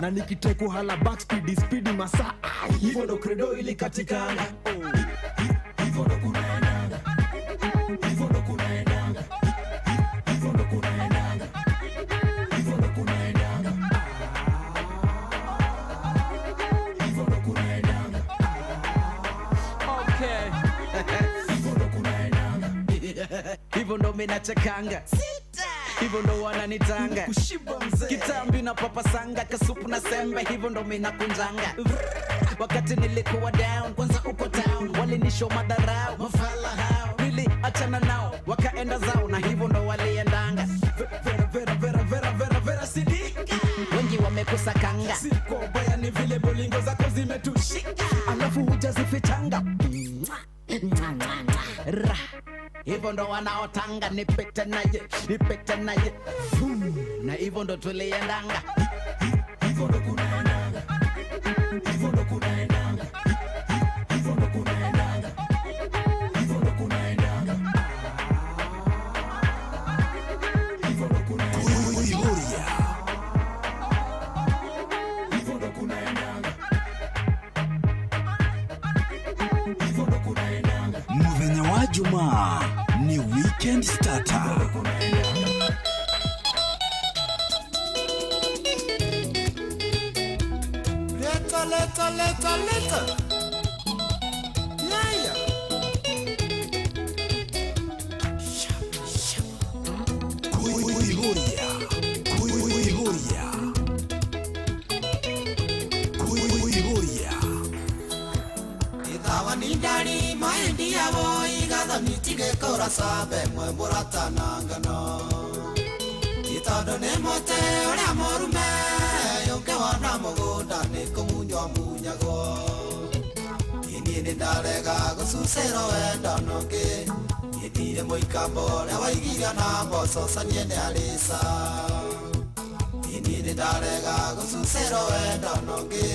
Na nikitry kuhala back speed speed masaa. Ai, hivyo ndo credo ilikatikanga. Hivyo ndo kunaendanga. Hivyo ndo kunaendanga. Hivyo ndo kunaendanga. Hivyo ndo kunaendanga. Hivyo ndo kunaendanga. Okay. Hivyo ndo kunaendanga. Hivyo ndo minachekanga, hivyo ndo wananitanga, Kushiba mzee. Kitambi na papasanga, kasupu na sembe, hivyo ndo minakunjanga. Wakati nilikuwa down, kwanza uko town, walinishow madharau, mafala hao, niliachana nao, wakaenda zao, na hivyo ndo waliendanga. Vera vera vera vera vera vera sidika. Wengi wamekusakanga, Si kwa ubaya, ni vile bolingo zako zimetushika, alafu hujazifichanga. Ra. Hivyo ndo wanaotanga, nipite naye, nipite naye. Vum. Na hivyo ndo tuliendanga. Hivyo ndo kunaendanga. Hivyo ndo kunaendanga. Hivyo ndo kunaendanga. Hivyo ndo kunaendanga. Hivyo ndo kunaendanga. Kuihuria. Hivyo ndo kunaendanga. Hivyo ndo kunaendanga. Muthenya wa Jumaa ni Weekend Starter. Leta, leta, leta, leta. Yeah, yeah. Kuihuria. Kuihuria. Kuihuria. Ithawa ni ndari maendia bo igathoni tigekora sabe mwe mũratana ngano itondo nĩ mũtĩ ũrĩa mũrume ũngĩwona mũgũnda nĩ kũmunywo munyagwo. Niĩ nĩ ndarega gũcucĩrwo wendo nũngĩ niĩ ndirĩ mũikambo ũrĩa waigirio na mboco canie nĩ arĩca. Niĩ nĩ ndarega gũcucĩrwo wendo nũngĩ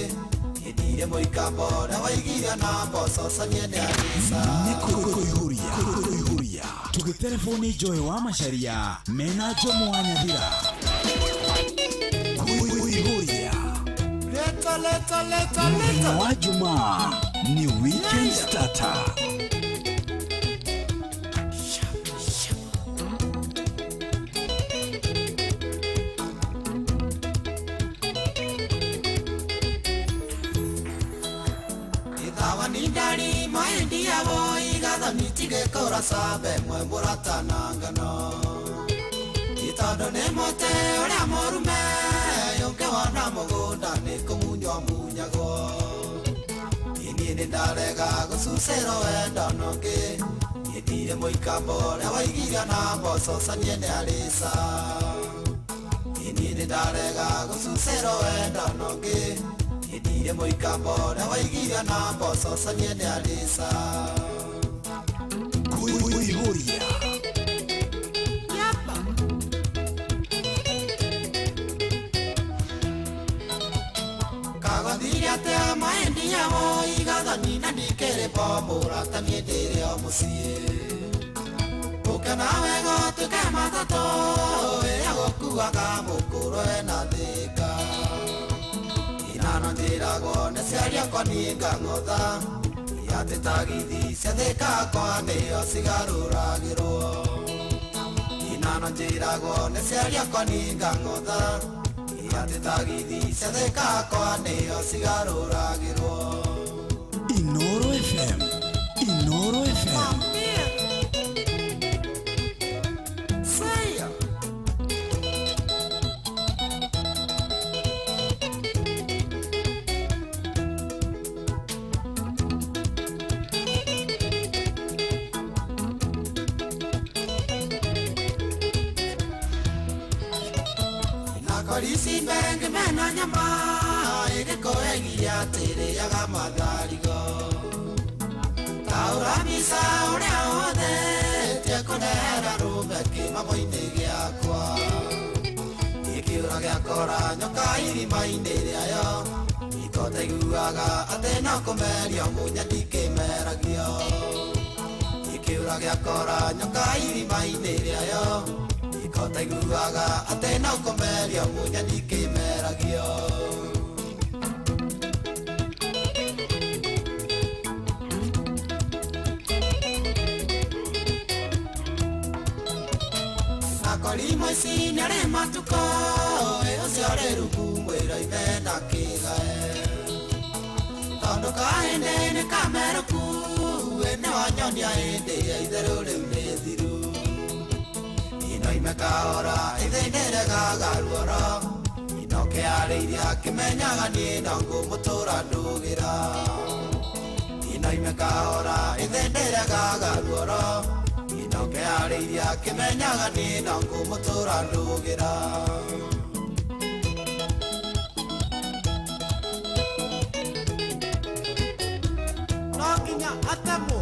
niĩ ndirĩ mũikambo ũrĩa waigirio na mboco canie nĩ arĩca. Nĩ Kuihuria. Kuihuria. Tũgĩtereboni Joy wa Macharia mena Jomo wa Nyathira. Kuihuria. Leta, leta, leta, Muthenya leta. wa Jumaa ni Weekend Starter. Ithawa ni ndari maendia bo igathoni tigekora sabe mwe mũratana ngano itondo nĩ mũtĩ ũrĩa mũrume ũngĩwona mũgũnda nĩ kũmunywo munyagwo. Niĩ nĩ ndarega gũcucĩrwo wendo nũngĩ niĩ ndirĩ mũikambo ũrĩa waigirio na mboco canie nĩ arĩca. Niĩ nĩ ndarega gũcucĩrwo wendo nũngĩ niĩ ndirĩ mũikambo ũrĩa waigirio na mboco canie nĩ arĩca. Kuihuria. Yapa. Kagothire atĩa maendia bo igathoni na ndikĩrĩ bo mũrata niĩ ndĩrĩ o mũciĩ ũke nawe gũtuĩke matatũ ĩrĩa gũkuaga mũkũrũ ena thĩka inano njĩragwo nĩ ciaria akwa niĩ ngang'otha atĩ tagithi cia thĩka akwa nĩo cigarũragĩrwo inano njĩragwo nĩ ciaria akwa niĩ ngang'otha atĩ tagithi cia thĩka akwa nĩo cigarũragĩrwo. Inoro FM. Inoro FM. Say. Nakorisi mbenge mena nyama ĩgĩkoegia atĩrĩaga matharigo taũra mbica ũrĩa ũhũthĩtie kũnehera rũme kĩmamo-inĩ gĩakwa gĩkĩũra gĩakora nyoka irima-inĩ rĩayo ikotaiguaga atĩ no kũmerio munya ndikĩmeragio gĩkĩũra gĩakora nyoka irima-inĩ rĩayo ikotaiguaga atĩ no kũmerio munya ndikĩmeragio. Mwarimo ici nĩarĩ matukũ ũcio arĩ rungu mwĩra ithe ndakĩgae tondũ kahĩndĩ nĩ kamerũku nĩwanyonia hĩndĩ ya itherũ rĩu nĩ thiru inoime kahora ithĩndĩregaga ruoro inoke arĩirie akĩmenyaga niĩ no ngũmũtũra ndũgĩra inoime kahora ithĩndĩregaga ruoro inoke arĩirie akĩmenyaga niĩ no ngũmũtũra ndũgĩra. No nginya atemwo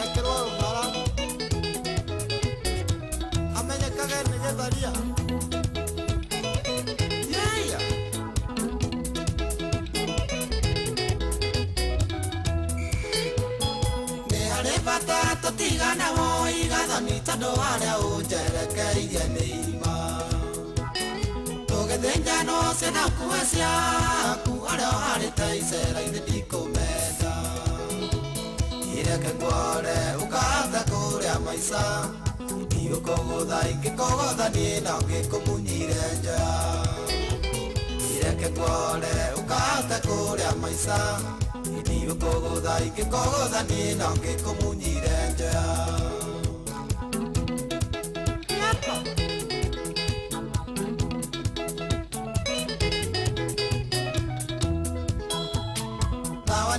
ekĩrwo rũhara amenyekage nĩ gĩtharia. Yeah. Nĩ harĩ bata tũtigane woi gathoni tondũ harĩa ũnjerekeirie nĩ irima tũgĩthĩnjanwo ciana kuwe ciaku harĩa ũharĩte icera-inĩ ndikũmenda ireke nguore ũkahota kũrĩa maica ndigũkũgũtha ingĩkũgũtha niĩ no ngĩkũmunyire njoya ireke nguore ũkahota kũrĩa maica ndigũkũgũtha ingĩkũgũtha niĩ no ngĩkũmunyire njoya.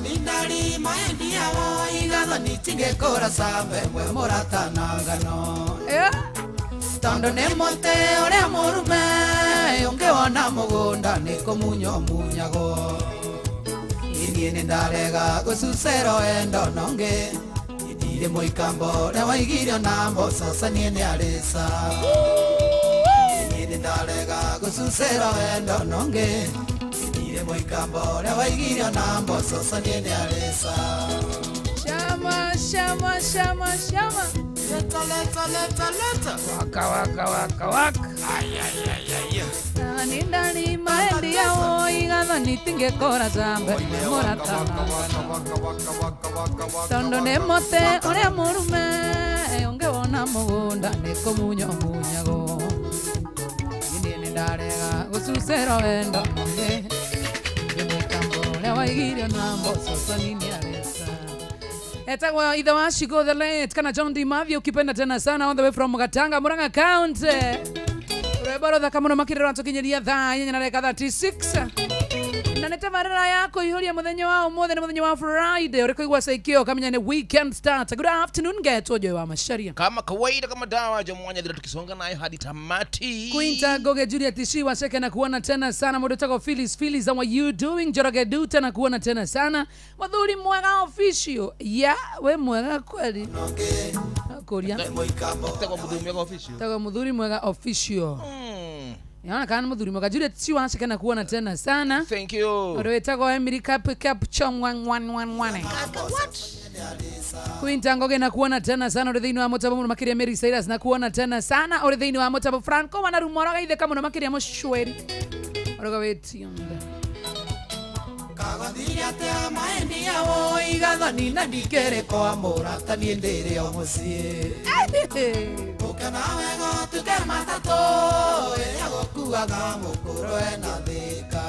Nindari maendia woi gathoni tingĩkũra sambe mwe mũratana ngano tondũ nĩ mũtĩ ũrĩa mũrume ũngĩwona mũgũnda nĩ kũmunywo munyagwo iniĩ nĩ ndarega gũcucero endo nongĩ ndirĩ mũikambo ũrĩa waigirio na mboco canie nĩ arĩca iniĩ nĩ ndarega gũcucero endo nongĩ ndirĩ mũikambo ũrĩa waigirio na mboco canie nĩ arĩca. Shama, shama, shama, shama. Leta, leta, leta, leta. Waka, waka, waka, waka. Ay, ay, ay, ay. Nindani maendia woi gathoni tingĩkũra sambe mũratana tondũ nĩ mũtĩ ũrĩa mũrume ũngĩwona mũgũnda nĩ kũmunywo munyagwo niĩ nĩ ndarega gũcucero wendo nongĩ mũikambo ũrĩa waigirio na mboco cani nĩ arĩca. Etagwo ithe wa Shiko the late kana John D Mathew ukipenda tena sana all the way from Gatanga Murang'a County. Rwĩmbo rũthaka mũno makĩria rũratũkinyĩria thaa inya na ndagĩka 36 na nĩ tabarĩra ya kũihũria mũthenya wa ũmũthĩ nĩ mũthenya wa Friday ũrĩ kũigua caikio ũkamenya nĩ weekend start. Good afternoon getwo Joy wa Macharia kama kawaida kama dawa Jomwanya dhira tukisonga nayo hadi tamati. Quinta Goge Juliet Shiwa Sheke na kuona tena sana mũndũ wĩtagwo Phyllis Phyllis how are you doing Njoroge Duta na kuona tena sana Muthuri mwega official ya we mwega kweli Korea Tagwa Muthuri mwega official. Yaona kana Muthuri mwega Juliet Shiwa Sheke na kuona tena sana. Thank you. Mũndũ wĩtagwo Emily Cup Cup Chong 111. What? Quinta Ngoge na kuona tena sana uri thĩinĩ wa mũtambo mũno makĩria Mary Cyrus na kuona tena sana uri thĩinĩ wa mũtambo Franco wanarumoro gaitheka mũno makĩria mũcweri ũroga wĩtionda Kagothire atĩa maendia woi gathoni na ndikĩrĩ kwa mũrata niĩ ndĩrĩ o mũciĩ ũke nawe gũtuke matatũ ĩrĩa gũkuaga mũkũrũ ena thĩka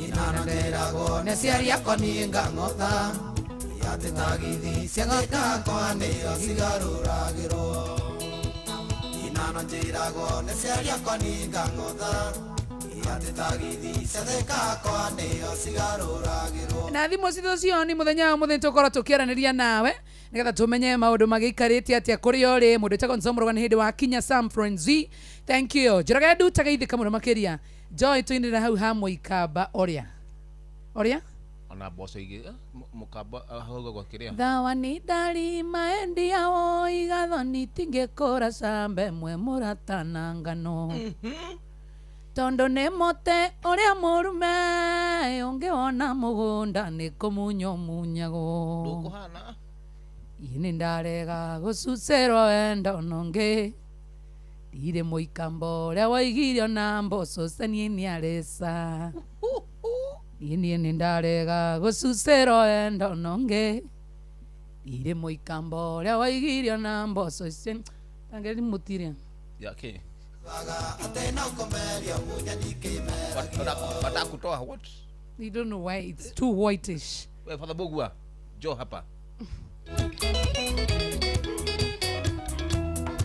inano ndĩragwo nĩ aciari akwa niĩ ngang'otha atĩ tagithi cia Thika kwa nĩo cigarũragĩrwo inano njĩragwo nĩ aciari akwa niĩ ngang'otha atĩ tagithi cia Thika kwa nĩo cigarũragĩrwo. Na thimũ citũ cioni mũthenya wa mũthenya tũkorwo tũkĩaranĩria nawe nĩgetha tũmenye maũndũ magĩikarĩte atĩa kũrĩa ũrĩ mũndũ wĩtagwo Nzomo Rũgano hĩndĩ wa kinya Sam Frenzy. Thank you. Njoroge Nduta geithĩka mũno makĩria Joy tũinĩra hau ha mũikamba ũrĩa ũrĩa ona mboco igĩ mũkamba hau gwa kĩrĩa thawa nĩ ndari maendia woi gathoni tingĩkũra sambe mwe mũratana ngano tondũ nĩ mũtĩ ũrĩa mũrume ũngĩwona mũgũnda nĩ kũmunywo munyagwo ndũkũhana ĩ nĩ ndarega gũcucerwo wendo nongĩ ndirĩ mũikambo ũrĩa waigirio na mboco canie nĩ arĩca niĩ nĩ ndarega gũcucerwo wendo nongĩ Ndirĩ mũikambo ũrĩa waigirio na mboco icio tangeri mũtire. Yake. Wataka kutoa what? You don't know why it's too whitish. Wewe Father Bogwa, njoo hapa.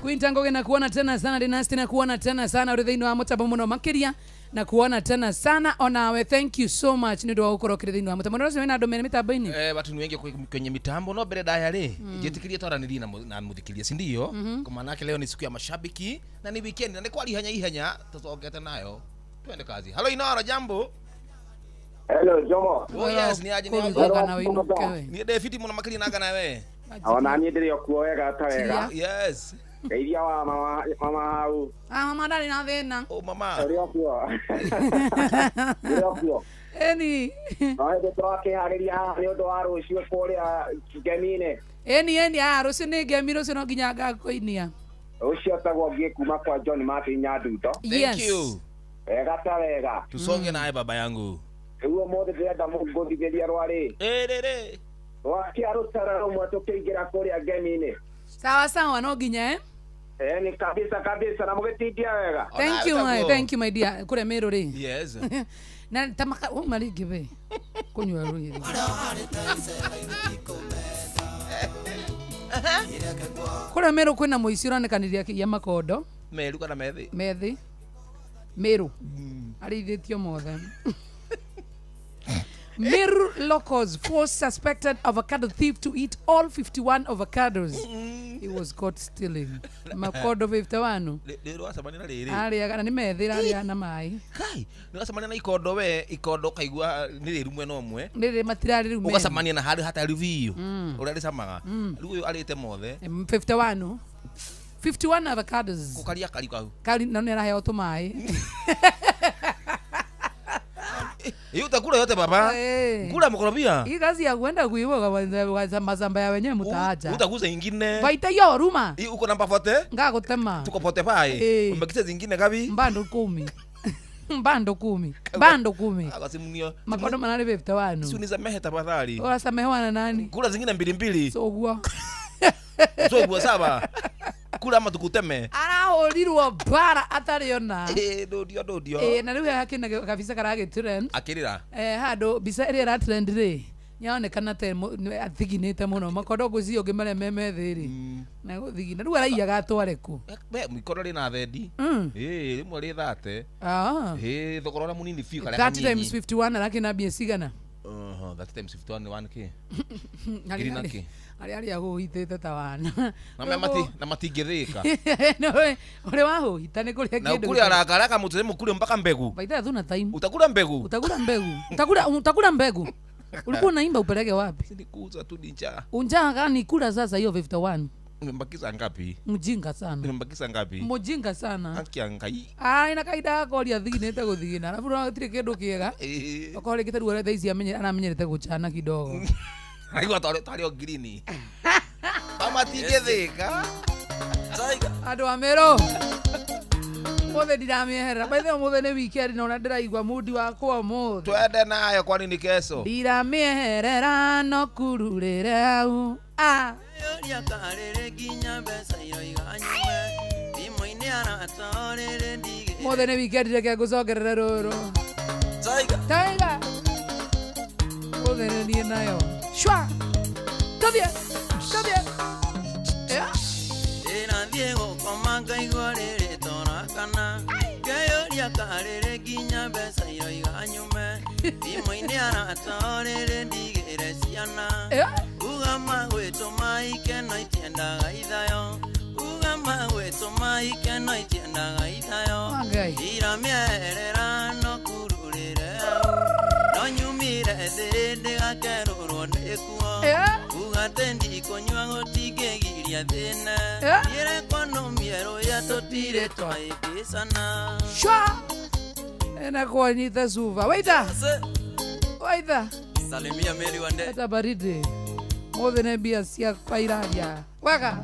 Queen Ngoge na kuona tena sana Dynasty na kuona tena sana uri thiini wa mutambo muno makiria na kuona tena sana onawe, thank you so much ni undu wa gukorwo kiri thiini wa mutambo no wina andu mene mitambo-ini. Watu ni wengi kwenye mitambo no mbere ndaya ri njitikirie twaranirie na muthikiria, si ndio? Kwa maana yake leo ni siku ya mashabiki na ni weekend na ni kwari ihenya ihenya tucokete nayo twende kazi. Hello Inoro, jambo. Hello Jomo. Oh yes, ni aje ni aje. Kũruga na wĩinũke we. Ni David muno makiria nanga nawe. Ona niĩ ndĩrĩ o kuo wega ta wega. Yes. Geithia wa mama mama hau. Ah, mama ndarĩ na thĩna. Oh mama. Ũrĩ o kuo. Ũrĩ o kuo. Eni. No hĩndĩ tũrakĩharĩria haha nĩ ũndũ wa rũciũ kũrĩa ngemi-inĩ. Eni eni, ah, rũciũ nĩ ngemi, rũciũ no nginya ngakũinia. Rũciũ tagwo ngiĩ kuma kwa John Martin Nyandundo. Thank Yes. you. Wega ta wega. Tusonge naye baba yangu. Rĩu ũmũthĩ ndĩrenda ngũthithĩria rwarĩ. Eh re re. Rwakia rũtara rũmwe tũkĩingĩra kũrĩa ngemi-inĩ. Sawa sawa, no nginya eh. Ni kabisa kabisa na mũgĩtindia wega. Thank you my, thank you my dear. Kũrĩa Meru rĩ. Yes. Na tamaka uma rĩngĩ we. Kũnyua rũĩ. Kũrĩa Meru kwĩna mũici ũronekanire akĩiya makondo. Meru kana methi? Methi. Meru. Arĩithĩtio mothe. Meru locals forced suspected avocado thief to eat all 51 avocados. He was caught stealing. Makondo 51. Rĩrĩ wacemania na rĩrĩ. Arĩaga na nĩ methĩ arĩaga na maĩ. Kai, nĩ wacemania na ikondo we, ikondo ũkaigua nĩ rĩru mwena ũmwe. Rĩrĩ matirarĩ rĩu methĩ. Ũgacemania na handũ hatarĩ biũ. Ũrĩa rĩcamaga. Rĩu ũyũ arĩte mothe. 51. 51 avocados. Gũkaria kari kau. Kari na nĩ araheo tũmaĩ. Hiyo utakula yote baba. Kula mkorobia. Hii kazi ya kwenda kuiba kwa mazamba ya wenyewe mtaacha. Utaguza ingine. Baita hiyo ruma. Hii uko namba 40? Ngagutema. Tuko 45. Umebakisha zingine ngapi? Mbando 10. Mbando 10. Mbando 10. Akasimunio. Makondo manane 51. Si unisamehe tafadhali. Urasamehewa na nani? Kula zingine mbili mbili. So guo. So guo sawa. Kula ama tukuteme. Arahũrirwo bara atarĩ ona. Ndodio ndodio. Na rĩu hakĩna kabisa karagĩ trend. Akĩrĩra. Handũ mbica ĩrĩa ĩra trend rĩ nĩyaonekana ta athiginĩte mũno makondo ngũcio ũngĩ marĩa me methĩ rĩ na gũthigina rĩu araiyaga atware kũ. We mikondo rĩ na thendi. Rĩmwe rĩ thate. Thogora ũrĩa mũnini biũ karĩa 30 times 51 arakĩna mbia cigana? 30 times 51 nĩ 1K. Ngiri na kĩ? Arĩa arĩa hũhitĩte ta wana. Na matingĩthĩka. Ũrĩa wahũhita nĩ kũrĩa Na kĩndũ. ukule haraka haraka muteme kule mpaka mbegu. Baita thuna time. Utakula mbegu. Utakula mbegu. Utakula mbegu. Ulikuwa unaimba upeleke wapi? Silikuuza tu ni njaa. Unjaa gani kula sasa hiyo 51? Umembakiza ngapi? Mjinga sana. Umembakiza ngapi? Mjinga sana. Haki ya Ngai. Ah, ina kaida yako ria thiginite guthigina. Alafu no gutire kindu kiega. Okorwo rĩngĩ ta rĩu ũrĩa thaa ici aramenyerete gũcana kidogo. Aigua tarĩ o ngirini. Amatingĩthĩka. Andũ a Meru. Mũthĩ ndiramĩeherera. By the way, ũmũthĩ nĩ weekend na ũrĩa ndĩraigua mood wakwa ũmũthĩ. Twende nayo kwani ni kesho. Ndiramĩeherera no kururĩre hau. Ah. Mũthĩ nĩ weekend reke ngũcokerere rũrũ. Tiger. Mũthĩ nĩ niĩ nayo. Shwa. Tũthiĩ. Tũthiĩ. Yeah. Ndĩrathiĩ gũkoma ngaigua rĩrĩ torakana ngeyũria karĩrĩ nginya mbeca iroiga nyume thimũ-inĩ arata rĩrĩ ndigĩre ciana uga magwĩtũma ikeno itiendaga ithayo uga magwĩtũma ikeno itiendaga ithayo ndiramĩeherera no kururĩre hau no nyumire thĩ ndĩgakerũrwo nĩkuo uga atĩ ndikũnyua gũtingĩgiria thĩna thiĩrekwo nũmie rũya tũtirĩ twahĩngĩcana. Shwa. Ena kuonyita suva. Waita. Waita. Salimia Meli Wande. Hata baridi. Mothe nĩ mbia ciakwa iraria. Wega.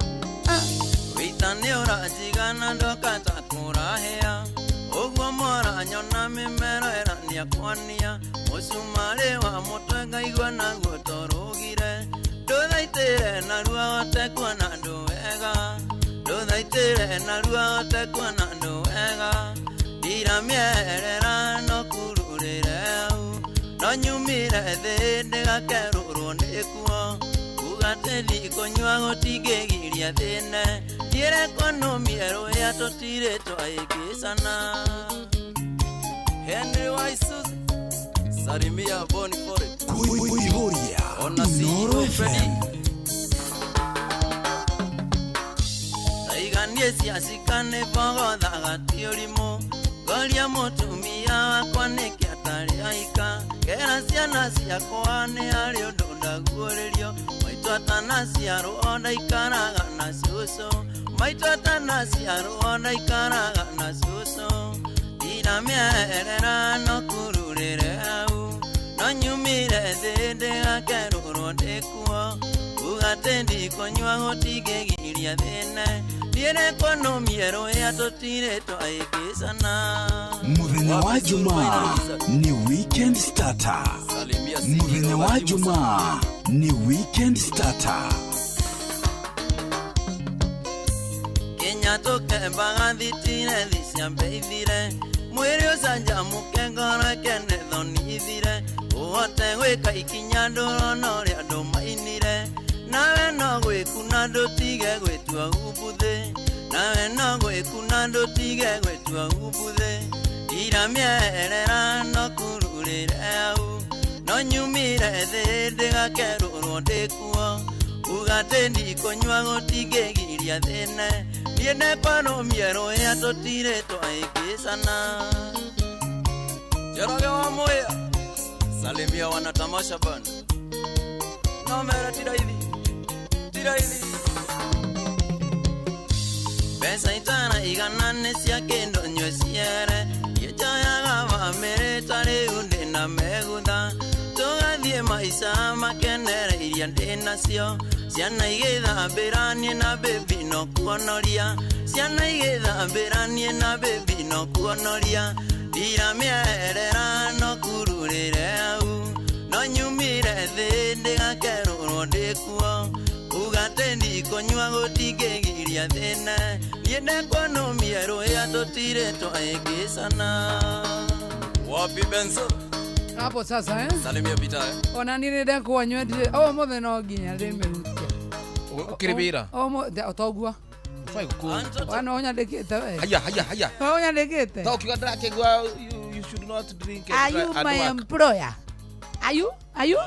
Wĩta nĩ ũranjigana ndoka ta kũrahĩa ũguo moranyona mĩmero ĩrania kwania mũcumarĩ wa mũtwe ngaigua naguo torũgire. Ndũthaitĩre narua hote kuona andũ wega, ndũthaitĩre narua hote kuona andũ wega. Ndiramĩerera no kururĩre hau, no nyumire thĩ ndĩgakerũrwo nĩkuo. Kuga atĩ ndikũnyua gũtingĩgiria thĩne, thiĩre kwanũmie rũhĩa tũtirĩ twaĩngĩcana. Henry wa Isuzu, salimia Boni Forest. Kuihuria Ona Inoro CEO Freddy. FM. Taiganie ciacika nĩ bogothaga ti ũrimũ, ngoria mũtumia wakwa nĩkĩ atarĩ aika, ngera ciana ciakwa nĩ harĩ ũndũ ndaguũrĩrio, maitũ atanaciarwo ndaikaraga na cũcũ, maitũ atanaciarwo ndaikaraga na cũcũ. Ndiramĩerera no kururĩre hau, no nyumire thĩ ndĩgakerũrwo ndĩkuo. Kuga atĩ ndikũnyua gũtingĩgiria thĩne, thiĩre kwanũmie rũhĩa tũtirĩ twaĩngĩcana. Muthenya wa Jumaa ni weekend starter. Salimia CEO Muthenya wa Haji Musa. Jumaa ni weekend starter. Kenya tũkembaga thitire thi ciambe ithire, mwĩrĩ ũcanjamũke ngoro ĩkene thoni ithire, ũhote gwĩka ikinya ndũrona ũrĩa andũ mainire, nawe no gwĩkuna ndũtige gwĩtua umbuthĩ, nawe no gwĩkuna ndũtige gwĩtua umbuthĩ. Ndiramĩerera no kururĩre hau, no nyumire thĩ ndĩgakerũrwo ndĩkuo. Kuga atĩ ndikũnyua gũtingĩgiria thĩne, niĩ ndekwarũmie rũhĩa tũtirĩ twaĩngĩcana. Njoroge wa Muya, salimia wanatamasha bana. Nomera tiraithi, tiraithi. Mbeca itana igana nĩ cia kĩndũ nyue ciere, niĩ njoyaga bamĩrĩ ta rĩu ndĩna megutha, tũgathiĩ maica makenere iria ndĩnacio, ciana igĩthambĩra niĩ na baby no kuonoria, ciana igĩthambĩra niĩ na baby no kuonoria. Ndiramĩerera no kururĩre hau, no nyumire thĩ ndĩgakerũrwo ndĩkuo. Kuga atĩ ndikũnyua gũtingĩgiria thĩne, niĩ ndekwanũmie rũhĩa tũtirĩ twaĩngĩcana. Wapi Benzo? Hapo sasa eh? Salimia Peter. Eh? Ona niĩ nĩndekuwa nywendire ũmũthĩ no nginya ndĩmĩhutie. Ũkĩrĩ wĩra? Ũmũthĩ toguo. Ũbatiĩ gũkũ. Wana ũnyandĩkĩte we. Haya, haya, haya. We ũnyandĩkĩte. Ta ũkiuga ndĩrakĩigua you should not drink and Are you and my work. employer? Are you? Are you?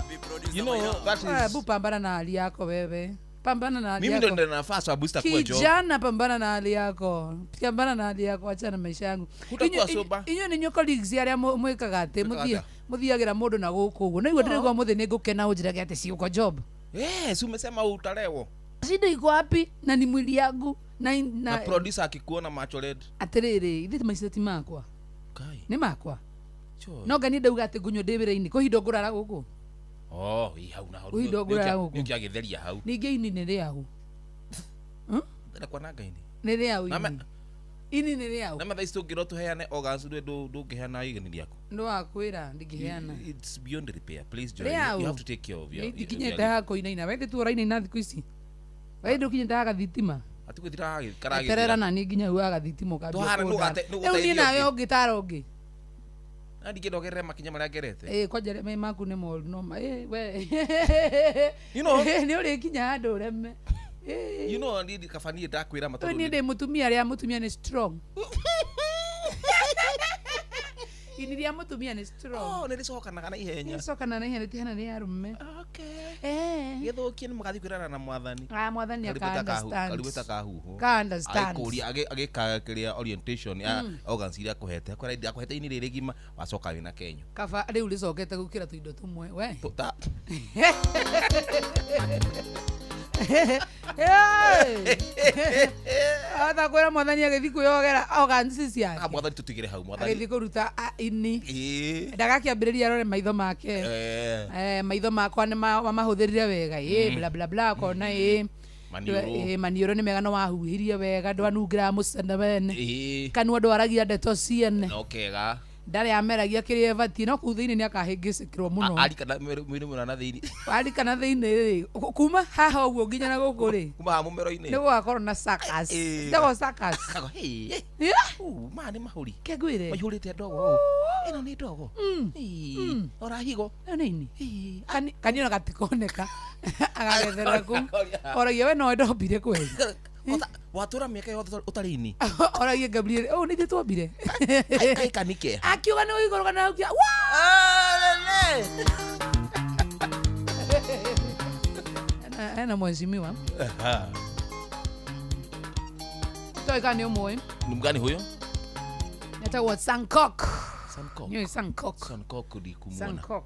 You know, that is Hebu pambana na hali yako wewe. Pambana na hali mimi ndo yako. ndio nafaa sababu sitakuwa job. Kijana, pambana na hali yako, pambana na hali yako, achana na maisha yangu. Hutakuwa sober. Inyuĩ nĩ inyuĩ colleagues arĩa mwĩkaga atĩ Mwĩkaga atĩa? mũthiagĩra mũndũ na gũkũ ũguo. No igua ndĩraigua mũthĩ nĩ ngũkena ũnjĩrage atĩ ciũko job. Yes, umesema utalewo. Shida iko wapi? Na ni mwili yangu na, Na na producer akikuona macho red. atĩrĩrĩ, ithe maica ti makwa. Kai. Nĩ makwa. Sure. No ngani ndauga atĩ ngũnyua ndĩ wĩra-inĩ, kwĩ ihinda ngũrara gũkũ. Oh, ĩ hau na hau. Ũhinda ũngũraga gũkũ. Nĩ ũkĩagĩtheria hau. Ningĩ ini nĩ rĩau. Ndĩrenda kwananga ini. Nĩ rĩau Na ini. Ini nĩ rĩau. Na mathaa ici tũngĩrwo tũheane organs ndũ ndũngĩheana igeni rĩaku. Ndĩwakwĩra ndingĩheana. It's beyond repair. Please Joy, Rĩau. you have to take care of your. Ndikinyĩte haha kũinaina. We tu ũrainaina thikũ ici. We ndũkinyĩte haha gathitima. Atigũthira Eterera na niĩ nginya hau haha gathitima ũkambia Tũhana kũndara. nũgũte- Rĩu niĩ nũgũteithia nawe ũngĩ. ũngĩtara ũngĩ. Na ndingĩenda ũgerere makinya marĩa ngerete. Ĩ kwanja me maku nĩ moru no ma. Ĩ we. You know- Nĩ ũrĩkinya handũ ũreme. Ĩ. You know, niĩ kaba niĩ ndakwĩra Rĩu matondũ niĩ ndĩ mũtumia rĩa mũtumia nĩ strong. Ini rĩa mũtumia nĩ strong. Oh, nĩ rĩcokanaga na ihenya. Nĩcokana na ihenya rĩtihana nĩ arũme. Okay. Eh. Gĩthũkie nĩ mũgathiĩ kwĩrana na mwathani. Ah, mwathani aka understand. Karibu ta kahuho. Ka understand. Agĩkũria agĩka kĩrĩa orientation ya organs iria akũhete. Akwĩra akũhete ini rĩrĩ gima wacoka wĩna kenyo. Kaba rĩu rĩcokete gũkĩra tũindo tũmwe we. Tũta. Ata kwĩra mwathani agĩthiĩ kwĩyogera organs Ah, ciake. mwathani tũtigĩre hau mwathani. Agĩthiĩ kũruta ini. Ĩĩ. Ndagakĩambĩrĩria arore maitho make. Eh. Eh, maitho makwa nĩ wamahũthĩrire wega ĩ bla bla bla kona ĩ Maniũrũ. Ĩ, maniũrũ nĩ mega no wahuhirie wega ndwanungĩraga mũcene wene Ĩĩ. kanua ndwaragia ndeto ciene No kega. Ndarĩ ameragia kĩrĩa ĩbatiĩ no kũu thĩinĩ nĩ akahĩngĩcĩkĩrwo mũno. Arika na mwĩrĩ mũna na thĩinĩ. Warika na thĩinĩ rĩ, kuma haha ũguo nginya na gũkũ rĩ, kuma haha mũmero-inĩ nĩ gũgakorwo na suckers. Eh. Citagwo suckers. Kago, hey, eh. Yeah. Maya nĩ mahũri. Ke ngwĩre. Maihũrĩte ndogo ũũ. Ĩno nĩ ndogo. Ĩĩ, ora higo. Ĩyo nĩ ini. Kani ona gatikoneka. Agagethera kũu. Oragia we nowe ndombire kweli. Watũra mĩaka yothe ũtarĩ ini. Oragia Gabriel, ũũ nĩ ithuĩ twombire. Kaĩ kanike. Akiuga nĩ ũigũrũka na aukia. Ena mheshimiwa. Toi kana nĩ ũmũĩ. Ni mgani huyo? Etagwo Sankok. Sankok. Nĩũĩ Sankok. Sankok ndikumuona. Sankok.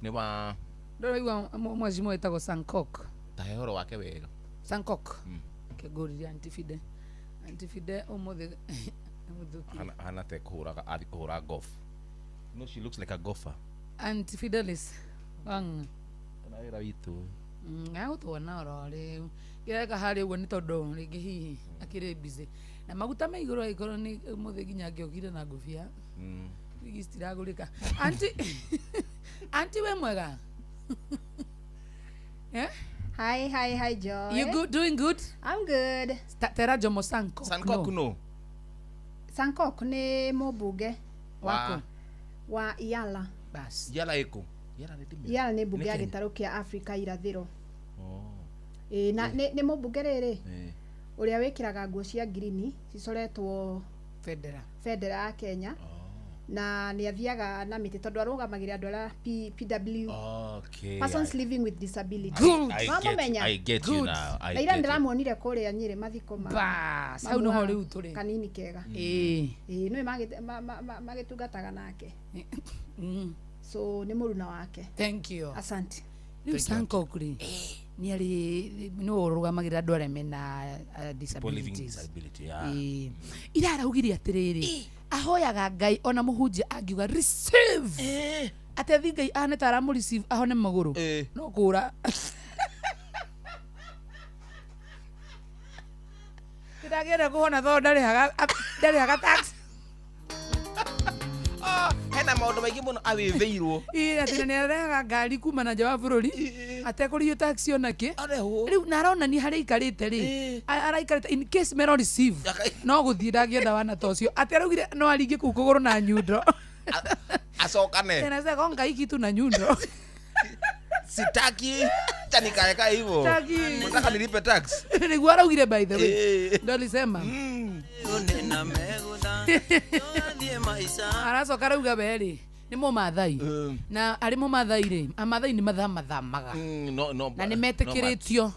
Nĩ wa Ndũraigua mheshimiwa etagwo Sankok. tahe ũhoro wake wega. Sankok. Kĩngũririe Aunty Fide. Aunty Fide ũmũthĩ nĩmũthũkie. Hana te kũhũraga athi kũhũra golf. No, she looks like a golfer. Aunty Fidelis. Wang. Kana wĩra witũ. Agũtuona oro rĩu kĩreka harĩa ũguo nĩ tondũ rĩngĩ hihi akĩrĩ busy na maguta me igũrũ angĩkorwo nĩ ũmũthĩ nginya angĩokire na ngũbia wigi citiragũrĩka. Aunty, Aunty wĩ mwega? Eh? Hi, hi, hi, Joy. You good? Doing good? I'm good. Tera Jomo Sankok. Sankok no. Sankok nĩ mũmbunge Wako. wa Iala. Bas. Yala ĩkũ? Yala nĩ ndĩmĩũĩ. Iala nĩ mbunge Nĩ ya Kenya? gĩtarũ kĩa Afrika irathĩro. Oh. Ĩĩ, na nĩ mũmbunge rĩrĩ Eh. ũrĩa wĩkĩraga nguo cia ngirini cicoretwo bendera bendera ya Kenya. Na nĩ athiaga na mĩtĩ tondũ arũgamagĩrĩra andũ arĩa PW. Okay. Persons living with disability. Good. I get, Wamũmenya? I get you Good. now. I Na ira get you. ndĩramuonire kũrĩa Nyĩrĩ mathiko ma Bas, hau nĩho rĩu tũrĩ. kanini kega. Ĩĩ. Ĩĩ, nĩwe magĩtungataga nake. So nĩ mũruna wake. Thank you. Asante. Rĩu Sankok rĩ nĩ arĩ nĩwe ũrũgamagĩrĩra andũ arĩa mena People living with disabilities. disability. Yeah. Ĩĩ. Ira araugire atĩrĩrĩ ahoyaga Ngai ona mũhunjia angiuga receive atĩ athi Ngai ahane ta aramũ receive ahone magũrũ no kũra ndagĩenda kũhona tondũ ndarĩhaga tax. Ah, hena maũndũ maingĩ mũno awĩthĩirwo. Ĩĩ, atĩ na nĩarehaga ngari kuma na nja wa bũrũri atekũrĩhio tax ona kĩ rĩu na aronania harĩa aikarĩte rĩ araikarĩte in case mero receive no gũthiĩ ndangĩenda wana ta ũcio atĩ araugire no aringie kũu kũgũrũ na nyundo. Acokane. Tena sasa gonga hii kitu na nyundo. Sitaki. Acha nikaeka hivyo. Sitaki. Nataka nilipe tax. Nĩguo araugire by the way. Ndo alisema. Ndĩ na megutha tũgathiĩ maica Aracoka arauga we rĩ nĩ mũmathai na arĩ mũmathai rĩ amathai nĩ mathamathamaga No, no. na nĩ metĩkĩrĩtio.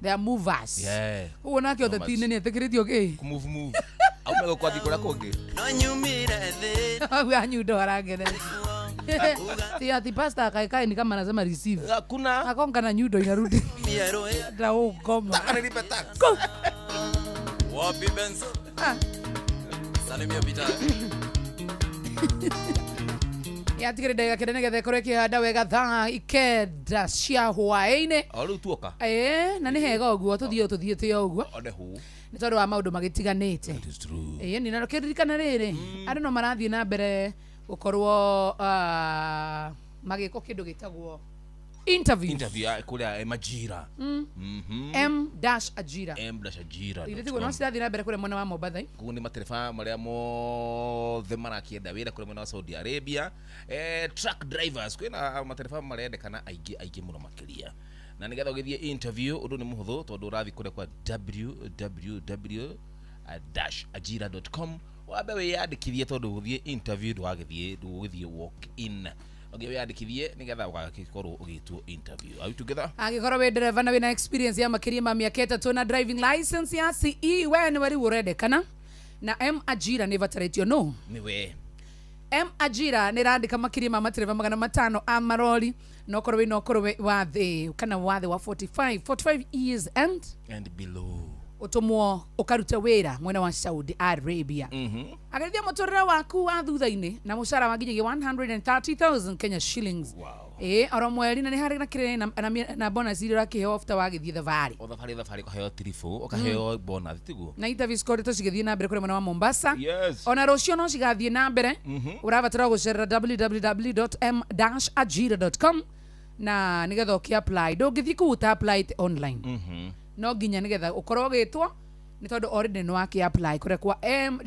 They are movers. Yeah. Ũguo nake ũteti-inĩ nĩ etĩkĩrĩtio kĩ Kumove move. Aume gũkũ athiĩ kũrĩa kũngĩ. no nyumire thĩ Au ya nyundo arangereria. Ti ati pastor akaekae ni kama anasema receive. Hakuna. Akonga na nyundo inarudi. mierũ Nda ugoma. Nataka nilipe tax. Wapi Benzo? Salimia Peter. Yatigire ndagĩka kenda nĩgetha ĩkorwo ĩkĩhanda wega thaa 9 cia hwaĩ-inĩ. O rĩu tuoka. Ĩĩ, na nĩ hega ũguo tũthiĩ tũthiĩte o ũguo One hu. nĩ tondũ wa maũndũ magĩtiganĩte. Ĩĩ, nĩ na kĩririkana rĩrĩ andũ no marathiĩ na mbere gũkorwo magĩkwo kĩndũ gĩtagwo interview. Interview ya kũrĩa Majira. M dash Ajira. M dash Ajira. Ithe tiguo no cirathiĩ na mbere kũrĩa mwena wa Mombatha. Koguo nĩ matereba marĩa mothe marakĩenda wĩra kũrĩa mwena wa Saudi Arabia. Truck drivers kwĩna matereba marendekana aingĩ aingĩ mũno makĩria na nĩgetha ũgĩthiĩ interview ũndũ nĩ mũhũthũ tondũ ũrathiĩ kũrĩa kwa www-ajira.com wambe wĩyandĩkithie tondũ gũthiĩ interview ndũgagĩthiĩ ndũgũgĩthiĩ walk in no nginya wĩyandĩkithie nĩgetha ũgagĩkorwo ũgĩtwo interview. Are we together? Angĩkorwo wĩ ndereba na wĩna experience ya makĩria ma mĩaka 3 na driving license ya CE we nĩwe rĩu ũrendekana na M Ajira nĩ ĩbatarĩtio no nĩwe M Ajira nĩ ĩrandĩka makĩria ma matereba 500 a marori na ũkorwo wĩna ũkũrũ wa thĩ kana wa thĩ wa 45 years and and below. Ũtũmwo ũkarute wĩra mwena wa Saudi Arabia. Agerithia mũtũrĩre waku wa thutha-inĩ na mũcara wa nginyagia 130,000 Kenya shillings. Ĩ oro mweri, na nĩ harĩ na kĩrĩ na bonus iria ũrakĩheo after wagĩthiĩ thabarĩ. O thabarĩ thabarĩ ũkaheo tiribũ, ũkaheo bonus, tiguo? Na interview cikoretwo cigĩthiĩ na mbere kũrĩa mwena wa Mombasa. Yes. Ona rũciũ no cigathiĩ na mbere. Ũrabatara gũcerera www.m-ajira.com na nĩgetha ũkĩ apply. Ndũngĩthiĩ kũu ũta apply online. No nginya nĩgetha ũkorwo ũgĩtwo, nĩ tondũ already nĩ wakĩ apply kũrĩa kwa m,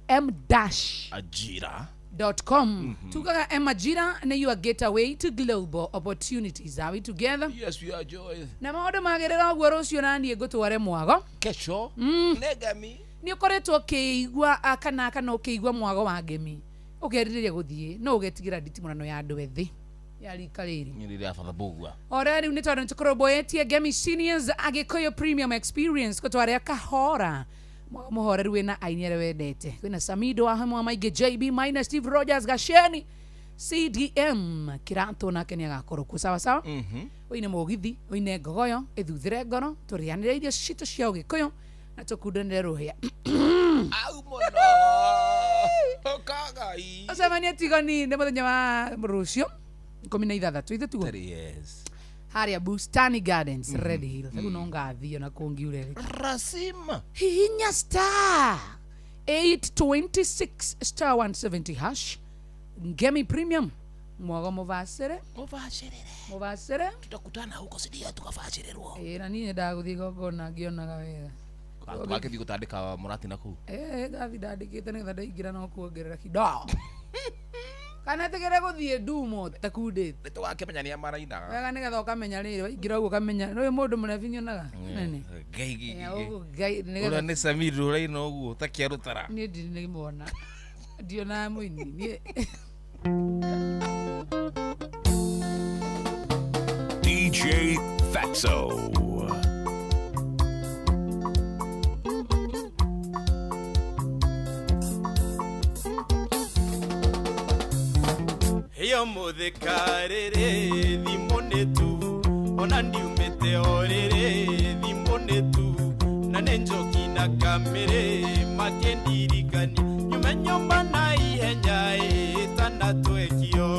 m dash ajira dot com. Tugaga M Ajira nĩ your gateway to global opportunities. Are we together? Yes, we are, Joy. Na maũndũ magĩrĩra ũguo, rũciũ naniĩ ngũtware mwago. Kesho negami. Nĩ ũkoretwo ũkĩigua kana ũkĩigua mwago wa ngemi, ũkerirĩria gũthiĩ no ũgetigĩra nditimũrano ya andũ ethĩ ya rika rĩrĩ. Nyirire ya Father Bugua. Ora rĩu nĩ tondũ nĩtũkũrũmbũyĩtie Ngemi Seniors Agĩkũyũ Premium Experience gũtwarĩa kahora mwago mũhoreru wĩna aini arĩa wendete. Kwĩna Samido wa hamwe maingĩ, JB Minor, Steve Rogers, Gasheni, CDM Kĩratũ, nake nĩ agakorwo kuo. Sawa sawa. Ũine mũgithi, ũine ngogoyo ĩthuthĩre ngoro, tũrĩanĩre irio citũ cia ũgĩkũyũ na tũkundanĩre rũhĩa. Au mũno kagai. Ũcemanie Tigoni nĩ mũthenya wa rũciũ 16, ithe tuo. Yes. Harĩa Bustani Gardens, Red Hill. Rĩu no ngathiĩ ona kũngiure. Rasima. Hihinya star 826 star 170 hash. Ngemi Premium, mwago mũbacĩre. Mũbacĩrĩre. Mũbacĩre. Tutakutana huko, sidia tukabacĩrĩrwo. Ĩĩ, na niĩ nyendaga gũthiĩ igongona ngĩonaga wega. Wakĩthiĩ gũtandĩka mũratina kũu. Ĩĩ, ngathiĩ ndandĩkĩte nĩgetha ndaingĩra no kuongerera kido kana tigĩre gũthiĩ ndumo takundĩte. Nĩ tũgakĩmenya nĩa marainaga. Wega, nĩgetha ũkamenya rĩrĩ waingĩra ũguo ũkamenya ũyũ mũndũ mũrebi nyonaga nene. Ngai. Ĩ, ũguo Ngai, Ũrĩa nĩgetha nĩ Samiru ũraina ũguo takĩarũtara. Niĩ ndinĩmwona, ndionaga mũini niĩ. DJ Fatso. Iyo mũthĩkarĩrĩ thimũ nĩ tu ona ndiumĩte orĩrĩ thimũ nĩ tu na nĩ njoki na kamĩrĩ makĩndirikania nyume nyũmba na ihenya ĩtanatwekio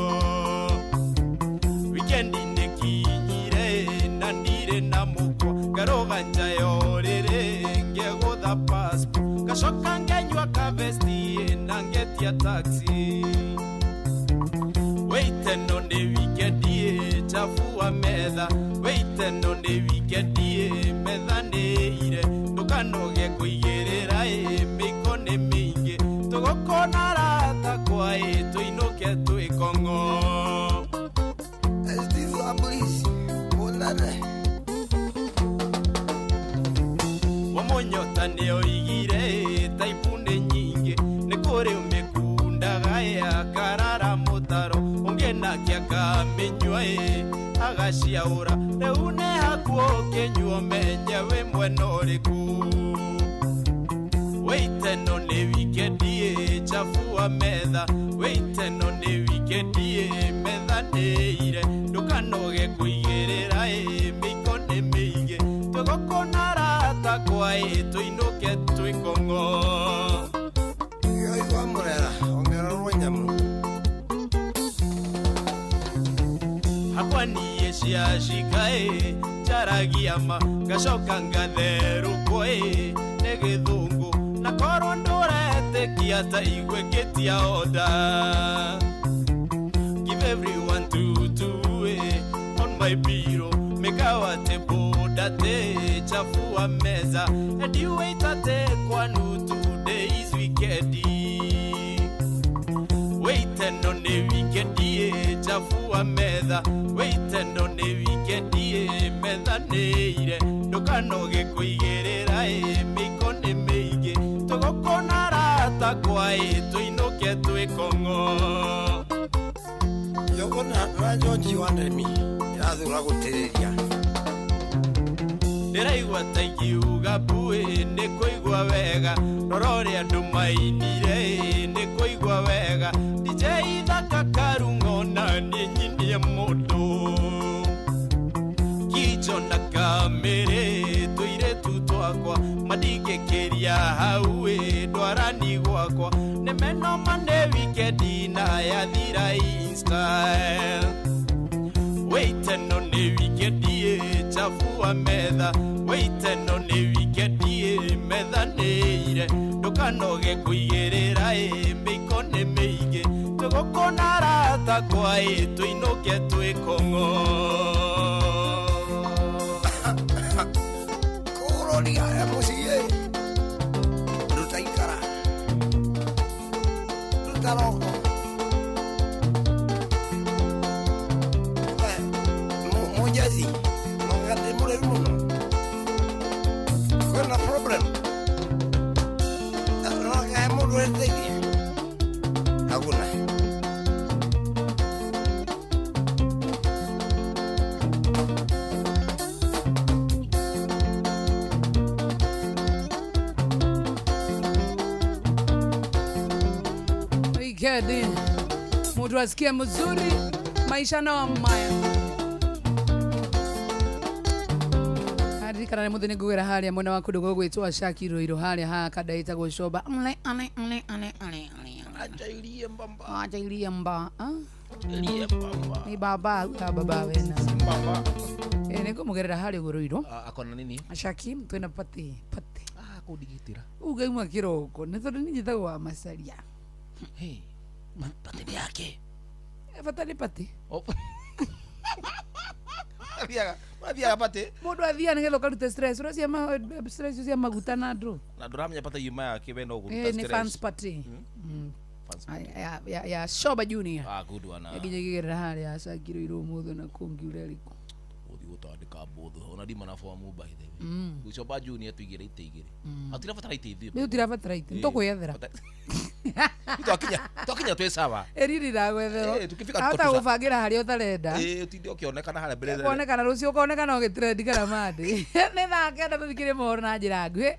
wikendi nĩ kinyire na ndirĩ na mũkwa ngarũga nja ya ũrĩrĩ ngegũtha passport ngacoka ngenyua kavesti na ngetia taxi. Weiteno nĩ wikendi chafua metha, weiteno nĩ wikendi metha nĩ ire ndũkanoge kũigĩrĩra ĩ mĩiko nĩ mĩingĩ tũgũkona rata kwa ĩ tũinũke twĩkong'o. Steve Ambulisi, Bonane. Wamũnyota nĩ oigire taipu nĩ nyingĩ nĩ kũrĩ ũmĩkundaga ĩ akarara mũtaro ũngĩ nake akamĩnyua ĩ agaciaũra rĩu nĩ hakuo ũkĩnyua ũmenye wĩ mwena ũrĩkũ. Weiteno nĩ wikendi chafua metha, weiteno nĩ wikendi metha nĩ ire ndũkanoge kũigĩrĩra ĩ mĩiko nĩ mĩingĩ tũgũkũna rata kwa ĩ tũinũke twĩkong'o. Yoigua mũrera ongererwo nyamũ. Hakwa niĩ ciacika ĩ njaragia ma ngacoka ngatherũkwo ĩ nĩ gĩthũngũ na korwo ndũretĩkia ta igwĩkĩtia oda. Give everyone two two on my pillow mikawa table ate chafua meza and you wait ate kwanu today is weekend. Weiteno nĩ wikendi chafua metha, weiteno nĩ wikendi metha nĩ ire ndũkanoge kũigĩrĩra ĩ mĩiko nĩ mĩingĩ tũgũkũna rata kwa ĩ tũinũke twĩkong'o. Yogona na George wa Ndemi irathura gũtĩrĩria. Ndĩraigua ta ingiuga mbuĩ nĩ kũigua wega rora ũrĩa andũ mainire nĩ kũigua wega DJ thaka karung'o na niĩ nyinie mũndũ kicho na kamĩrĩ tũirĩtu twakwa Noma nĩ wikendi na yathira in style. Wĩiteno nĩ wikendi chafua metha. Wĩiteno nĩ wikendi metha nĩire. Ndũkanoge kũigĩrĩra mĩiko nĩ mĩingĩ. Tũgũkũna arata kwa tũinũke twĩ kong'o. Kũrũria mũciĩ ruta ikara ruta roko munjazi mongate mũrĩru mũno kwĩna problem rokae mũndũ eteithie hakuna. Wikendi mutu asikie mzuri, maisha no maya. Aririkana nĩ mũthĩ nĩngũgĩra harĩa mwena wa kũndũ gũgwĩtwo Shaki Ruiru harĩa ha kanda ĩtagwo Coba. Ale ale ale ale ale ale. Ajairie mbamba. Ajairie mba. Ajairie mbamba. Ni baba ya baba wena. Mbamba. Nĩngũmũgerera harĩa ũguo Ruiru. Akona nini? Shaki twĩna pati pati. Ah, kũndigitĩra. Ugaima kĩroko nĩ tondũ niĩ njĩtagwo wa Macaria. Hey, pati ni yake. Bata nĩ pati. Oh. Athiaga pati. Mũndũ athiaga nĩgetha ũkarute stress. Ũrĩa cia stress cia maguta na andũ. Na ndũramenya pati yuma yake we no ũkũruta stress. Nĩ fans party. Ya Shoba Junior. Ah, good one. Nginya gĩgerera harĩa Shaki Ruiru ũmũthĩ na kũngiura rĩkũ. Ũthiĩ gũtandĩka mbũthũ. Ona ndima na fomu by the way. Shoba Junior tuigĩre itĩ igĩrĩ. Hatirabatara itĩ ithuĩ. Nĩ tũtirabatara itĩ. Nĩtũkwĩyethera. Twakinya twĩ sawa. Ĩriri ndagwetherwo. Tukifika hata gũbangĩra harĩa ũtarenda. Ũtinde ũkĩonekana harĩa mbere. Ũkonekana rũciũ ũkonekana ũgĩtrendi kana mandĩ. Nĩ thaa 9 tũthikĩrĩrie mohoro na njĩra nguhĩ.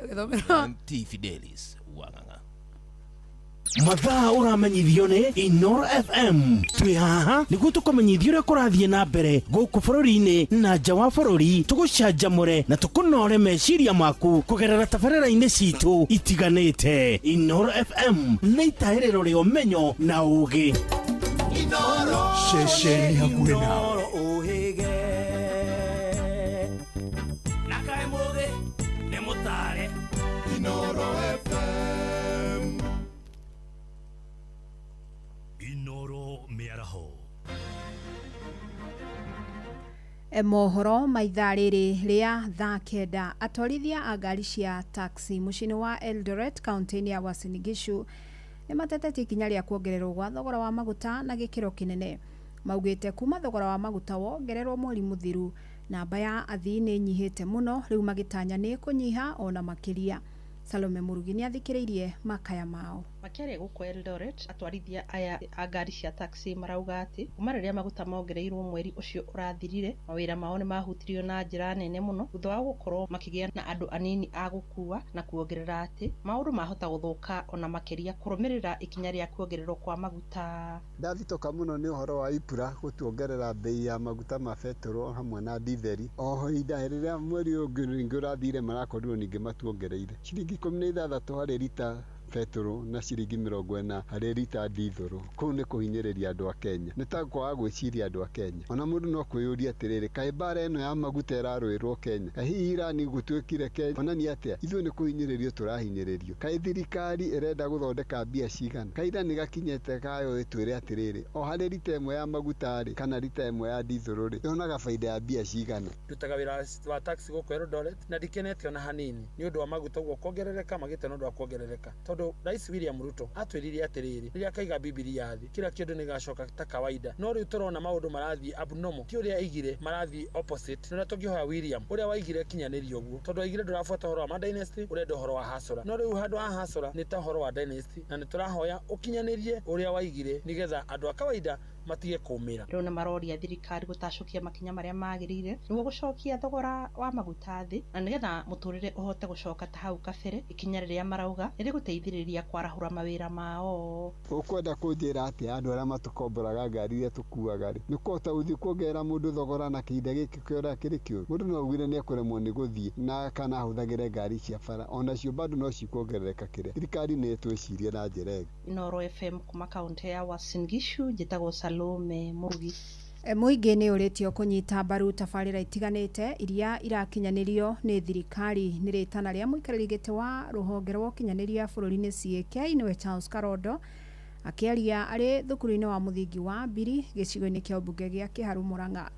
Ũgĩthomerwo T Fidelis Wang'ang'a. Mathaa ũramenyithio nĩ Inoro FM. Twĩ haha nĩguo tũkũmenyithie ũrĩa kũrathiĩ na mbere gũkũ bũrũri-inĩ na nja wa bũrũri, tũgũcanjamũre na tũkũnore meciria maku kũgerera tabarĩra-inĩ citũ itiganĩte. Inoro FM nĩ itahĩrĩro rĩa ũmenyo na ũũgĩ. Ceceni hakuhĩ nawe. Na kaĩ mũthĩ nĩ mũtare. Inoro FM. Inoro mĩaraho. Mohoro ma ithaa rĩrĩ rĩa thaa 9. Atwarithia a ngari cia taxi mũciĩ-inĩ wa Eldoret kaunti-inĩ ya Uasin Gishu nĩmatetetie ikinya rĩa kuongererwo gwa thogora wa maguta na gĩkĩro kĩnene. Maugĩte kuma thogora wa maguta wongererwo mweri mũthiru namba ya athii nĩ ĩnyihĩte mũno, rĩu magĩtanya nĩ kũnyiha ona makĩria. Salome Murugi nĩathikĩrĩirie makaya mao. Makĩaria gũkũ Eldoret, atwarithia aya a ngari cia taxi marauga atĩ kuma rĩrĩa maguta mongereirwo mweri ũcio ũrathirire, mawĩra mao nĩmahutirio na njĩra nene mũno thutha wa gũkorwo makĩgĩa na andũ anini a gũkua, na kuongerera atĩ maũndũ mahota gũthũka ona makĩria kũrũmĩrĩra ikinya rĩa kuongererwo kwa maguta. Ndathitoka mũno nĩ ũhoro wa IPRA gũtuongerera bei ya maguta ma betũrũ hamwe na ditheri. Oho ihinda rĩrĩa mweri ũyũ ũngĩ ũrathire marakorirwo ningĩ matuongereire ciringi 16 harĩ rita betũrũ na ciringi 40 harĩ rita dithũrũ. Kũu nĩ kũhinyĩrĩria andũ a Kenya, nĩ ta kwaga gwĩciria andũ a Kenya. Ona mũndũ no kwĩyũria atĩrĩrĩ, kaĩ mbara ĩno ya maguta ĩrarũĩrwo Kenya, kaĩ hihi Irani gũtuĩkire Kenya onania atĩa? Ithuĩ nĩ kũhinyĩrĩrio tũrahinyĩrĩrio. Kaĩ thirikari ĩrenda gũthondeka mbia cigana? Kaĩ Irani gakinyĩte kayo ĩtwĩre atĩrĩrĩ, o harĩ rita ĩmwe ya maguta rĩ, kana rita ĩmwe ya dithũrũ rĩ, yonaga baida ya mbia cigana? Ndutaga wĩra wa taxi gũkũ Eldoret na ndikenete ona hanini nĩ ũndũ wa maguta ũguo kuongerereka, magĩte nĩ ũndũ wa kuongerereka. Tondũ Rais William Ruto atwĩrire atĩrĩrĩ, rĩrĩa akaiga Bibilia thĩ kila kĩndũ nĩgacoka ta kawaida, no rĩu tũrona maũndũ marathiĩ abnormal, ti ũrĩa aigire, marathiĩ opposite. Na tũngĩhoya William ũrĩa waigire kinyanĩrio ũguo, tondũ aigire ndũrabuata ũhoro wa ma dynasty, ũrenda ũhoro wa hasora, no rĩu handũ ha hasora nĩ ta ũhoro wa dynasty, na nĩ tũrahoya ũkinyanĩrie ũrĩa waigire nĩgetha andũ a kawaida Matige kũmĩra. Rĩu nĩ maroria thirikari gũtacũkia makinya marĩa magĩrĩire nĩguo gũcokia thogora wa maguta thĩ na nĩgetha mũtũrĩre ũhote gũcoka ta hau kabere, ikinya rĩrĩa marauga nĩ rĩgũteithĩrĩria kwarahũra mawĩra mao. Ũkwenda kũnjĩra atĩa andũ arĩa matũkomboraga ngari iria tũkuaga rĩ, nĩ kũhota gũthiĩ kuongerera mũndũ thogora na kĩhinda gĩkĩ kĩũra kĩrĩ kĩũru? Mũndũ no augire nĩ ekũremwo nĩ gũthiĩ na kana ahũthagĩre ngari cia bara, onacio bado no cikuongerereka. Kĩrĩa thirikari nĩ ĩtwĩcirie na njĩra ĩngĩ. Inooro FM kuma kaunti ya Uasin Gishu, njĩtagwo Salome Murugi. Mũingĩ nĩ ũrĩtio kũnyita mbaru tabarĩra itiganĩte iria irakinyanĩrio nĩ thirikari. Nĩ rĩtana rĩa mũikarĩri gĩtĩ wa rũhonge rwa ũkinyanĩria bũrũri-inĩ CAK nĩwe Charles Karondo, akĩaria arĩ thukuru-inĩ wa mũthingi wa Mbiri gĩcigo-inĩ kĩa ũmbunge gĩa Kĩharu Murang'a.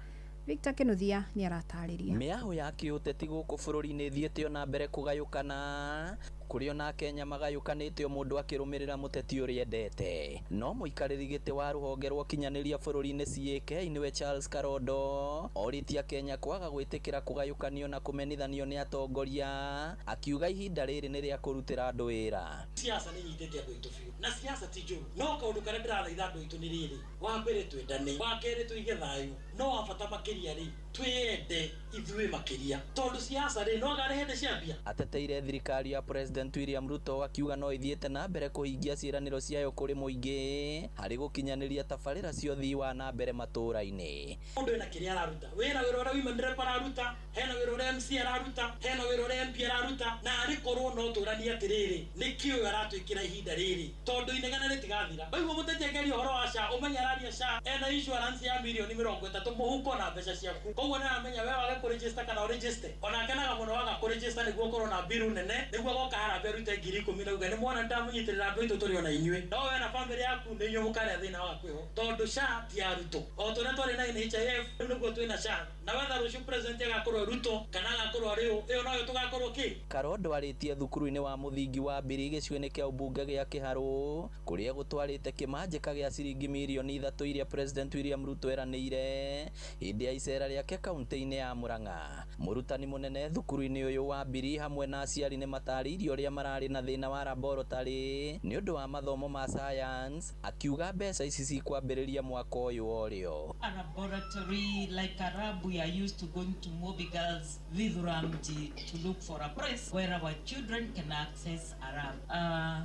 Victor Kinuthia nĩ aratarĩria. Mĩahu ya kĩũteti gũkũ bũrũri-inĩ ĩthiĩte ona mbere kũgayũkana, kũrĩ ona Kenya magayũkanĩte o mũndũ akĩrũmĩrĩra mũteti ũrĩa endete. No mũikarĩri gĩtĩ wa rũhonge rwa ũkinyanĩria bũrũri-inĩ CAK nĩwe Charles Karondo orĩtie Kenya kwaga gwĩtĩkĩra kũgayũkanio na kũmenithanio nĩ atongoria, akiuga ihinda rĩrĩ nĩ rĩa kũrutĩra andũ wĩra. Siasa nĩ nyitĩte andũ aitũ biũ, na siasa ti njũru, no kaũndũ karĩa ndĩrathaitha andũ aitũ nĩ rĩrĩ: wa mbere twendane, wa kerĩ tũige thayũ, no wa bata makĩria rĩ, twĩyende ithuĩ makĩria, tondũ siasa rĩ no agarĩ hĩndĩ cia mbia. Ateteire thirikari ya President William Ruto akiuga no ithiĩte na mbere kũhingia ciĩranĩro ciayo kũrĩ mũingĩ harĩ gũkinyanĩria tabarĩra cia ũthii wa na mbere matũũra-inĩ. Mũndũ ena kĩrĩa araruta, wĩra wĩra ũrĩa women rep araruta, hena wĩra ũrĩa MC araruta, hena wĩra ũrĩa MP araruta, na arĩ korwo no tũranie atĩrĩrĩ, nĩkĩ ũyũ aratwĩkĩra ihinda rĩrĩ, tondũ inegene rĩtigathira. Waigua mũteti akĩaria ũhoro wa SHA, ũmenye araria SHA ena insurance ya mirioni 30 mũhuko na mbeca ciaku, koguo nĩ aramenya we wage kũregister kana ũregister. Ona akenaga mũno waga kũregister nĩguo ũkorwo na mbiru nene, nĩguo agoka harambee arute 10,000 na uge nĩ mwana ndamũnyitĩrĩra andũ aitũ tũrĩ ona inyuĩ, no we na bamĩrĩ yaku nĩ inyuĩ mũkarĩa thĩna wa kwĩho, tondũ SHA ti ya Ruto. O tũrĩa twarĩ na NHIF rĩu nĩguo twĩna SHA, na wetha rũciũ president agakorwo Ruto kana agakorwo arĩ ũ, ĩyo noyo tũgakorwo kĩ. Karondo arĩtie thukuru-inĩ wa mũthingi wa Mbiri gĩcigo-inĩ kĩa ũmbunge gĩa Kĩharũ kũrĩa gũtwarĩte kĩmanjĩka gĩa ciringi mirioni 3 iria President William Ruto eranĩire hĩndĩ ya icera rĩake kaunti-inĩ ya Murang'a. Mũrutani mũnene thukuru-inĩ ũyũ wa Mbiri hamwe na aciari nĩ matarĩirie ũrĩa mararĩ na thĩna wa laboratory nĩ ũndũ wa mathomo ma science, akiuga mbeca ici cikwambĩrĩria mwaka ũyũ orĩo. A laboratory like a lab, we are used to going to Mobi Girls Vithuramji to look for a place where our children can access a lab.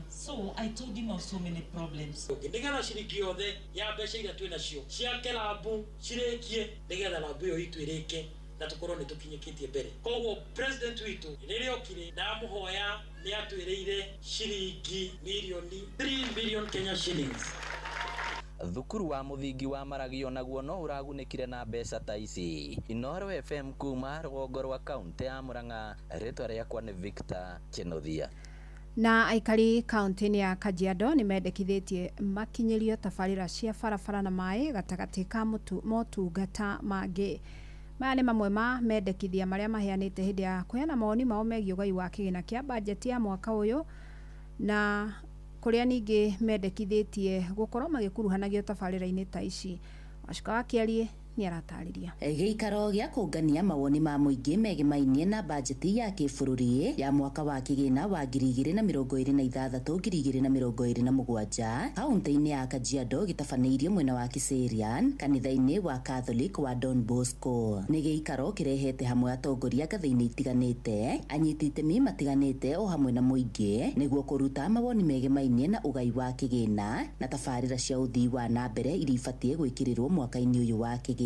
So I told him of so many problems. Nĩgetha ciringi yothe ya mbeca iria twĩ nacio ciake labu cirĩkie, nĩgetha labu ĩyo itũ ĩrĩke na tukorwo nĩ tũkinyĩkĩtie mbere. Koguo president witũ rĩrĩa okire ndamũhoya nĩ atwĩrĩire ciringi mirioni 3 million Kenya shillings. Thukuru wa mũthingi wa Maragio naguo no ũragunĩkire na mbeca ta ici. Inooro FM kuma rũgongo rwa kaunti ya Murang'a, rĩtwa rĩakwa nĩ Victor Kinuthia. Na aikari kaunti-inĩ ya Kajiado nĩ mendekithĩtie makinyĩrio tabarĩra cia barabara na maĩ gatagatĩ ka motungata mangĩ. Maya nĩ mamwe ma mendekithia marĩa maheanĩte hĩndĩ ya kũheana mawoni mao megiĩ ũgai wa kĩgĩna kĩa bajeti ya mwaka ũyũ, na kũrĩa ningĩ mendekithĩtie gũkorwo magĩkuruhanagio tabarĩra-inĩ ta ici. Wacuka wa Kĩarie nĩ aratarĩria. Gĩikaro gĩa kũngania mawoni ma mũingĩ megemainie na bajeti ya kĩbũrũri ya mwaka wa kĩgĩna wa 2026 2027 kaunti-inĩ ya Kajiado gĩtabanĩirio mwena wa Kiserian kanitha-inĩ wa Catholic wa Don Bosco. Nĩ gĩikaro kĩrehete hamwe atongoria ngathĩ-inĩ itiganĩte, anyiti itemi matiganĩte o hamwe na mũingĩ nĩguo kũruta mawoni megemainie na ũgai wa kĩgĩna na tabarĩra cia ũthii wa na mbere iria ibatiĩ gwĩkĩrĩrwo mwaka-inĩ ũyũ wa kĩgĩna.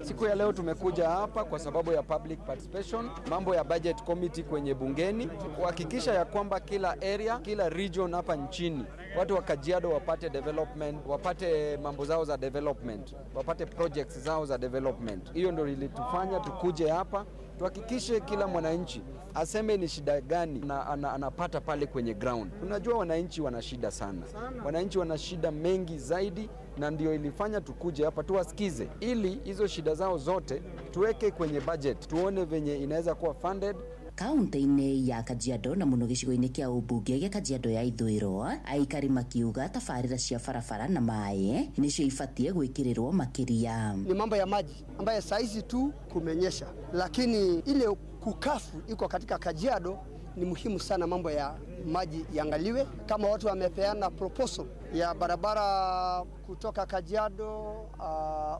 Siku ya leo tumekuja hapa kwa sababu ya public participation, mambo ya budget committee kwenye bungeni, kuhakikisha ya kwamba kila area, kila region hapa nchini, watu wa Kajiado wapate development, wapate mambo zao za development, wapate projects zao za development. Hiyo ndio ilitufanya tukuje hapa, tuhakikishe kila mwananchi aseme ni shida gani na anapata pale kwenye ground. Unajua wananchi wana shida sana. Wananchi wana shida mengi zaidi, na ndio ilifanya tukuje hapa tuwasikize ili hizo shida zao zote tuweke kwenye budget, tuone venye inaweza kuwa funded. Kaunti-inĩ ya Kajiado na mũno gĩcigo-inĩ kĩa ũmbunge gĩa Kajiado ya ithũĩro, aikari makiuga tabarĩra cia barabara na maĩ nĩcio ibatiĩ gwĩkĩrĩrwo makĩria. Ni mambo ya maji ambaye saizi tu kumenyesha, lakini ile kukafu iko katika Kajiado ni muhimu sana, mambo ya maji yangaliwe. Kama watu wamepeana proposal ya barabara kutoka Kajiado,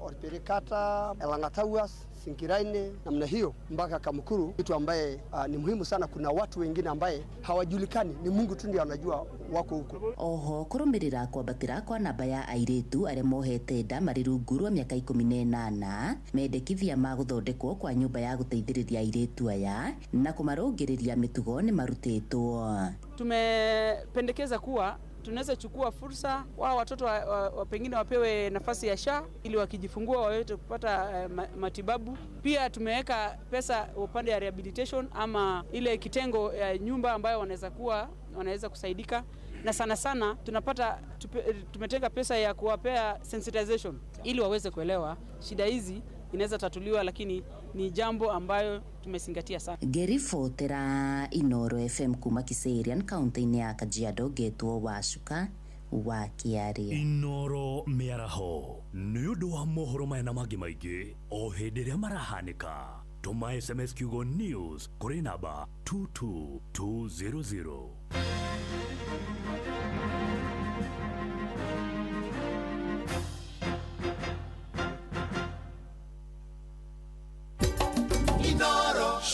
Orperikata, Elangatawas, Sinkiraine namna hiyo mpaka Kamukuru, kitu ambaye ni muhimu sana. Kuna watu wengine ambaye hawajulikani, ni Mungu tu ndiye anajua wako huko. Oho kurumirira kwambatira kwa namba ya airitu aria mohete nda mari rungu rwa miaka 18 mendekithia ma guthondekwo kwa nyumba ya guteithiriria airitu aya na kumarungiriria mitugo ni marutitwo. Tumependekeza kuwa tunaweza chukua fursa wao watoto wa pengine wapewe nafasi ya SHA ili wakijifungua waweze kupata matibabu. Pia tumeweka pesa upande ya rehabilitation ama ile kitengo ya nyumba ambayo wanaweza kusaidika, na sana sana tunapata tumetenga pesa ya kuwapea sensitization ili waweze kuelewa shida hizi inaweza tatuliwa, lakini ni jambo ambayo tumezingatia sana. Ngĩribotera Inoro FM kuma Kiserian kaunti-inĩ ya Kajiado, ngetwo Wacuka wa Kĩaria. Inoro mĩaraho nĩ ũndũ wa mohoro maya na mangĩ maingĩ o hĩndĩ ĩrĩa marahanĩka. Tũma SMS kiugo news kũrĩ namba 22200.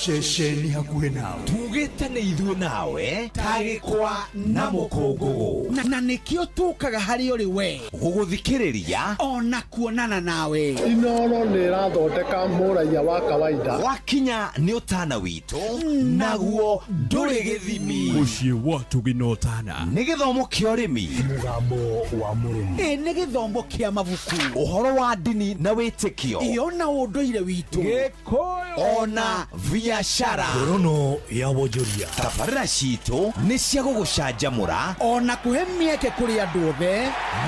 Ceceni hakuhĩ nawe tugĩte nĩ ithuĩ nawe tagĩkwa na mũkũngũgũ na nĩkĩo tũkaga harĩ ũrĩ we gũgũthikĩrĩria ona kuonana nawe. Inoro nĩ ĩrathondeka mũraiya wa kawaida. Wakinya nĩ ũtana witũ naguo ndũrĩ gĩthimi. Mũciĩ wa Ũtugi na Ũtana nĩ gĩthomo kĩa ũrĩmi, mũgambo wa mũrĩmi, nĩ gĩthomo kĩa mabuku, ũhoro wa ndini na wĩtĩkio, ĩ ona ũndũire witũ, Gĩkũyũ, ona biashara, ngorono ya wonjoria. Tabarĩra citũ nĩ cia gũgũcanjamũra ona kũhe mĩeke kũrĩ andũ othe,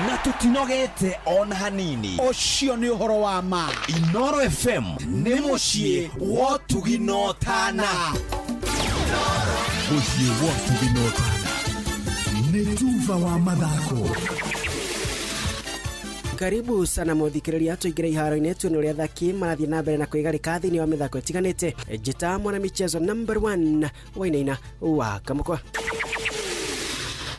na tũtinogete ona hanini. Ũcio nĩ ũhoro wa ma. Inoro FM nĩ mũciĩ wa Ũtugi na Ũtana. Mũciĩ wa Ũtugi na Ũtana nĩ tuba wa mathako. Karibu sana muthikiriria tuingire iharo-inĩ tuone ũrĩa athaki marathiĩ na mbere na kwĩgarĩka thĩinĩ wa mĩthako ĩtiganĩte. Njĩta mwana michezo number 1 Wainaina wa Kamũkwa.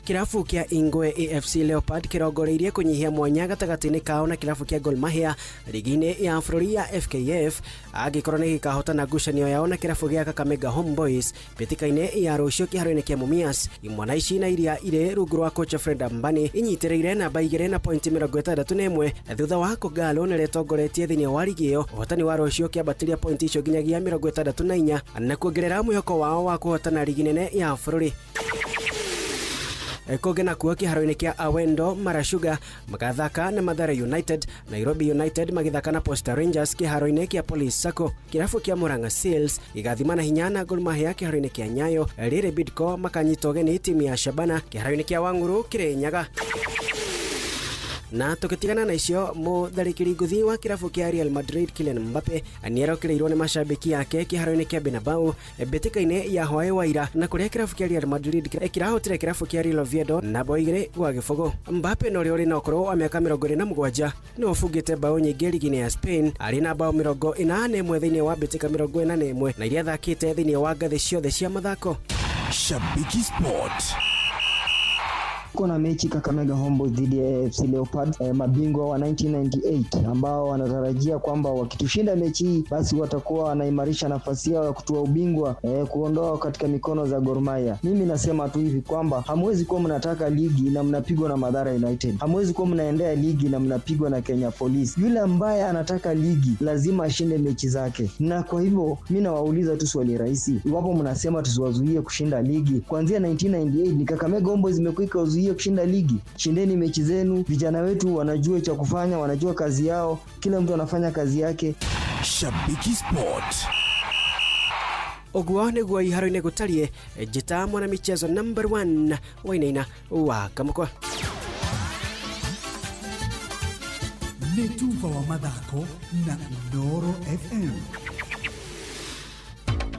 Kirabu kia Ingwe AFC Leopard kirongoreirie kunyihia mwanya gatagatĩ-inĩ kao na kirabu kia Gor Mahia rigi-inĩ ya bũrũri ya FKF angĩkorwo nĩ gĩkahotana ngucanio yao na kirabu gĩa Kakamega Homeboys mbĩtĩka-inĩ ya rũciũ kĩharo-inĩ kĩa Mumias. Imwana ici na iria irĩ rungu rwa kocha Fred Ambani inyitĩrĩire namba 2 na pointi 61 thutha wa Kogalo na rĩtongoretie thĩinĩ wa rigi ĩyo. Ũhotani wa rũciũ kĩambatĩria pointi icio nginyagia 64 na kuongerera mwĩhoko wao wa kũhotana rigi nene ya bũrũri. Kũngĩ nakuo kĩharo-inĩ kĩa Awendo Mara Sugar magathaka na Mathare United, Nairobi United magĩthaka na Posta Rangers kĩharo-inĩ kĩa Police Sacco. Kĩrabu kĩa Murang'a Seals gĩgathima na hinya na Gor Mahia kĩharo-inĩ kĩa Nyayo. Rĩrĩ Bidco makanyita ũgeni timu ya Shabana kĩharo-inĩ kĩa Wang'uru Kĩrĩnyaga. Na tukitigana na icio, mutharikiri ngũthi wa kirabu kia Real Madrid Kylian Mbappe nĩarokereirwo nĩ mashabiki yake kĩharo-inĩ kĩa Bernabeu mbĩtĩka-inĩ ya hwaĩ wa ira, na kũrĩa kirabu kĩa Real Madrid kĩrahotire kirabu kĩa Real Oviedo na bao 2-0. Mbappe na ũrĩa ũrĩ na ũkũrũ wa mĩaka 27 nĩwe ũbungĩte bao nyingĩ ligi-inĩ ya Spain, arĩ na bao 81 thĩinĩ wa mbĩtĩka 41 na iria athakĩte thĩinĩ wa ngathĩ ciothe cia mathako. Shabiki Sport. Kuna mechi Kakamega Homeboyz dhidi ya AFC Leopards, mabingwa wa 1998 ambao wanatarajia kwamba wakitushinda mechi hii basi watakuwa wanaimarisha nafasi yao ya kutoa ubingwa, kuondoa katika mikono za Gor Mahia. Mimi nasema tu hivi kwamba hamwezi kuwa mnataka ligi na mnapigwa na Mathare United. Hamwezi kuwa mnaendea ligi na mnapigwa na Kenya Police. Yule ambaye anataka ligi lazima ashinde mechi zake. Na kwa hivyo mimi nawauliza tu swali rahisi. Iwapo mnasema tusiwazuie kushinda ligi, kuanzia 1998 ni Kakamega Homeboyz imekuwa ikiwazuia kushinda ligi. Shindeni mechi zenu, vijana wetu wanajua cha kufanya, wanajua kazi yao, kila mtu anafanya kazi yake. Shabiki Sport. Ũguo nĩguo iharo-inĩ gũtariĩ. Njĩta mwana michezo number 1 Wainaina wa Kamũkwa. Nĩ tuba wa mathako na Inooro FM.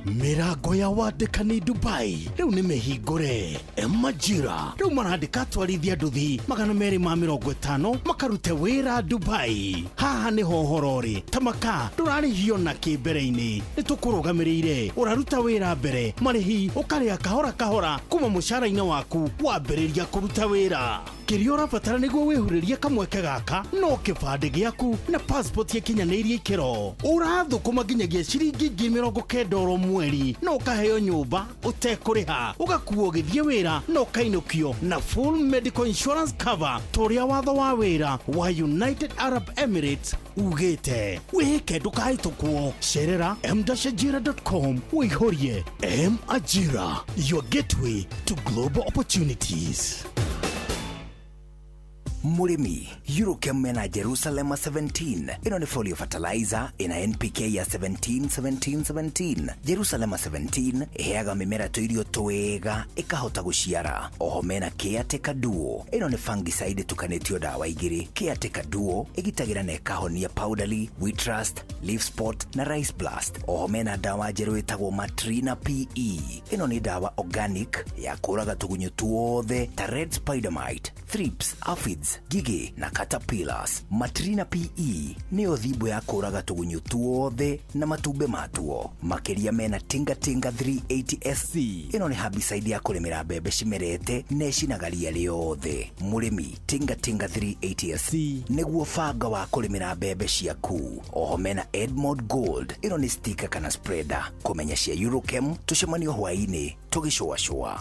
Mĩrango ya wandĩkani Dubai rĩu nĩ mĩhingũre. Majira rĩu marandĩka atwarithia nduthi 250 makarute wĩra Dubai. Haha nĩho ũhoro ũrĩ. Tamaka ndũrarĩhio na kĩ mbere-inĩ, nĩ tũkũrũgamĩrĩire. Ũraruta wĩra mbere, marĩhi ũkarĩha kahora kahora kuma mũcara-inĩ waku wambĩrĩria kũruta wĩra. Kĩrĩa ũrabatara nĩguo wĩhurĩrie kamweke gaka no kĩbandĩ gĩaku na passport ĩkinyanĩirie ikĩro. Ũrathũkũma nginyagia ciringi 90,000 oro mweri na ũkaheo nyũmba ũtekũrĩha, ũgakuo ũgĩthiĩ wĩra na ũkainũkio na full medical insurance cover ta ũrĩa watho wa wĩra wa United Arab Emirates ugĩte. Wĩhĩke ndũkahĩtũkwo. Cerera m-ajira.com ũihũrie. M Ajira, your gateway to global opportunities. Mũrĩmi, Eurochem mena Jerusalem 17. Ĩno nĩ folio fertilizer ĩna NPK ya 17 17 17. Jerusalem 17 ĩheaga mĩmera tũirio twega ĩkahota gũciara. Oho mena Caretaker Duo. Ĩno nĩ fungicide ĩtukanĩtio ndawa igĩrĩ. Caretaker Duo ĩgitagĩra na ĩkahonia powdery, wheat rust, leaf spot na rice blast. Oho mena ndawa njerũ ĩtagwo Matrina PE. Ĩno nĩ ndawa organic ya kũraga tũgunyũ tuothe ta red spider mite, thrips, aphids, ngigĩ na caterpillars. Matrina PE nĩyo thimbo ya kũraga tũgunyũ tuothe na matumbĩ matuo. Makĩria mena Tinga Tinga 380 SC. Ĩno nĩ herbicide ya kũrĩmĩra mbembe cimerete na ĩcinaga ria rĩothe. Mũrĩmi, Tinga Tinga 380 SC nĩguo banga wa kũrĩmĩra mbembe ciaku. Oho mena Edmond Gold. Ĩno nĩ sticker kana spreader. Kũmenya cia Eurochem tũcemanio hwaĩ-inĩ tũgĩcũacũa.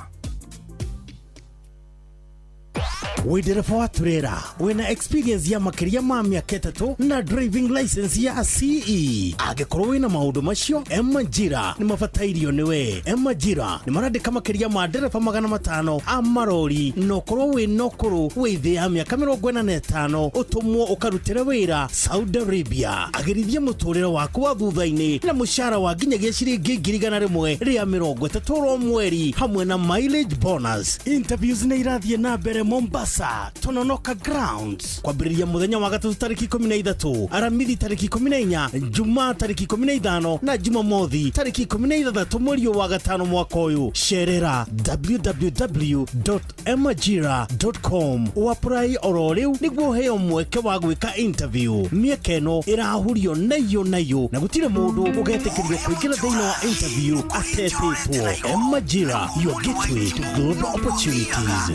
Wĩ ndereba wa turera wĩna experience ya makĩria ma mĩaka 3 na driving license ya CE. Angĩkorwo wĩna maũndũ macio, Majira nĩ mabatairio nĩwe. Majira nĩ marandĩka makĩria ma ndereba 500 a marori, na ũkorwo wĩna ũkũrũ wĩ thĩ ya mĩaka 45 ũtũmwo ũkarutĩre wĩra Saudi Arabia. Agĩrithia mũtũrĩre waku wa thutha-inĩ na mũcara wa nginyagia ciringi 130,000 oro mweri hamwe na mileage bonus. Interviews nĩ irathiĩ na mbere Mombasa, Tononoka Grounds, kwambĩrĩria mũthenya wa gatatũ tarĩki 13, Aramithi tarĩki 14, Jumaa tarĩki 15 na Jumamothi tarĩki 16 mweri wa gatano mwaka ũyũ. Cerera www.majira.com ũapply oro rĩu nĩguo ũheo mweke wa gwĩka interview. Mĩeke ĩno ĩrahurio nayo nayo na gũtirĩ mũndũ ũgetĩkĩrio kũingĩra thĩinĩ wa interview atetĩtwo. Majira, your gateway to global opportunities.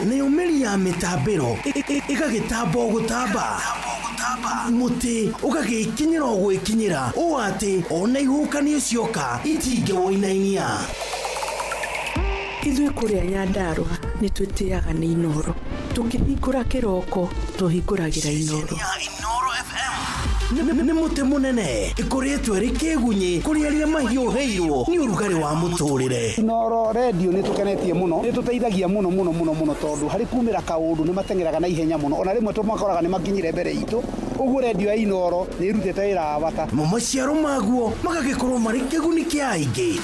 Nĩ umĩri ya mĩtambĩro ĩgagĩtamba o gũtamba, mũtĩ ũgagĩkinyĩra o gwĩkinyĩra ũũ atĩ ona ihuhũkanio cioka itingĩwũinainia. Ithuĩ kũrĩa Nyandarũa nĩ twĩtĩaga nĩ Inooro. Tũkĩhingũra kĩroko tũhingũragĩra Inooro. Nĩ mũtĩ mũnene ĩkũrĩtwo ĩrĩ kĩgunyĩ kũrĩ arĩa mahiũhĩirwo nĩ ũrugarĩ wa mũtũrĩre. Inooro redio nĩ tũkenetie mũno, nĩ tũteithagia mũno mũno mũno mũno tondũ harĩ kumĩra kaũndũ nĩ mateng'eraga na ihenya mũno, ona rĩmwe tũmakoraga nĩ makinyire mbere itũ. Ũguo redio ya Inooro nĩ ĩrutĩte wĩra wa bata. Mo maciaro maguo magagĩkorwo marĩ kĩguni kĩa aingĩ.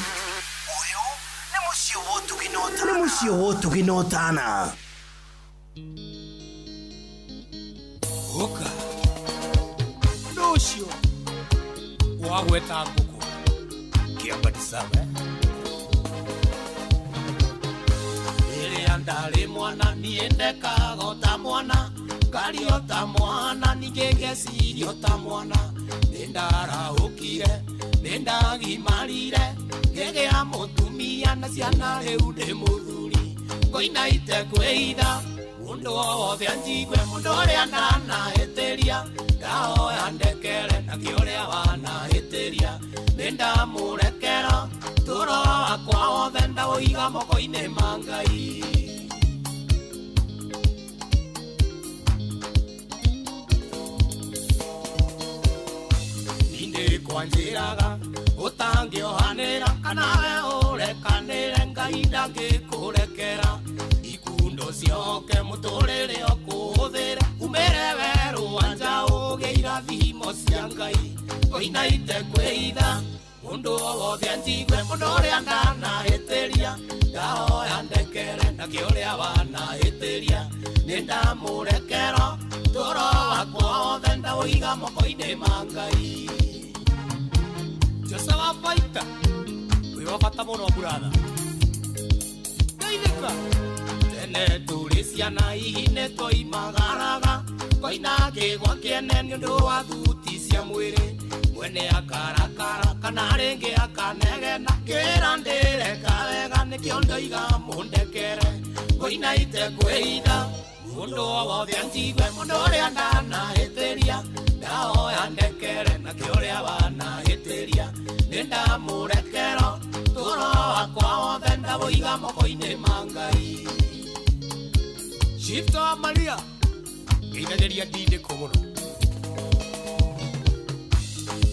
Ũyũ nĩ mũciĩ wa ũtugi na ũtana. Nĩ mũciĩ wa ũtugi na ũtana. Ũka ũcio wagweta ngũkũ kĩambatisawe rĩrĩa ndarĩ mwana niĩ ndekaga o ta mwana, ngario ta mwana, ningĩ ngecirio ta mwana. Nĩ ndarahũkire, nĩ ndagimarire, ngĩgĩa mũtumia na ciana rĩu ndĩ mũthuri. Ngoina itekwĩitha mũndũ o wothe anjigue, mũndũ ũrĩa ndanahĩtĩria ndahoya ndekere, na kĩ ũrĩa wanahĩtĩria nĩ ndamũrekera. Tũro wakwa wothe ndaũiga moko-inĩ ma Ngai. Nindĩ kwanjĩraga ũtangĩohanĩra kana we ũrekanĩre, Ngai ndangĩkũrekera. Ikundo cioke mũtũrĩre ũkũhũthĩre, umĩre werũ wa nja ũgĩe irathimo cia Ngai. Ngoina itekwĩitha mũndũ o wothe anjigue, mũndũ ũrĩa ndanahĩtĩria ndahoya ndekere, na kĩ ũrĩa wanahĩtĩria nĩ ndamũrekera. Tũro wakwa wothe ndaũiga moko-inĩ ma Ngai. Jose wa baita wĩ wa bata mũno brother. Ndeithĩka tene tũrĩ ciana hihi nĩ twoimagaraga koina kĩgwa kĩene nĩ ũndũ wa thuti cia mwĩrĩ mwene akarakara kana rĩngĩ akanegena kĩra ndĩreka wega nĩkĩo ndoiga mũndekere koina itekwĩhitha mũndũ o wothe anjigue mũndũ ũrĩa ndanahĩtĩria ndahoya ndekere nakĩo ũrĩa wanahĩtĩria nĩ ndamũrekera tũro wakwa wothe ndawũiga moko-inĩ ma Ngai. Shifta wa Maria ngeithagĩria ndindĩko mũno.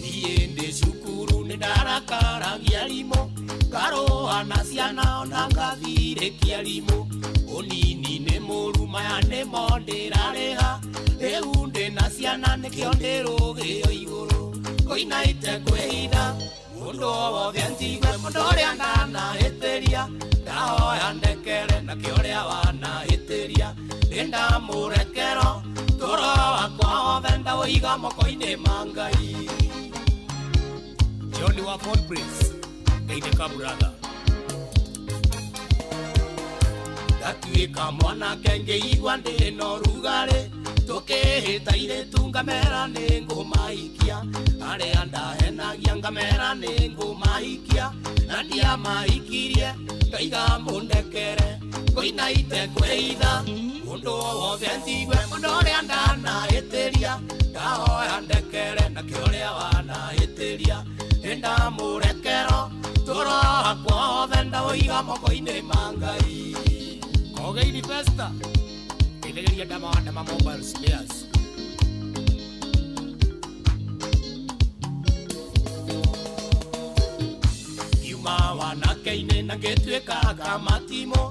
Niĩ ndĩ cukuru nĩ ndarakaragia arimũ ngarũa na ciana ona ngathirĩkia arimũ ũnini nĩ mũru maya nĩmo ndĩrarĩha rĩu ndĩ na ciana nĩkĩo ndĩrũgĩo igũrũ koina itekwĩhitha mũndũ o wothe anjigue mũndũ ũrĩa ndanahĩtĩria ndahoya ndekere nakĩo ũrĩa wanahĩtĩria nĩ ndamũrekera tũro wakwa wothe ndaũiga moko-inĩ ma Ngai. John wa Fort Prince ngeithĩka brother. Ndatuĩka mwanake ngĩigua ndĩ na ũrugarĩ tũkĩhĩta irĩtu ngamera nĩ ngũmahikia arĩa ndahenagia ngamera nĩ ngũmahikia na ndiamahikirie ngaiga mũndekere ngoina itekwĩhitha mũndũ o wothe anjigue mũndũ ũrĩa ndanahĩtĩria ndahoya ndekere nakĩo ũrĩa wanahĩtĩria nĩ ndamũrekera tũro wakwa wothe ndaũiga moko-inĩ ma Ngai. Kogeini Festa ngeithagĩria ndama wa Ndama Mobile Spares. Ngiuma wanake-inĩ na ngĩtuĩka kamatimũ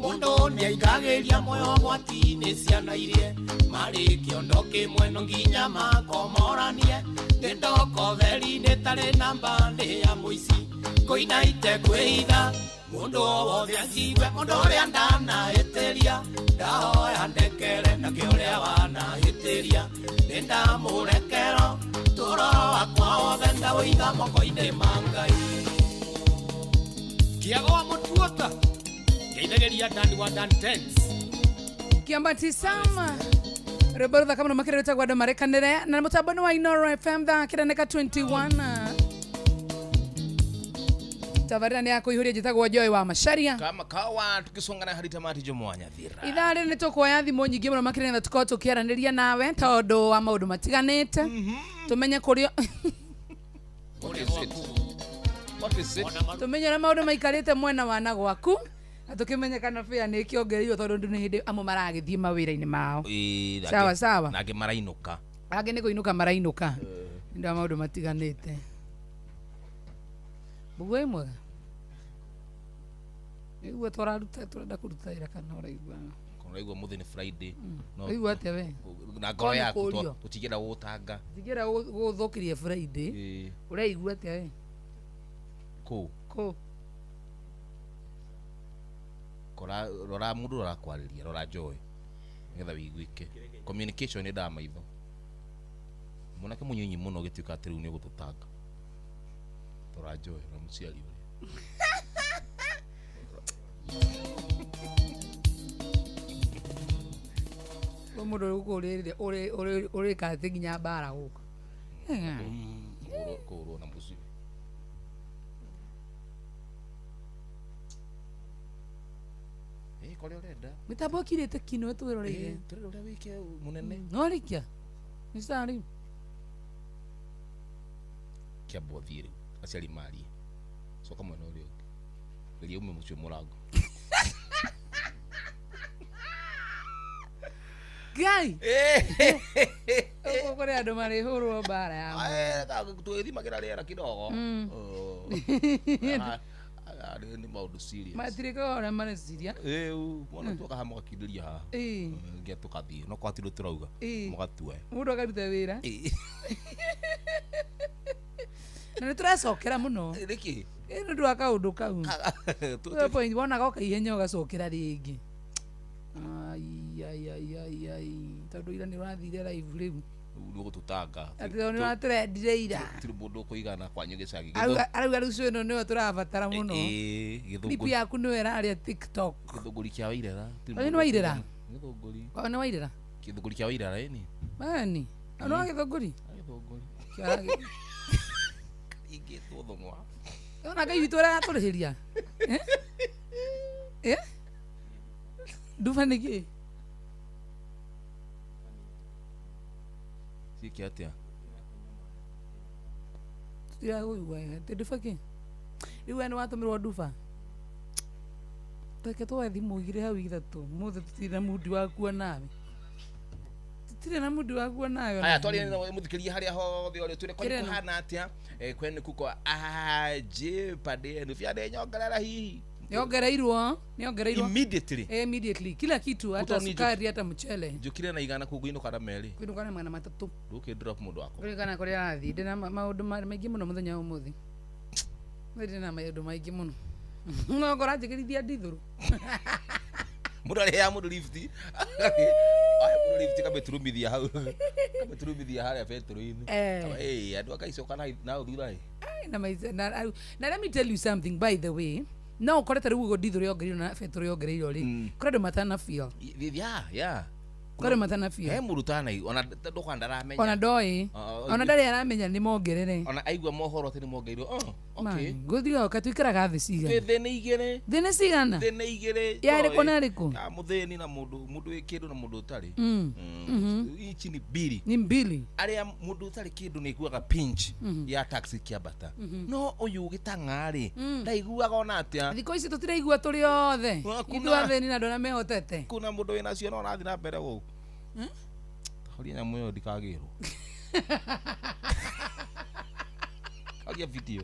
mũndũ nĩaingagĩria muoyo ũgwati-inĩ ciana irie marĩ kĩondo kĩmwe no nginya makomoranie nĩ ndoko theri-inĩ tarĩ namba nĩ ya mũici koina itekwĩhitha mũndũ o wothe anjigue mũndũ ũrĩa ndanahĩtĩria ndahoya ndekere nakĩo ũrĩa wanahĩtĩria nĩ ndamũrekera tũro wakwa wothe ndaũiga moko-inĩ ma Ngai. Kĩago wa Mũtuota ngeithagĩria Dan wa Dan Tents. Kiambati sama rwĩmbo rũthaka mũno makĩria rwĩtagwo andũ marekanĩre na mũtambo-inĩ wa Inoro FM thaa kĩreneka 21 tabarĩra nĩ ya kũihũria njĩtagwo Joy wa Macharia kama kawa tukisongana hadi tamati Jomo wa Nyathira. Ithaa rĩrĩ nĩ tũkuoya thimũ nyingĩ mũno makĩria nĩgetha tũkorwo tũkĩaranĩria nawe tondũ wa maũndũ matiganĩte tũmenye kũrĩa tũmenye ũrĩa maũndũ maikarĩte mwena wa na gwaku na tũkĩmenye kana bĩa nĩ ĩkĩongereirwo tondũ ndũ nĩ hĩndĩ amwe maragĩthiĩ mawĩra-inĩ mao. Sawa sawa. Na angĩ marainũka. Angĩ nĩ kũinũka marainũka nĩ ũndũ wa maũndũ matiganĩte. Mbugua ĩ mwega nĩguo tũraruta tũrenda kũruta wĩra kana ũraigua Ũraigua mũthĩ nĩ Friday. Ũraigua atĩa we? Na ngoro yaku tũtingĩenda gũgũtanga. Tũtingĩenda gũgũthũkĩria Friday. Ũraigua atĩa we? Kũ? Kũ? Kora rora mũndũ ũrakwarĩria rora Joy nĩgetha wĩiguĩke. Communication nĩ ndawa maitho. Mwanake mũnyinyi mũno ũgĩtuĩka atĩ rĩu nĩ ũgũtũtanga. Rora Joy rora mũciari ũrĩa. Mũndũ gũkũ ũrĩka atĩ nginya mbara gũkũ. Kũhũrwo na mũcibi. Kũrĩa ũrenda. Mĩtambo ĩkirĩte ki nĩwe twĩroreire. Tũrenda ũrĩa wĩke mũnene. No rĩkia. Nĩ sawa rĩu. Kĩamba ũthiĩ rĩu aciari marie. Coka mwena ũrĩa ũngĩ. Geria ume mũciĩ mũrango. Ngai. Gũkũ kũrĩ andũ marĩhũrwo mbara ya. Tũgĩthimagĩra rĩera kidogo. Nĩ maũndũ serious. Matirĩkaga ũrĩa mareciria. Mwana tu akaha mũgakindĩria haha. Nginya tũkathiĩ no kwatirwo tũrauga mũgatuoya. Mũndũ akaruta wĩra. Na nĩ tũracokera mũno. Nĩkĩ? Nĩ ũndũ wa kaũndũ kau. Point wonaga oka ihenya ũgacokera rĩngĩ. Ai ai ai ai ai tondũ ira nĩ ũrathire live rĩu. Rĩu nĩũgũtũtanga. Atĩ tondũ nĩũratũrendire ira. Gũtirĩ mũndũ ũkũigana kwanyu gĩcagi. Arauga rũciũ ĩno nĩyo tũrabatara mũno. Ĩĩ, Clip gĩthũngũri. yaku nĩyo ĩrarĩa TikTok. Gĩthũngũri kĩa Wairera. Gũtirĩ Kwanyu mũndũ nĩ Wairera? ũkũigana. Gĩthũngũri. Kwao nĩ Wairera? Gĩthũngũri kĩa Wairera ĩni. Mani. Nĩ wa gĩthũngũri? Gĩthũngũri. Kĩa- Ingĩtwo thũng'wa. Ona Ngai witũ ũrĩa aratũrĩhĩria. Eh? Eh? Nduba nĩ kĩ? Ciĩke atĩa? Tũtiragũigua wega. Atĩ nduba kĩ? Rĩu we nĩwatũmĩrwo nduba? Reke tuoe thimũ igĩrĩ hau ithatũ. Ũmũthĩ tũtirĩ na mundi wa kuo nawe. Tũtirĩ na mundi wa kuo nawe. Haya, twarie na mũthikĩria harĩa hothe ũrĩ, twĩre kwanyu Kĩrĩ na- kũhana atĩa, kwenu kuko aje, pande yenu fyade nyongerera hihi? Nĩongereirwo, nĩongereirwo. Immediately. Eh, immediately. Kila kitu, hata Kutoni sukari, hata mchele. Njũkire na 100 kũu ngũinũka na 2. Kwĩnũka na 300. Ndũkĩ drop mũndũ wakwa. Kũringana kũrĩa arathiĩ. Ndĩna maũndũ maingĩ mũno mũthenya wa ũmũthĩ. Ndĩna maũndũ maingĩ mũno. No ngora njĩkĩrithia ndithũrũ. Mũndũ arĩheaga mũndũ lift. Ahe mũndũ lift kamĩturumithia hau. Kamĩturumithia harĩa betũrũ-inĩ. Eh. Kama, "Ĩ, andũ akaicoka na thutha ĩ." Ai, na maica na let me tell you something, by the way. No ũkore ta rĩu ũguo ndithũrũ yongereirwo na betũrũ yongereirwo rĩ. Kũrĩ andũ matana feel. Yeah. Kũrĩ andũ matana feel. He mũndũ ũtana ona ndũkwa ndaramenya. Ona ndoĩ. Ona ndarĩ aramenya nĩ mongerere. Ona aigua mohoro atĩ nĩ mongereirwo. Oh, okay. Ngũthiga ũka tuikaraga thĩ cigana. Thĩ nĩ igĩrĩ. Thĩ nĩ cigana? Thĩ nĩ igĩrĩ. Ya ĩrĩkũ Joy. na ĩrĩkũ? Ya mũthĩni na mũndũ mũndũ wĩ kĩndũ na mũndũ ũtarĩ. Ici nĩ mbiri. Ni mbili. Arĩa mũndũ ũtarĩ kĩndũ nĩ aiguaga pinch ya taxi kĩambata. No ũyũ gĩtang'a rĩ, ndaiguaga ona atĩa. Thikũ ici tũtiraigua tũrĩ othe. Ithuĩ athĩni na andũ arĩa mehotete. Kuna mũndũ wĩna cio no arathiĩ na mbere gũkũ. Horia nyamũ ĩyo ndikagĩrwo. Horia video.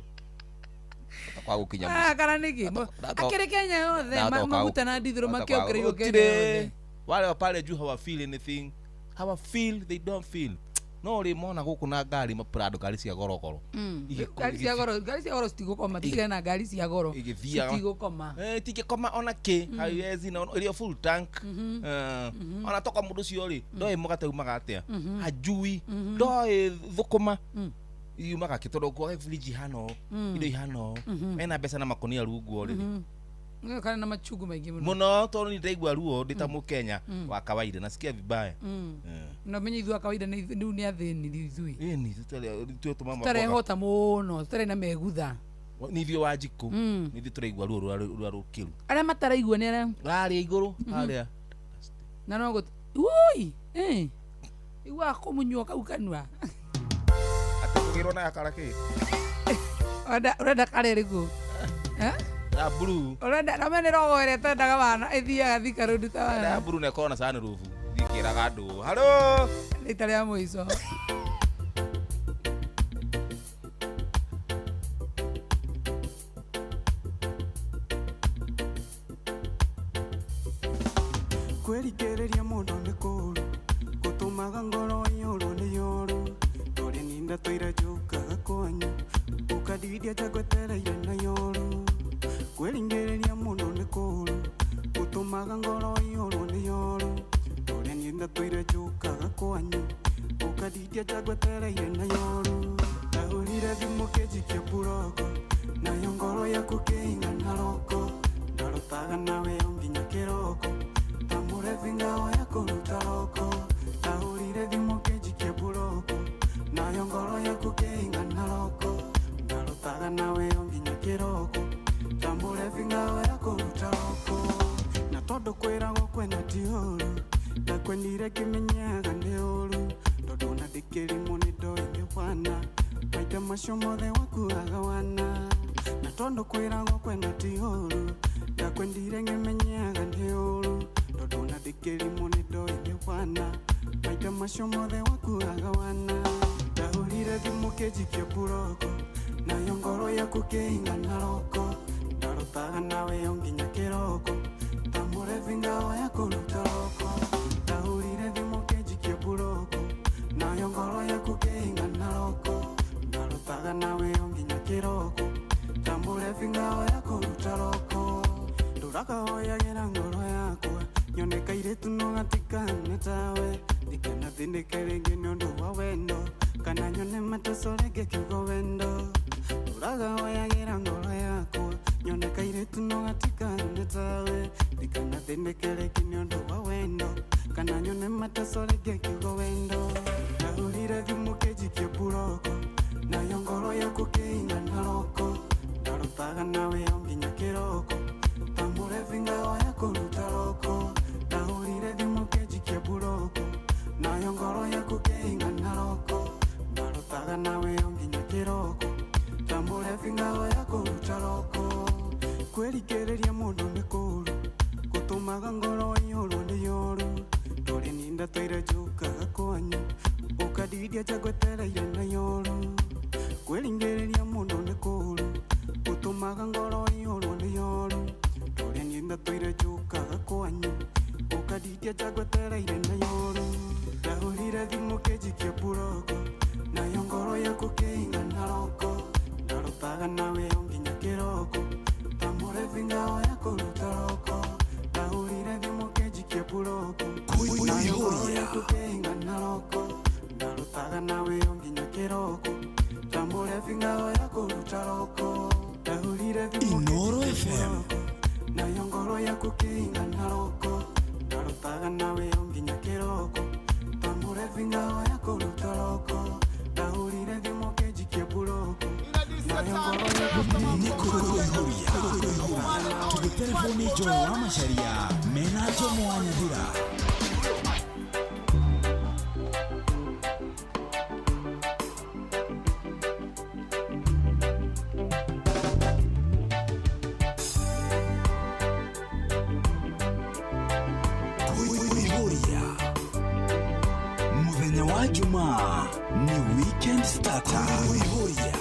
Kwa gũkinya mũciĩ. Ah, kana nĩkĩ? Akĩrĩ Kenya yothe Ndatoka maguta na ndithũrũ ndatoka makĩongereirwo gũtirĩ. Kenya yothe. Wale wa pale juu hawa feel anything. Hawa feel, they don't feel. No rĩ mona gũkũ na ngari maprado, ngari cia gorogoro. Ngari cia goro, ngari cia goro citigũkoma, tũtirĩ na ngari cia goro. Igĩthiaga. Citigũkoma. Eh, itingĩkoma ona kĩ, haiwezi na ĩrĩ full tank. Ona toka mũndũ ũcio rĩ, ndoĩ mũgate umaga atĩa. Hajui, ndoĩ thũkũma. Yumaga kĩ tondũ kwa fridge ihana ũũ, indo ihana ũũ. Ena mbeca na makonia rungu already. Kana na machungu maingĩ mũno. Mũno tondũ nĩ ndaigua ruo ndĩ ta mũkenya wa kawaida, nasikia vibaya. Na menye ithuĩ a kawaida nĩ rĩu nĩ athĩni rĩu ithuĩ. Ĩni ithuĩ tũmama Tũtarehota mũno, tũtarĩ na megutha. Nĩ ithuĩ wa njikũ, nĩ ithuĩ tũraigua ruo rũrĩa rũkĩru. Arĩa mataraigua nĩ arĩa Harĩa igũrũ, harĩa. Na no gũt Woi! Eh. Iguaga kũmunywo kau kanua. Atĩ kũgĩrwo na yakara kĩ? Ũrenda kara ĩrĩkũ? Eh? Ya blue. Ũrenda na mene rogo ĩrĩa twendaga wana ĩthiaga Thika Road ta Ya wana. blue na ĩkorwo na sunroof. Thiĩ ngĩraga andũ. Halo. Rita rĩa mũico. Kwĩrikĩrĩria mũndũ nĩ kũũru gũtũmaga ngoro iyũrwo nĩ yoru ndũrĩ ninda tũira njũkaga kwanyu ũkandidia ta ngwetereire na yoru kwĩringĩrĩria mũndũ nĩ kũũru gũtũmaga ngoro iyũrwo nĩ yoru ndũrĩ ninda tũira njũkaga kwanyu ũkandidia ta ngwetereire na yoru ndahũrire thimũ kĩnjikia mburoko nayo ngoro yaku kĩingana roko ndarotaga nawe o nginya kĩroko tamũrethi ngao ya kũruta roko ndahũrire thimũ kĩnjikia mburoko nayo ngoro yaku kĩingana roko ndarotaga nawe o nginya kĩroko tamũrethi ngao ya kũruta roko na tondũ kwĩragwo kwenda ti ũru ndakwendire ngĩmenyaga nĩ ũru tondũ ona ndĩkĩrimũ nĩ ndoĩ nĩ wana maita macio mothe wakuaga wana na tondũ kwĩragwo kwenda ti ũru ndakwendire ngĩmenyaga nĩ ũru tondũ ona ndĩkĩrimũ nĩ ndoĩ nĩ wana maita macio mothe wakuaga wana ndahũrire thimũ kĩnjikia mburoko nayo ngoro yaku kĩingana roko ndarotaga nawe o nginya kĩroko tamũrethi ngao ya kũruta roko ndahũrire thimũ kĩnjikia mburoko nayo ngoro yaku kĩingana roko ndarotaga nawe o nginya kĩroko tamũrethi ngao ya kũruta roko ndũrakahoyagĩra ngoro yakwa nyone kairĩtu no gatikane tawe thikana. Ndikanathĩnĩke rĩngĩ nĩ ũndũ wa wendo kana nyone mateso rĩngĩ kiugo wendo tũraga woyagĩra ngoro yakwa nyone kairĩtu no gatikane tawe ndikanathĩnĩke rĩngĩ nĩ ũndũ wa wendo kana nyone mateso rĩngĩ kiugo wendo ndahũrire thimũ kĩnjikie mburoko nayo ngoro yaku kĩingana roko ndarutaga nawe o nginya kĩroko ta mũrebi ngao ya kũruta roko ndahũrire thimũ kĩnjikie mburoko nayo ngoro yaku kĩingana roko ndarutaga nawe o nginya kĩroko ta mũrebi ngao ya kũruta roko kwĩrigĩrĩria mũndũ nĩ kũũru gũtũmaga ngoro ĩihũrwo nĩ ũũru ndũrĩ ninda tũire njũkaga kwanyu ũkandidia njagwetereire na yoru kwĩringĩrĩria mũndũ nĩ kũũru gũtũmaga ngoro ĩihũrwo nĩ ũũru ndũrĩ ninda tũire njũkaga kwanyu ũkandidia njagwetereire na yoru ndahũrire thimũ kĩnjikie mburoko nayo ngoro yaku kĩingana roko ndarutaga nawe o nginya kĩroko ta mũrebi ngao ya kũruta roko ndahũrire thimũ kĩnjikie mburoko nayo ngoro yaku kĩingana roko ndarutaga nawe o nginya kĩroko ta mũrebi ngao ya kũruta roko ndahũrire thimũ Inoro FM nayo ngoro yaku kĩingana roko ndarutaga nawe o nginya kĩroko ta mũrebi ngao ya kũruta roko ndahũrire thimũ kĩnjikie mburoko nayo ngoro yaku nĩ kũihũria tũgĩtelefoni Joy wa Macharia mena Jomo wa Nyathira. Kuihuria muthenya wa Jumaa ni weekend starter. Kuihuria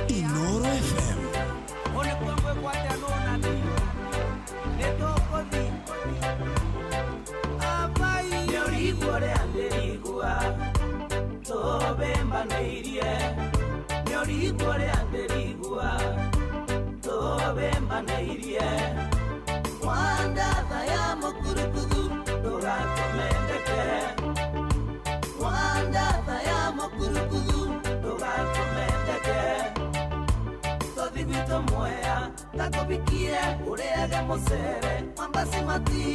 Inoro FM. Wandatha ya mukurukuthu ndũgatũmendeke Wandatha ya mukurukuthu ndũgatũmendeke Tũthi gwitũ Mwea takũbikie ũrĩage mũcere Wambasimati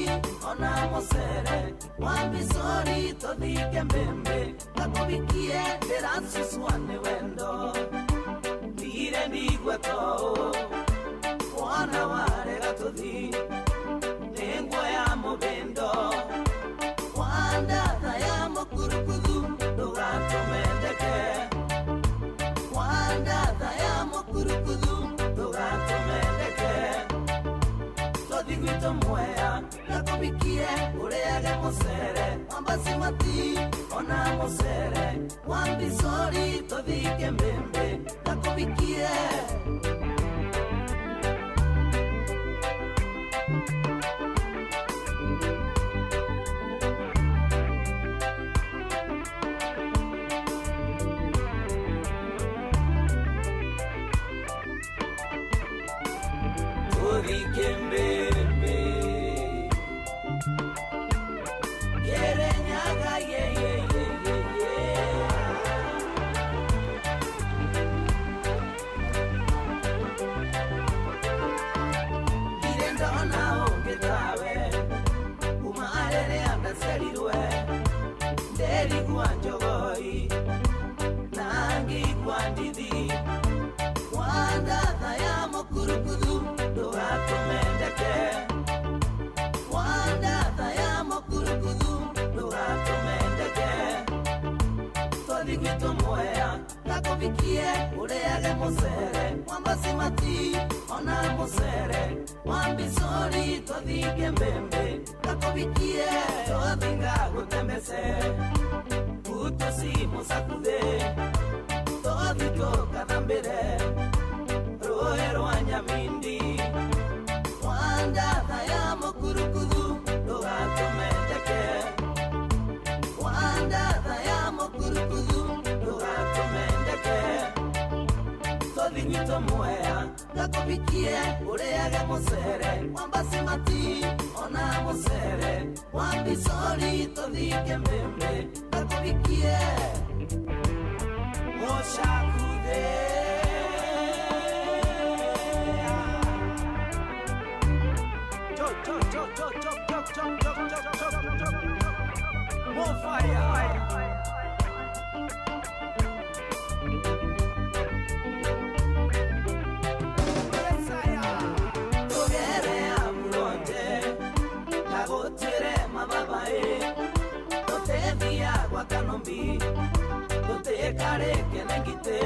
ona mũcere Wambicori tũthike mbĩmbĩ takũbikie ndĩracucua nĩ wendo Ndigire ndigwe tou Mwana warega tũthi Nengwa ya mubendo Wandatha ya mukurukuthu ndũgatũmendeke Wandatha ya mukurukuthu ndũgatũmendeke Tũthi gwitũ Mwea nakũbikie ũrĩage mũcere Wambasimati ona mũcere Wambicori tũthike mbĩmbĩ nakũbikie. Nakubikie ureage mucere Wambasimati ona mucere Wambicori tũthike mbembe Nakubikie tũthinga gũtembece Utosi musakuthe Tũthi tũkathambĩre Rũĩ rwa Nyamindi Wandatha ya mũkurukuthu ndũgatũmendeke Wandatha ya mũkurukuthu ndũgatũmendeke Tũthi gwitũ Mwea nakũbikie ũrĩage Ureage mucere wambasimati ona mucere wambicori tuthike mbembe ngakubikie mucakuthe. More fire. Tugere aburonje ndagutere mababae tutethia gwa kanombi tutekareke nengite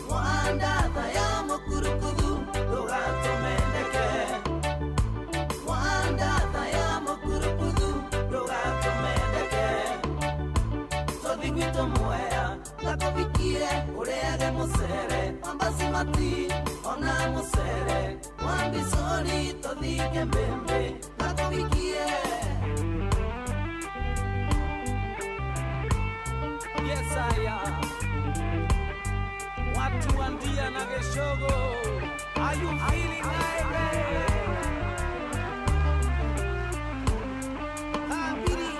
mwandatha ya mukurukuthu ndugatumendeke mwandatha ya mukurukuthu ndugatumendeke tuthi gwitũ mwea ngakubikie ureage mucere wambasimati ona mucere wambicori tuthike mbembe ngakubikie. Yes, I am. Watu wandia na geshogo. Are you feeling irate? Habiri.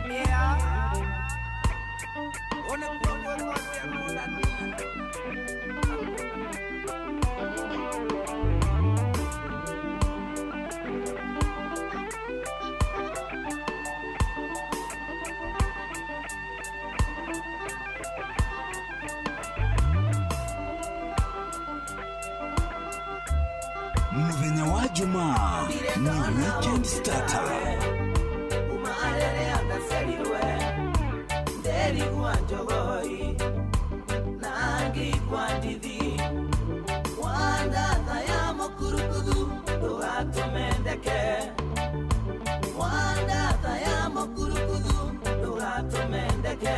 Yeah. One kwa kwa munani. Muthenya wa Jumaa ni weekend starter. Umarere andacerirwe nderigwa njogoi nangigwa ndithi wandatha ya mukurukuthu ndugatumendeke wandatha ya mukurukuthu ndugatumendeke.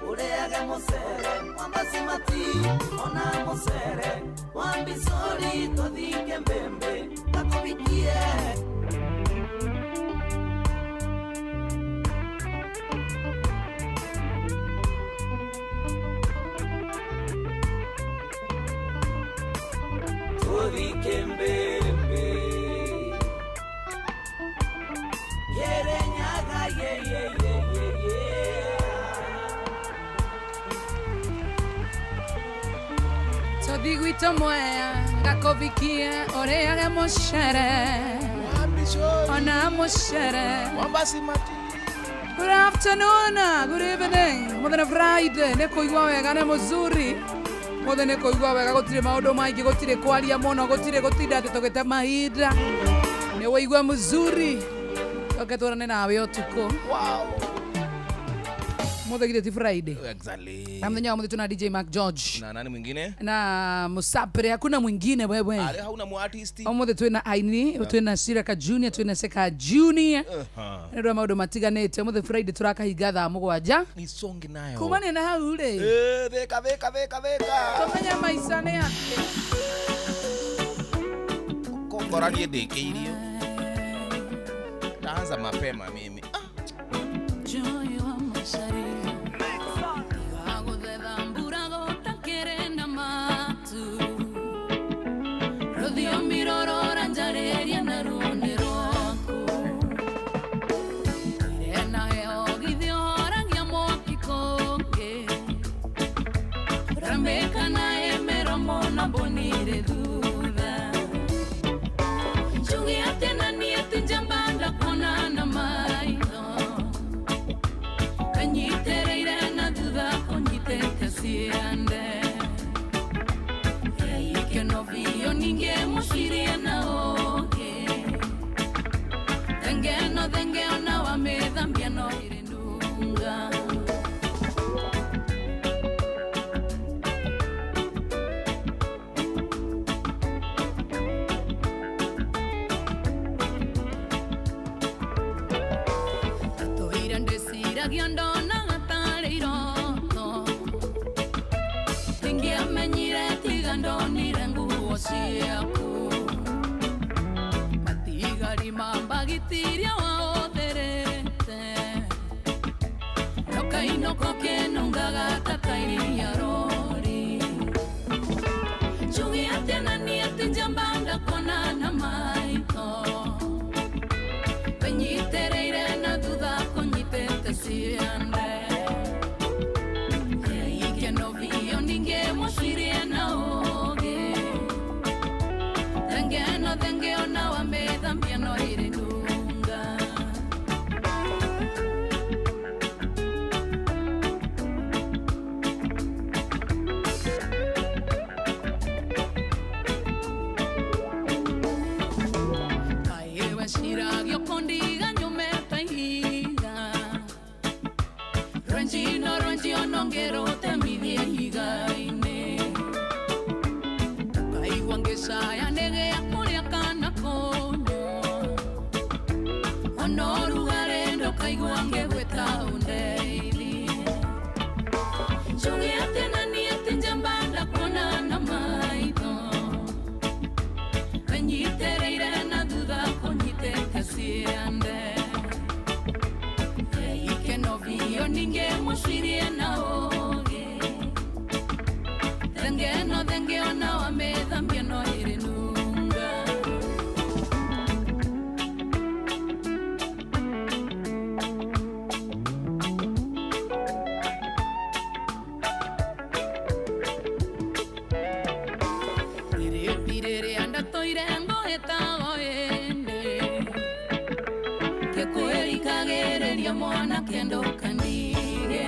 Ureage mucere wambasimati ona mucere wambicori tuthike mbembe ngakubikie. Tuthike mbembe Yerenyaga ye ye ye ye ye. Tothigwitũ mwea ngakubikie ureage mucere ona mucere wambasimati. Good afternoon, good evening. Muthenya Friday nĩ kũigua wega nĩ mũzuri. Muthenya nĩ kũigua wega gũtirĩ maũndũ maingĩ gũtirĩ kwaria mũno gũtirĩ gũtinda atĩ tũgĩte mahinda. Nĩ wĩigua mũzuri. Toke tũrane nawe ũtukũ. Wow. Muthenya githĩ ti Friday. Exactly. Na muthenya wa mũthĩ tuna DJ Mark George. Na nani mwingine? Na Musapre hakuna mwingine wewe. Ale hauna mu artist. Umuthi twina aini, twina Shiraka Junior, twina Seka Junior. Nĩ ũndũ wa maũndũ matiganĩte. Umuthi Friday turakahinga thaa 7. Ni songi nayo. Kumania na hau rĩ. Thika thika thika thika. Tũmenye maica nĩ atĩ. Kongora niĩ ndĩkĩirie. Taanza mapema mimi. Joy wa macaria. Njamba ndakona na mai. Ninge mushirie na oge Thengeno thengeo na wamethambia no irindunga. Tatuire ndeciragia ndonaga tarĩ iroto, ndingĩamenyire tiga ndonire nguo ciaku. Matigari ma mbagitiria waotherete, nokainoko kenungaga ta tairia rori. Njuge atĩa na niĩ atĩ njamba ndakuona na maitho, wĩnyitĩrĩire na thutha kũnyitĩte ciande. Ikeno biũ ningĩmũcirie na ũũgĩ, thengeno thengeo na wamĩthambia no ĩrĩ ndunga. Kaĩ weciragia ũkũndiga nyume ta ihiga, rwenji no rwenji ona ũngĩrũtemithie ihiga-inĩ. Ũkaigua ngĩcaya nĩgĩa kũrĩa kana kũnyua, ona ũrugarĩ ndũkaigua ngĩgwĩta ũndeithie. Njuge atĩa na niĩ atĩ njamba ndakuona na maitho, wĩnyitĩrĩire na thutha kũnyitĩte ciande. Ikeno biũ ningĩmũcirie na ũũgĩ, thengeno thengeo na wamĩthambia no ĩrĩ nunga. Rĩrĩpi rĩrĩa ndatũire ngũhĩtago ĩndĩ, ngĩkwĩrikagĩrĩria mwanake ndũkandige.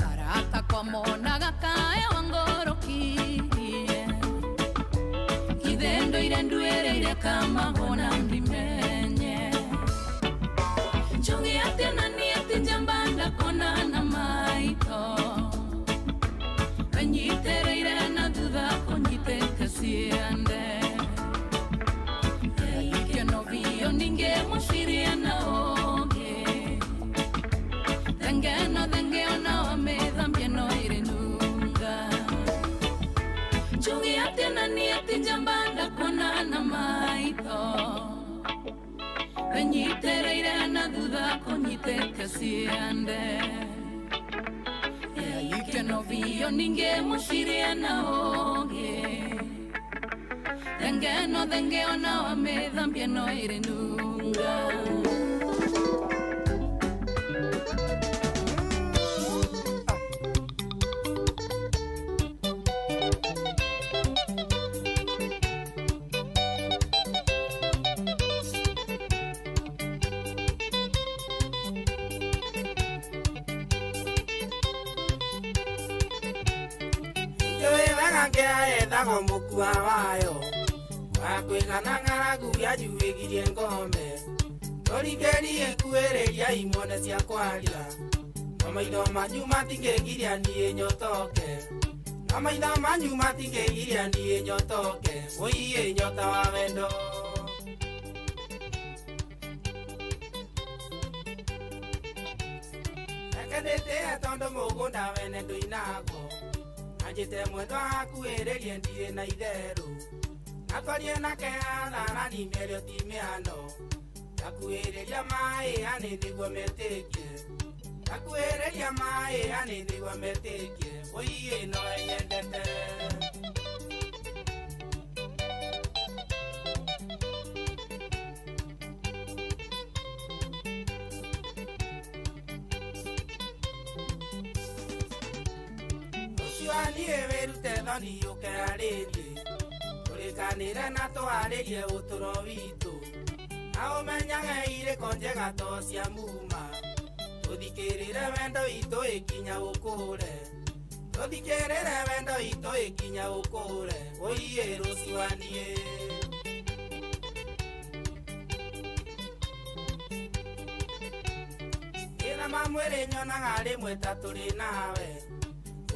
Arata kwa monaga kaĩ wangũrũkirie, githĩ ndũire nduĩrĩire kamagũna ndimenye. Njuge atĩa na niĩ atĩ njamba ndakuona na maitho, wĩnyitĩrĩire na thutha kũnyitĩte ciande. Ikeno biũ ningĩmũcirie na ũũgĩ, thengeno thengeo na wamĩthambia no ĩrĩ nunga. Njuge atĩa na niĩ atĩ njamba ndakuona na maitho, wĩnyitĩrĩire na thutha kũnyitĩte ciande. Ikeno biũ ningĩmũcirie na ũũgĩ, thengeno thengeo na wamĩthambia no ĩrĩ nunga. Ethagwo mũkua wayo wakwĩgana ng'aragu yanjuĩgirie ngombe tũrikĩrie kuĩrĩria imone cia kwaria no maitho manyu matingĩgiria niĩ nyotoke no maitho manyu matingĩgiria niĩ nyotoke ũiĩ nyota wa wendo. Reke ndĩtĩe tondũ mũgũnda wene ndũinagwo anjĩte mwendwa akuhĩrĩrie ndirĩ na itherũ na twarie nake atharani mĩario ti mĩano ndakuhĩrĩria maĩ anĩ nĩguo metĩkie ndakuhĩrĩria maĩ anĩ nĩguo metĩkie ũiĩ no enyendete. Niĩ wĩrute thoni ũkearĩrie tũrĩkanĩre na twarĩrie ũtũro witũ na ũmenyage irĩko njega to cia muma tũthikĩrĩre wendo witũ ĩkinya ũkũre tũthikĩrĩre wendo witũ Ĩkinya ũkũre ũiye rũciwanie. Ĩna mamwĩrĩ nyonaga rĩmwe ta tũrĩ nawe.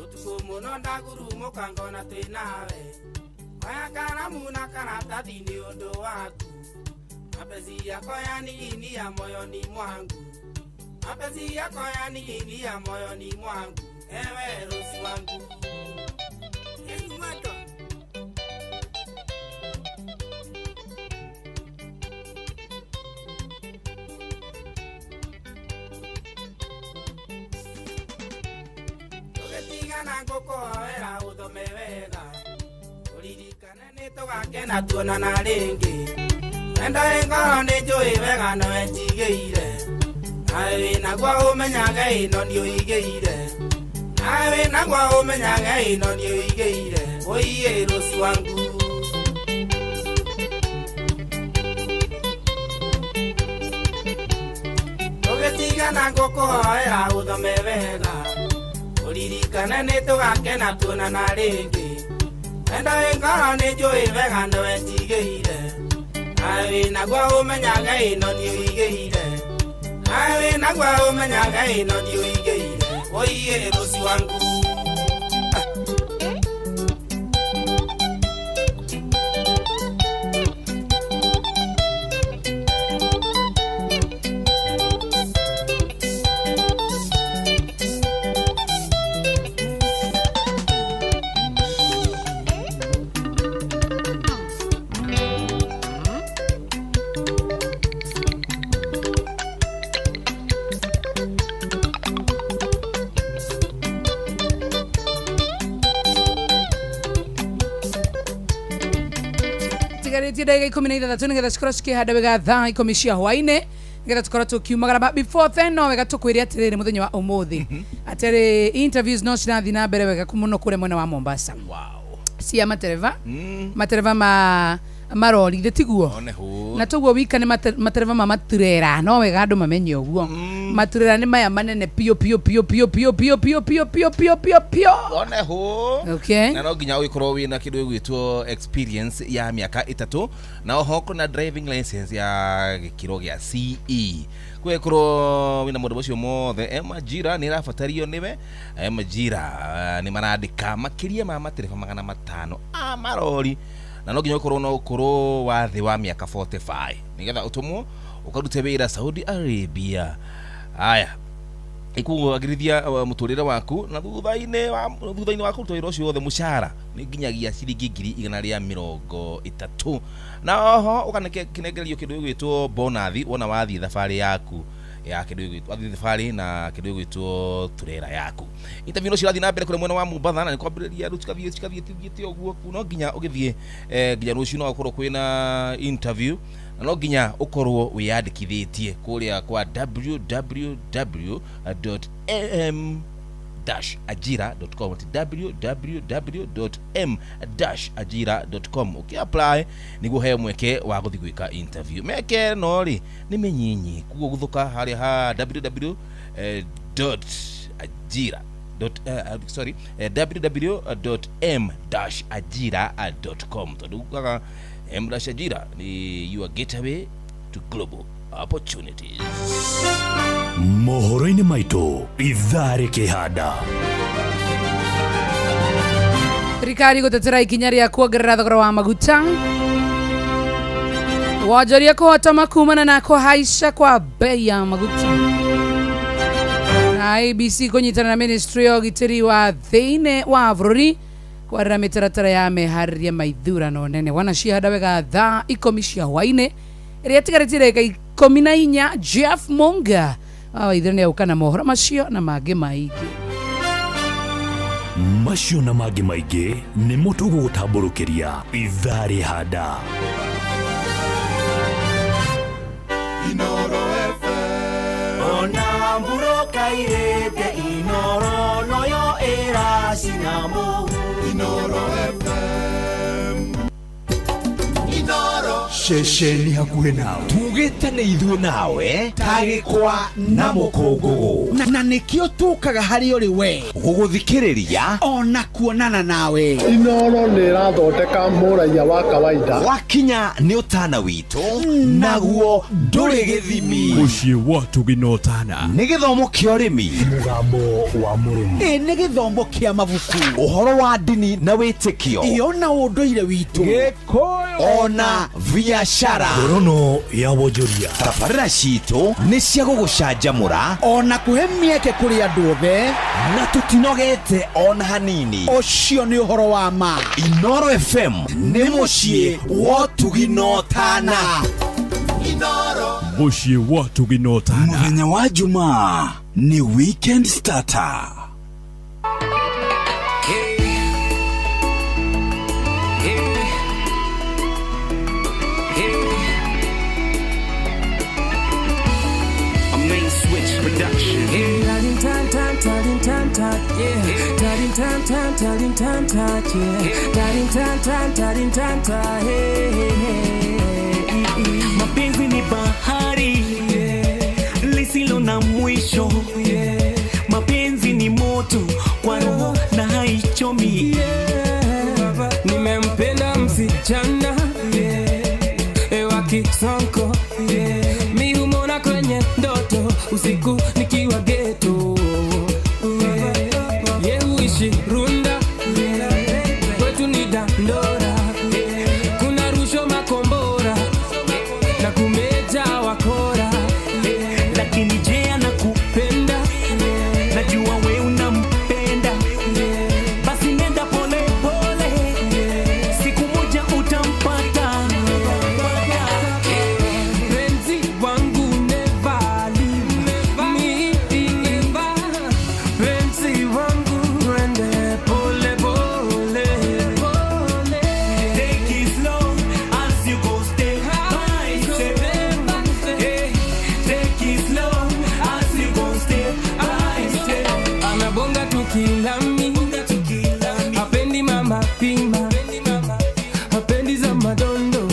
Ũtukũ mũno ndagurumũka ngona twĩ nawe. Oya karamu na karatathi nĩ ũndũ waku. Mapenzi yako yaniingia moyoni mwangu. Mapenzi yako yaniingia moyoni mwangu. Ewe Rosi wangu. Yesu mwendo. Tũgĩtigana ngũkũhoera ũthome wega. Ũririkane nĩtũgakena tuonana rĩngĩ. Wendo wĩ ngoro nĩnjũĩ wega nowe njigĩire. Nawe wĩnaguo ũmenyage ĩno nĩũigĩire. Nawe wĩnaguo ũmenyage ĩno nĩũigĩire. Ũiye Rosi wangu. Tũgĩtigana ngũkũhoera ũthome wega. Ũririkane nĩtũgakena tuonana rĩngĩ. Wendo wĩ ngoro nĩnjũĩ wega nowe njigĩire. Nawe wĩnaguo ũmenyage ĩno nĩũigĩire. Nawe wĩnaguo ũmenyage ĩno nĩũigĩire. Ũiye Rosi wangu. Tigarĩtie ndagĩka 16 nĩgetha cikorwo cikĩhanda wega thaa 10 cia hwaĩ-inĩ nĩgetha tũkorwo tũkiumagara. But before then no wega tũkwĩre atĩrĩrĩ mũthenya wa ũmũthĩ atĩrĩ interviews no cirathiĩ na mbere wega mũno kũrĩa mwena wa Mombasa. Cia matereba matereba ma marori githĩ tiguo na toguo wika nĩ matereba ma maturera no wega andũ mamenye ũguo. Maturera nĩ maya manene piũ piũ piũ piũ piũ piũ piũ piũ piũ piũ piũ piũ. One ho. Okay. Na no nginya ũgĩkorwo wĩna kĩndũ gĩgwĩtwo experience ya mĩaka 3 na oho kuna driving license ya gĩkĩro gĩa CE. Kwĩkorwo wĩna mũndũ ũcio mothe Majira nĩ ĩrabatario nĩwe. Majira nĩ marandĩka makĩria ma matereba 500 a marori na no nginya ũkorwo na ũkũrũ wa thĩ wa mĩaka 45 nĩgetha ũtũmwo ũkarute wĩra Saudi Arabia. Aya ikuagirithia mũtũrĩre waku na thutha-inĩ wa kũruta wĩra ũcio wothe mũcara nĩ nginyagia ciringi 130,000 na oho ũkanengererio kĩndũ gĩgwĩtwo bonathi wona wathiĩ thabarĩ yaku ya kĩndũ gĩgwĩtwo wathiĩ thabarĩ na kĩndũ gĩgwĩtwo turera yaku. Interview no cirathiĩ na mbere kũrĩa mwena wa Mombasa na nĩ kwambĩrĩria rĩu cikathiĩ tithiĩte ũguo no nginya ũgĩthiĩ nginya rũciũ no gũkorwo kwĩna interview na no nginya ũkorwo wĩyandĩkithĩtie kũrĩa kwa www.m-ajira.com www.m-ajira.com ũkĩ-apply nĩguo heo mweke wa gũthiĩ gwĩka interview. Meke no rĩ nĩ mĩnyinyi kuguo gũthũka harĩa ha www.ajira www.m-ajira.com tondũ ugaga M-Ajira ni your gateway to global opportunities. Mohoro-inĩ maitũ ithaa rĩkĩhanda. Thirikari gũtetera ikinya rĩa kuongerera thogora wa maguta. Wonjoria kũhotoma kumana na kũhaica kwa bei ya maguta. Na ABC kũnyitana na Ministry ya ũgitĩri wa thĩinĩ wa bũrũri kwarĩra mĩtaratara ya meharĩria ma ithurano nene. Wanacihanda wega thaa 10 cia hwaĩ-inĩ ĩrĩa ĩtigarĩtie ndagĩka 14. Jeff Munga wa Waithera nĩegũka na mohoro macio na mangĩ maingĩ. Macio na mangĩ maingĩ nĩmo tũgũgũtambũrũkĩria ithaa rĩhanda. Inoro FM. Ona mburoka irĩte Inoro noyo ĩracina mũhu. Inoro FM. Inoro. Ceceni hakuhĩ nawe. Tugĩte nĩ ithuĩ nawe tagĩkwa na mũkũngũgũ. Na nĩkĩo tũkaga harĩ ũrĩ we gũgũthikĩrĩria ona kuonana nawe. Inoro nĩ ĩrathondeka mũraiya wa kawaida. Wakinya nĩ ũtana witũ naguo ndũrĩ gĩthimi. Mũciĩ wa Tugi na Ũtana. Nĩ gĩthomo kĩa ũrĩmi. Mũgambo wa mũrĩmi. Ĩ nĩ gĩthomo kĩa mabuku. Ũhoro wa ndini na wĩtĩkio. Ĩ ona ũndũire witũ. Gĩkũyũ ona biacara. Ngorono ya wonjoria. Tabarĩra citũ nĩ cia gũgũcanjamũra ona kũhe mĩeke kũrĩ andũ othe na tũtinogete ona hanini. Ũcio nĩ ũhoro wa ma. Inoro FM nĩ mũciĩ wa Ũtugi na Ũtana. Inoro. Mũciĩ wa Ũtugi na Ũtana. Mũthenya wa Jumaa ni weekend starter. Mapenzi ni bahari lisilo na mwisho. Mapenzi ni moto kwa roho na haichomi. Nimempenda msichana wa Kisonko. Mi humona kwenye ndoto usiku nikiwa ghetto. Ye huishi Runda, kwetu ni Dandora. Kuna rusho makombora na kumeja wakora. Lakini je, anakupenda? Najua we unampenda. Basi nenda pole pole, siku moja utampata. Penzi wangu never leave me. Penzi wangu twende pole pole. Take it slow as you go step by step. Yeah, take it slow as you go step by step. Anabonga tukilami, hapendi mama pima, hapendi za madondo,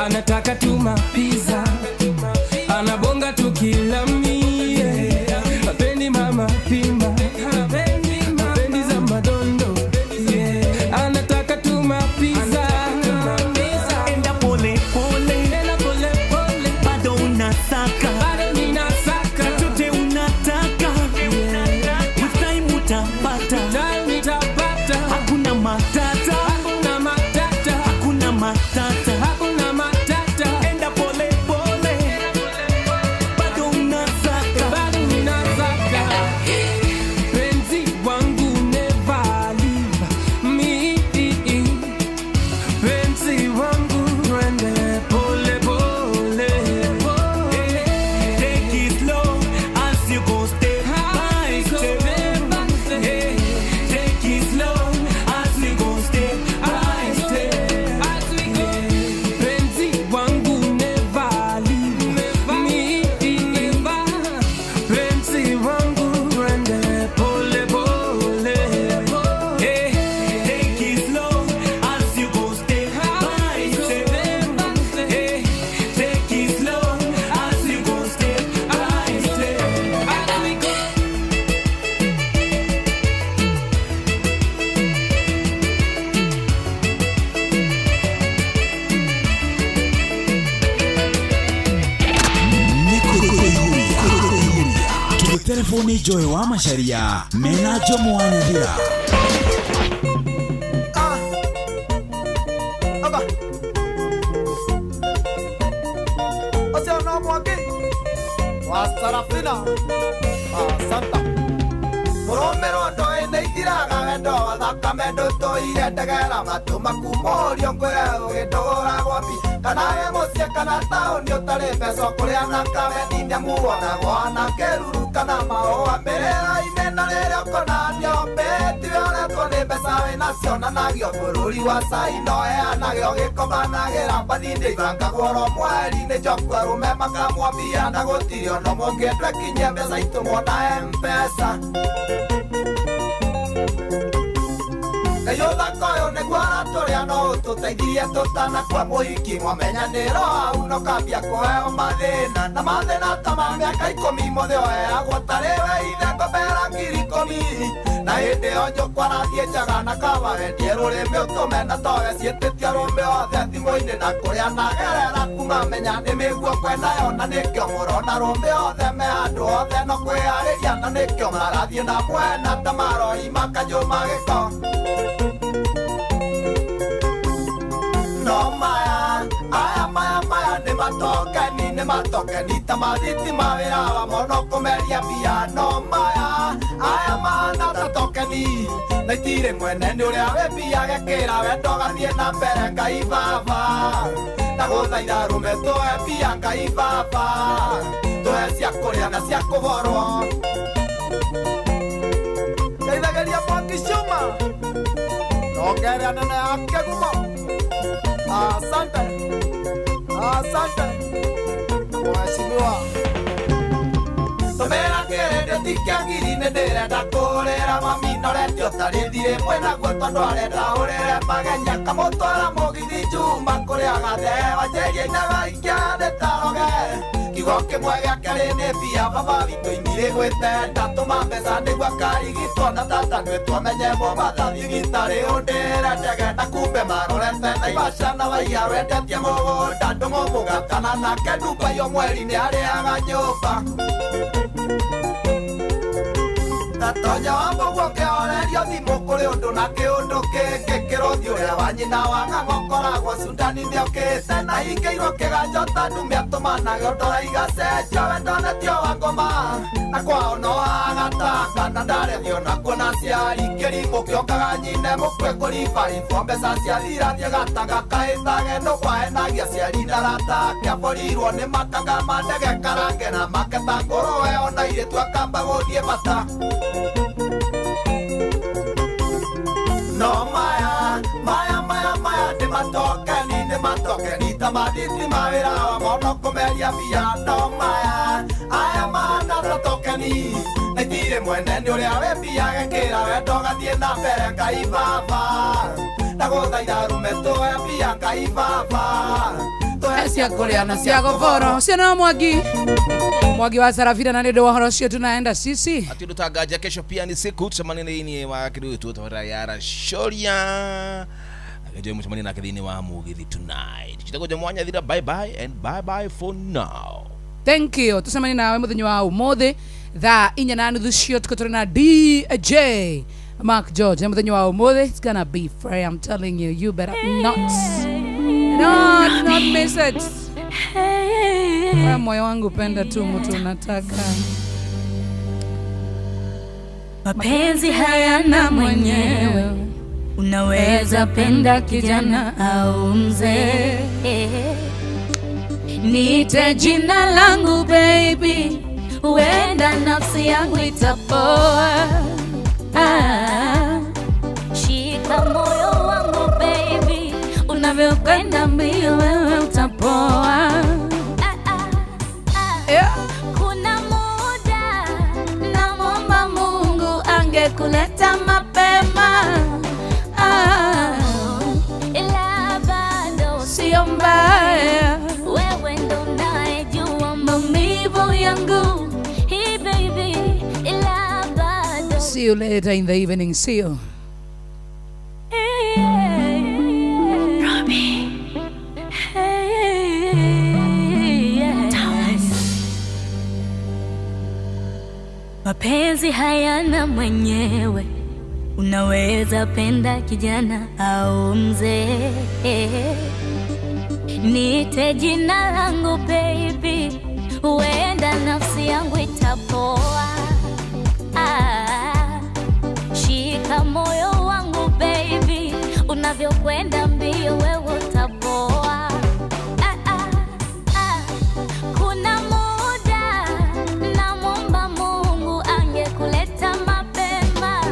anataka tu mapiza. Anabonga tukilami, hapendi mama pima, hapendi za madondo, anataka tu mapiza. Enda pole pole, Enda pole pole, bado unasaka, bado ninasaka, chochote unataka, with time utapata, time nitapata, hakuna matata, hakuna matata, hakuna matata, hakuna matata. Enda pole pole, bado unasaka, bado ninasaka. Penzi wangu never leave me. Penzi wangu twende pole pole. Take it slow as you go step by step. Yeah, take it slow as you go step by step. Penzi wangu never leave me. Penzi wangu twende pole pole. Yeah, take it slow as you go step by step. Yeah, take it slow as you go step by step. Tũgĩtelefoni Joy wa Macharia mena Jomo wa Nyathira. Ũcio no mwaki wa Sarafina Santa mũrũmĩrwo ndoĩ nĩ ithiraga wendo wa thakame ndũtũire ndegera matũ maku mũrio ngwĩre ũgĩndũgũragwo mbi kana wĩ mũciĩ kana taũni ũtarĩ mbeca ũkũrĩa na kameni nĩamuonagwo na kĩruru kana mahũa mĩrĩra-inĩ na rĩrĩa ũkonanio mbĩtiwe ũretwo nĩ mbeca wĩnacio nanagio bũrũri wa Caina ũheanagio gĩkomanagĩra mbathi-inĩ ibangagwo oro mweri-inĩ njoku arũme makamwambia na gũtirĩ ona mũngĩendwo ekinyie mbeca itũmwo na M-Pesa. Ngai ũthaka ũyũ nĩguo arata Tũrĩa no ũtũteithirie tũtanakua mũhiki mwamenyanĩro hau no kambia kũheo mathĩna na mathĩna ta ma mĩaka 10 mũthĩ oheagwo tarĩ we ithe ngombera 10,000 na hĩndĩ ĩyo njũkwa arathiĩ njaga na kawa wendie rũrĩmĩ ũtũme na towe ciĩtĩtie rũme othe thimũ-inĩ na kũrĩa nagerera kuma menya nĩ mĩguo kwenayo na nĩkĩo mũrona rũme othe me andũ othe no kwĩarĩria na nĩkĩo marathiĩ na mwena ta marori makajũma gĩko no maya aya maya maya nĩ matokeni nĩ matokeni ta mathitima wĩra wamo no kũmeria mbia no maya aya mahana ta tokeni na itirĩ mwene nĩ ũrĩa wĩ mbia gekĩra wendo gathiĩ na mbere Ngai baba ndagũthaitha rũme tũhe mbia Ngai baba tũhe cia kũrĩa na cia kũborwo ngeithagĩria Mwangi Cuma nongerea nene ya Kĩgumo. Asante, asante mheshimiwa. Tũmĩra kĩrĩndĩ ti kĩa ngiri nĩ ndĩrenda kũrĩra mami noretio tarĩ thirĩ mwĩnaguo tondũ arenda hũrĩre magenya kamũtwara mũgithi Juma kũrĩa gathewa njĩria-inĩ gaikia nĩ taroge kiugo kĩmwe gĩa kerĩ nĩ mbia baba witũ inirĩ gwĩtenda tũma mbeca nĩguo akarigitwo na tata nĩtwo menye Mombatha thibitarĩ ũndĩre ndege na kumbe marorete Naivasha na waiya wendetie mũgũnda ndũmũmũgatana nake Dubai o mweri nĩ arĩaga nyũmba Tatonya wa mũguo kĩhorerio thimũ kũrĩ ũndũ na kĩũndũ kĩngĩ kĩrũthi ũrĩa wa nyina wa ng'ang'o ũkoragwo Sudani nĩokĩte na hingĩirwo kĩganjo ta ndume atũmanage ũndoraiga cenjia wendonetio wa ngoma na kwao no agatanga na ndarethio nakuo na aciari kĩrimũ kĩokaga nyine mũkue kũribaribwo mbeca ciathira thiĩ gatanga kahĩtage nũkwahenagia aciari na arata ake aborirwo nĩ makanga ma ndege karange na maketa ngũrũwe ona irĩtu akamba gũthiĩ bata no maya maya maya maya nĩ matokeni ta mathitima wĩra wamo no kũmeria mbia no maya aya mahana ta tokeni na itirĩ mwene nĩ ũrĩa wĩ mbia gekĩra wendo gathiĩ na mbere Ngai baba ndagũthaitha rũme tũhe mbia Ngai baba cia kũrĩa na cia gũborwo ũcio no Mwangi Mwangi wa Sarafina na nĩ ũndũ wa ũhoro ũcio tunaenda sisi ati tutangaja kesho pia ni siku tucemanie thĩinĩ wa kĩndũ gĩtwo tawara ya Shoria agejo mucemanie nake thĩinĩ wa Mũgithi tonight chitagoja mwanya thira bye bye and bye bye for now. Thank you tucemanie nawe mũthenya wa ũmũthĩ thaa 4:30 cia ũtukũ tũrĩ na DJ Mark George mũthenya wa ũmũthĩ. It's gonna be free, I'm telling you, you better not miss it. Wewe moyo wangu penda tu mtu unataka. Mapenzi hayana mwenyewe, unaweza penda kijana au mzee. Niite jina langu baby, huenda nafsi yangu itapoa. Shika moyo wangu baby, unavyokwenda mbio wewe utapoa. Kuna muda namwomba Mungu angekuleta mapema, ila bado sio mbaya, wewe ndo unayejua maumivu yangu. Hey baby, ila bado. See you later in the evening. See you. Mapenzi hayana mwenyewe, unaweza penda kijana au mzee. Niite jina langu baby, huenda nafsi yangu itapoa. Shika moyo wangu baby, unavyokwenda mbio wewe utapoa. Kuna muda namwomba Mungu angekuleta mapema,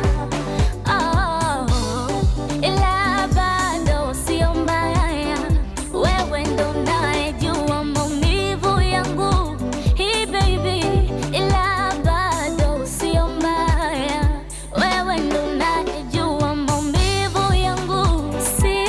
ila bado sio mbaya, wewe ndo unayejua maumivu yangu. Hey baby, ila bado sio mbaya, wewe ndo unayejua maumivu yangu. Si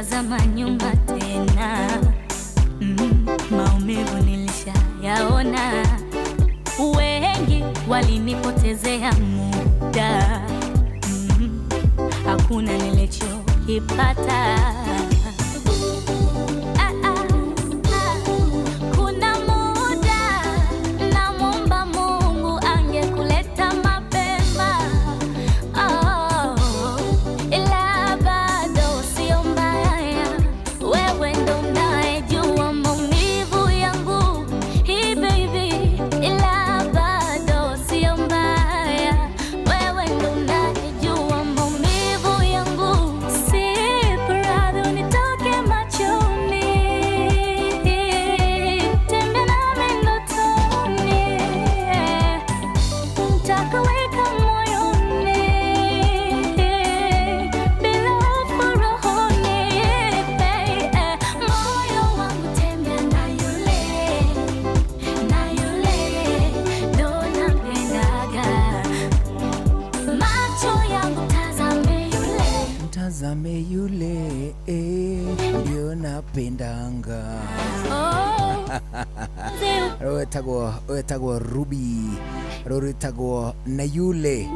Sitotazama nyuma tena. Maumivu nilishayaona, wengi walinipotezea muda. Hakuna nilichokipata. Kuna muda namwomba Mungu angekuleta mapema. Oh, ila bado sio mbaya, wewe ndo unayejua maumivu yangu. Hey baby, ila bado sio mbaya, wewe ndo unayejua maumivu yangu. Si radhi unitoke machoni, tembea nami ndotoni, nitakuweka moyoni, bila hofu rohoni. Moyo wangu tembea na yule, na yule ndo nampendaga. Macho yangu tazame yule. Mtazame yule ndio napendanga. Rwetagwo Ruby, rwetagwo na yule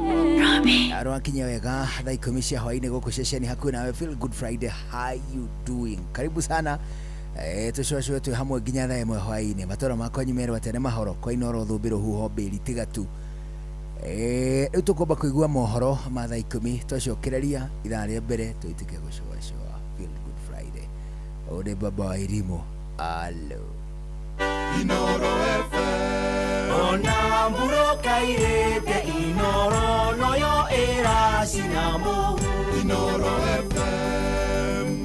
rwakinya wega thaa 10 cia hwainĩ gũkũ ceceni hakuhĩ nawe. Feel Good Friday, how you doing? Karibu sana. Tũcũacũe twĩ hamwe nginya thaa 1 hwainĩ. Matũra makwa nyumerwo atĩa nĩ mahoro kwa Inooro thũmbĩ rũhuho mbĩri tiga tu. Rĩu tũkwamba kũigua mohoro ma thaa 10 twacokereria ithaa rĩa mbere tũitĩke gũcũacũa. Feel Good Friday. Ũyũ nĩ baba wa Irimũ. Alo. Inooro FM. Ona mburoka irĩte Inooro noyo ĩracina mũhu. Inooro FM.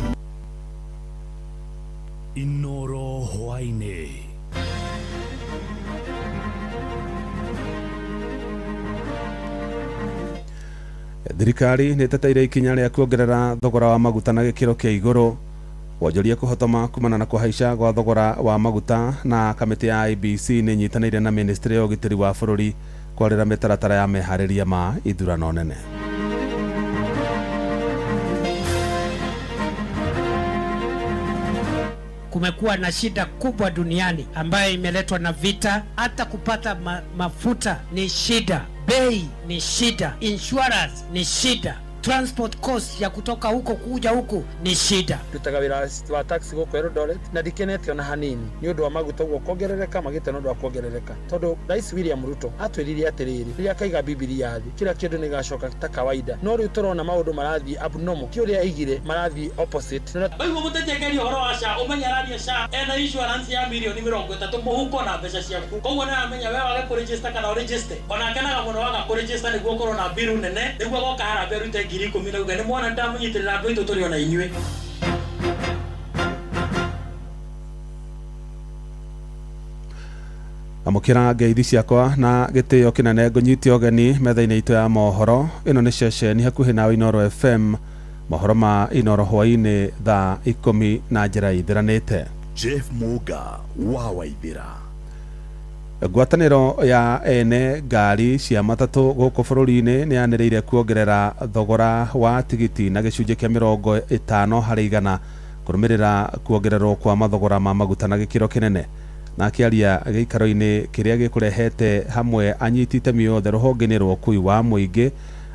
Inoro hwainĩ. Thirikari nĩ ĩteteire ikinya rĩa kuongerera thogora wa maguta na gĩkĩro kĩa igũrũ. Wonjoria kũhotoma kumana na kũhaica gwa thogora wa maguta na kamĩtĩ ya IEBC nĩ ĩnyitanĩire na ministry ya ũgitĩri wa bũrũri kwarĩra mĩtaratara ya meharĩria ma ithurano nene. Kumekuwa na shida kubwa duniani ambayo imeletwa na vita. Hata kupata mafuta ni shida, bei ni shida, insurance ni shida, transport cost ya kutoka huko kuja huku ni shida. Ndutaga wĩra wa taxi gũkũ Eldoret na ndikenete ona hanini nĩ ũndũ wa maguta ũguo kuongerereka magĩte nĩ ũndũ wa kuongerereka, tondũ Rais William Ruto atwĩrire atĩrĩrĩ, rĩrĩa akaiga Bibilia thĩ kila kĩndũ nĩ gĩgacoka ta kawaida, no rĩu tũrona maũndũ marathiĩ abnormal, ti ũrĩa aigire marathiĩ opposite. Waigua mũteti akĩaria ũhoro wa SHA ũmenye araria SHA ena insurance ya mirioni 30 mũhuko na mbeca ciaku, koguo nĩ aramenya we wage kũregister kana ũregister. Ona akenaga mũno waga kũregister nĩguo ũkorwo na mbiru nene, nĩguo agoka harambee arute 10,000 na uge nĩ mwana ndamũnyitĩrĩra mbĩ itũ tũrĩ ona inyuĩ. Amũkĩra ngeithi ciakwa na gĩtĩo kĩnene ngũnyite ũgeni metha-inĩ itũ ya mohoro. Ĩno nĩ ceceni hakuhĩ nawe Inooro FM, mohoro ma Inooro hwainĩ thaa 10 na njĩra ithĩranĩte. Jeff Muga wa Waithĩra. Ngwatanĩro ya ene ngari cia matatũ gũkũ bũrũri-inĩ nĩ yanĩrĩire kuongerera thogora wa tigiti na gĩcunjĩ kĩa 50 harĩ igana kũrũmĩrĩra kuongererwo kwa mathogora ma maguta na gĩkĩro kĩnene. Na akĩaria gĩikaro-inĩ kĩrĩa gĩkũrehete hamwe anyiti itemi othe rũhonge-inĩ rwa ũkui wa mũingĩ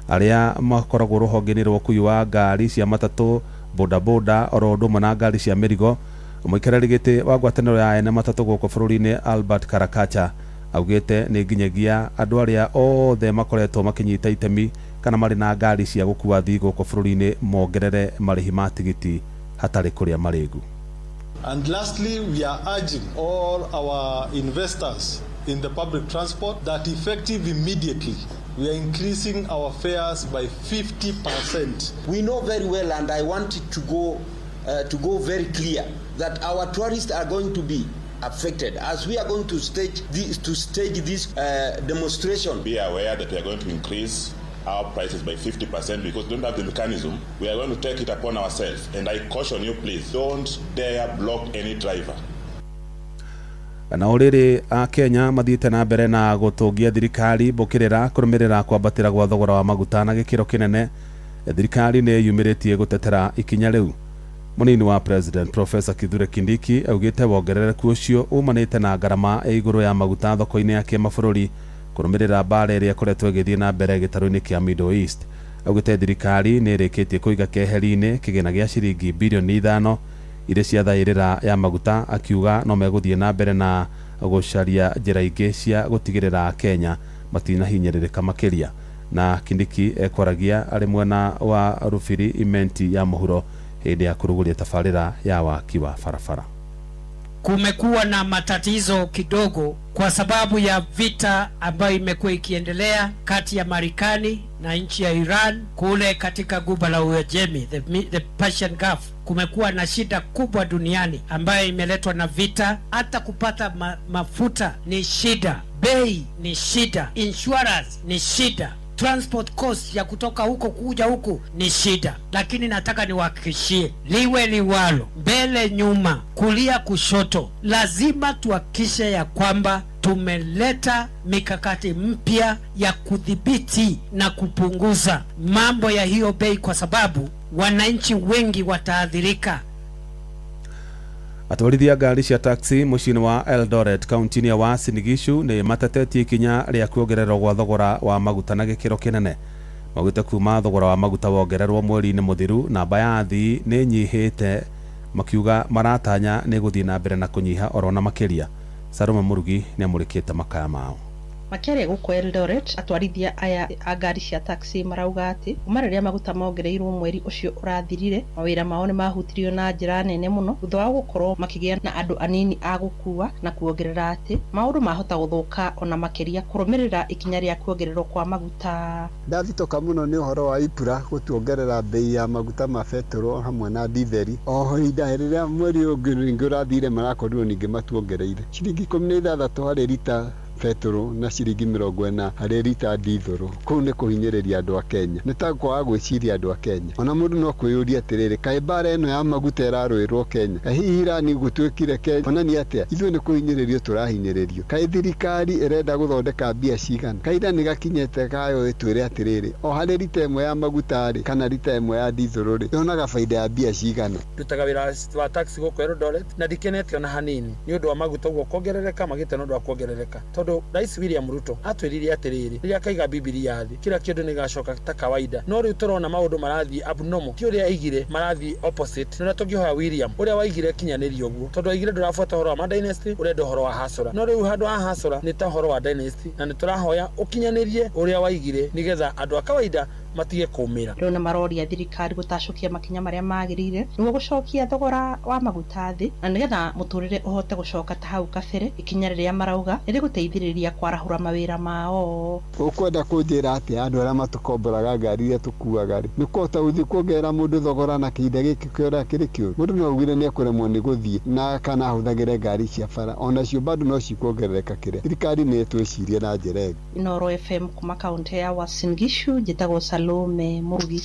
arĩa makoragwo rũhonge-inĩ rwa ũkui wa ngari cia matatũ, bodaboda oro ũndũ ũmwe na ngari cia mĩrigo, mũikarĩri gĩtĩ wa ngwatanĩro ya ene matatũ gũkũ bũrũri-inĩ Albert Karakacha augĩte nĩ nginyagia andũ arĩa othe makoretwo makĩnyita itemi kana marĩ na ngari cia gũkua athii gũkũ bũrũri-inĩ mongerere marĩhi ma tigiti hatarĩ kũrĩa marĩgu. And lastly, we are urging all our investors in the public transport that effective immediately, we are increasing our fares by 50%. We know very well, and I want it to go very clear, that our tourists are going to be affected as we are going to stage this demonstration. Be aware that we are going to increase our prices by 50% because we don't have the mechanism. We are going to take it upon ourselves, and I caution you, please don't dare block any driver. Na ũrĩrĩ a Kenya mathiĩte na mbere na gũtũngia thirikari mbũkĩrĩra kũrũmĩrĩra kwambatĩra gwa thogora wa maguta na gĩkĩro kĩnene. Thirikari nĩ yumĩrĩtie gũtetera ikinya rĩu. Munini wa President Professor Kithure Kindiki augite wongerereku ucio umanite na ngarama ya iguru ya maguta thoko-inĩ ya kĩmabũrũri kũrũmĩrĩra mbara ĩrĩa ĩkoretwo ĩgĩthiĩ na mbere gĩtarũ-inĩ kĩa Middle East. Augite thirikari nĩ ĩrĩkĩtie kũiga keheri-inĩ kĩgĩna gĩa ciringi birioni 5 iria cia thaĩrĩra ya maguta, akiuga no megũthiĩ na mbere na gũcaria njĩra ingĩ cia gũtigĩrĩra Kenya matinahinyĩrĩrĩka makĩria. Na Kindiki ekwaragia arĩ mwena wa Rufiri Imenti ya mũhuro hĩndĩ ya kũrugũria tabarĩra ya waki wa barabara. Kumekuwa na matatizo kidogo kwa sababu ya vita ambayo imekuwa ikiendelea kati ya Marekani na nchi ya Iran kule katika guba la Uajemi, the Persian Gulf. Kumekuwa na shida kubwa duniani ambayo imeletwa na vita. Hata kupata mafuta ni shida, bei ni shida, insurance ni shida, transport cost ya kutoka huko kuja huku ni shida. Lakini nataka niwahakikishie, liwe liwalo, mbele nyuma, kulia kushoto, lazima tuhakikishe ya kwamba tumeleta mikakati mpya ya kudhibiti na kupunguza mambo ya hiyo bei, kwa sababu wananchi wengi wataathirika. Atwarithia ngari cia taxi mũciĩ-inĩ wa Eldoret kaunti-inĩ ya Uasin Gishu nĩ matetetie ikinya rĩa kuongererwo gwa thogora wa maguta na gĩkĩro kĩnene. Maugĩte kuma thogora wa maguta wongererwo mweri-inĩ mũthiru, namba ya athii nĩ ĩnyihĩte, makiuga maratanya nĩ gũthiĩ na mbere na kũnyiha orona makĩria. Salome Murugi nĩ amũrĩkĩte makaya mao. Makĩaria gũkũ Eldoret, atwarithia aya a ngari cia taxi marauga atĩ kuma rĩrĩa maguta mongereirwo mweri ũcio ũrathirire, mawĩra mao nĩ mahutirio na njĩra nene mũno thutha wa gũkorwo makĩgĩa na andũ anini a gũkua, na kuongerera atĩ maũndũ mahota gũthũka ona makĩria kũrũmĩrĩra ikinya rĩa kuongererwo kwa maguta. Ndathitoka mũno nĩ ũhoro wa IPRA gũtuongerera bei ya maguta ma betũrũ hamwe na ditheri. O ihinda rĩrĩa mweri ũngĩ ũrathire marakorirwo ningĩ matuongereire ciringi 16 harĩ rita betũrũ na ciringi 40 harĩ rita dithũrũ. Kũu nĩ kũhinyĩrĩria andũ a Kenya, nĩ ta kwaga gwĩciria andũ a Kenya. Ona mũndũ no kwĩyũria atĩrĩrĩ, kaĩ mbara ĩno ya maguta ĩrarũĩrwo Kenya, kaĩ hihi Irani gũtuĩkire Kenya onania atĩa? Ithuĩ nĩ kũhinyĩrĩrio tũrahinyĩrĩrio. Kaĩ thirikari ĩrenda gũthondeka mbia cigana? Kaĩ ira nĩ gakinyĩte kayo ĩtwĩre atĩrĩrĩ, o harĩ rita ĩmwe ya maguta rĩ, kana rita ĩmwe ya dithũrũ rĩ, yonaga baida ya mbia cigana? Ndutaga wĩra wa taxi gũkũ Eldoret na ndikenete ona hanini nĩ ũndũ wa maguta ũguo kuongerereka, magĩte nĩ ũndũ wa kuongerereka, tondũ Rais William Ruto atwĩrire atĩrĩrĩ, rĩrĩa akaiga Bibilia thĩ, kila kĩndũ nĩ gĩgacoka ta kawaida. No rĩu tũrona maũndũ marathiĩ abnormal, ti ũrĩa aigire, marathiĩ opposite. Na tũngĩhoya William ũrĩa waigire kinyanĩrio ũguo, tondũ aigire ndũrabuata ũhoro wa ma dynasty, ũrenda ũhoro wa hasora. No rĩu handũ ha hasora nĩ ta ũhoro wa dynasty, na nĩ tũrahoya ũkinyanĩrie ũrĩa waigire nĩgetha andũ a kawaida matige kũmĩra. Rĩu nĩ maroria thirikari gũtacũkia makinya marĩa magĩrĩire nĩguo gũcokia thogora wa maguta thĩ, na nĩgetha mũtũrĩre ũhote gũcoka ta hau kabere. Ikinya rĩrĩa marauga nĩ rĩgũteithĩrĩria kwarahũra mawĩra mao. Ũkwenda kũnjĩra atĩa andũ arĩa matũkomboraga ngari iria tũkuaga rĩ, nĩ kũhota gũthiĩ kuongerera mũndũ thogora na kĩhinda gĩkĩ kĩũrĩa kĩrĩ kĩũru? Mũndũ no augire nĩ ekũremwo nĩ gũthiĩ na kana ahũthagĩre ngari cia bara, onacio bado no cikuongerereka kĩrĩa. Thirikari nĩ ĩtwĩcirie na njĩra ĩngĩ. Inooro FM kuma kaunti ya Uasin Gishu, njĩtagwo Salome Murugi.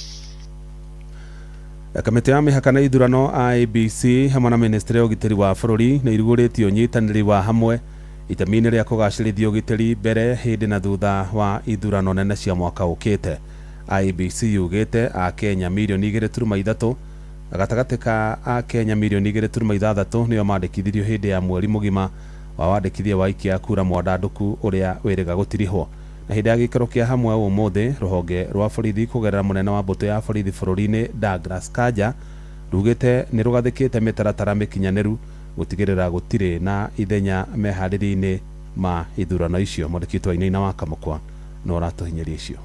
Kamĩtĩ ya mĩhaka na ithurano IEBC hamwe na ministry ya ũgitĩri wa bũrũri nĩ irugũrĩtie ũnyitanĩri wa hamwe itemi-inĩ rĩa kũgacĩrithia ũgitĩri mbere, hĩndĩ na thutha wa ithurano nene cia mwaka ũkĩte. IEBC yugĩte Akenya mirioni 2.3 gatagatĩ ka Akenya mirioni 2.6 nĩo mandĩkithirio hĩndĩ ya mweri mũgima wa wandĩkithia wa aikia a kura mwandandũku ũrĩa wĩrĩga gũtirihwo. Na hĩndĩ ya gĩikaro kĩa hamwe ũmũthĩ, rũhonge rwa borithi kũgerera mũnene wa mbũtũ ya borithi bũrũri-inĩ Douglas Kanja rugĩte nĩ rũgathĩkĩte mĩtaratara mĩkinyanĩru gũtigĩrĩra gũtirĩ na ithenya meharĩria-inĩ ma ithurano icio. Mwandĩki witũ Wainaina wa Kamũkwa no ũratũhinyĩria icio.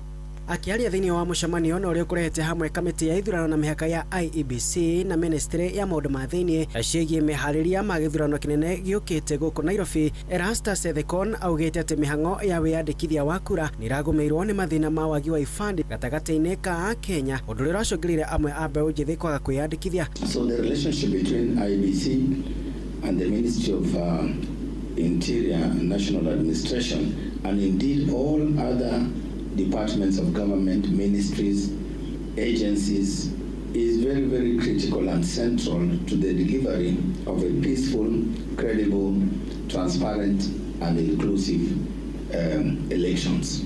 Akiaria thĩinĩ wa mũcemanio na ũrĩa ũkorete hamwe kamĩtĩ ya ithurano na mĩhaka ya IEBC na ministry ya maũndũ ma thĩinĩ ciĩgiĩ meharĩria ma gĩthurano kĩnene gĩũkĩte gũkũ Nairobi, Erastus Ethekon augĩte atĩ mĩhang'o ya wĩyandĩkithia wa kura nĩ ĩragũmĩirwo nĩ mathĩna ma wagi wa ibandĩ gatagatĩ-inĩ ka Kenya, ũndũ ũrĩa ũracũngĩrĩria amwe a mbeũ njĩthĩ kwaga kwĩyandĩkithia. So the relationship between IEBC and the Ministry of Interior and National Administration, and indeed all other departments of government, ministries, agencies, is very, very critical and central to the delivery of a peaceful, credible, transparent, and inclusive elections.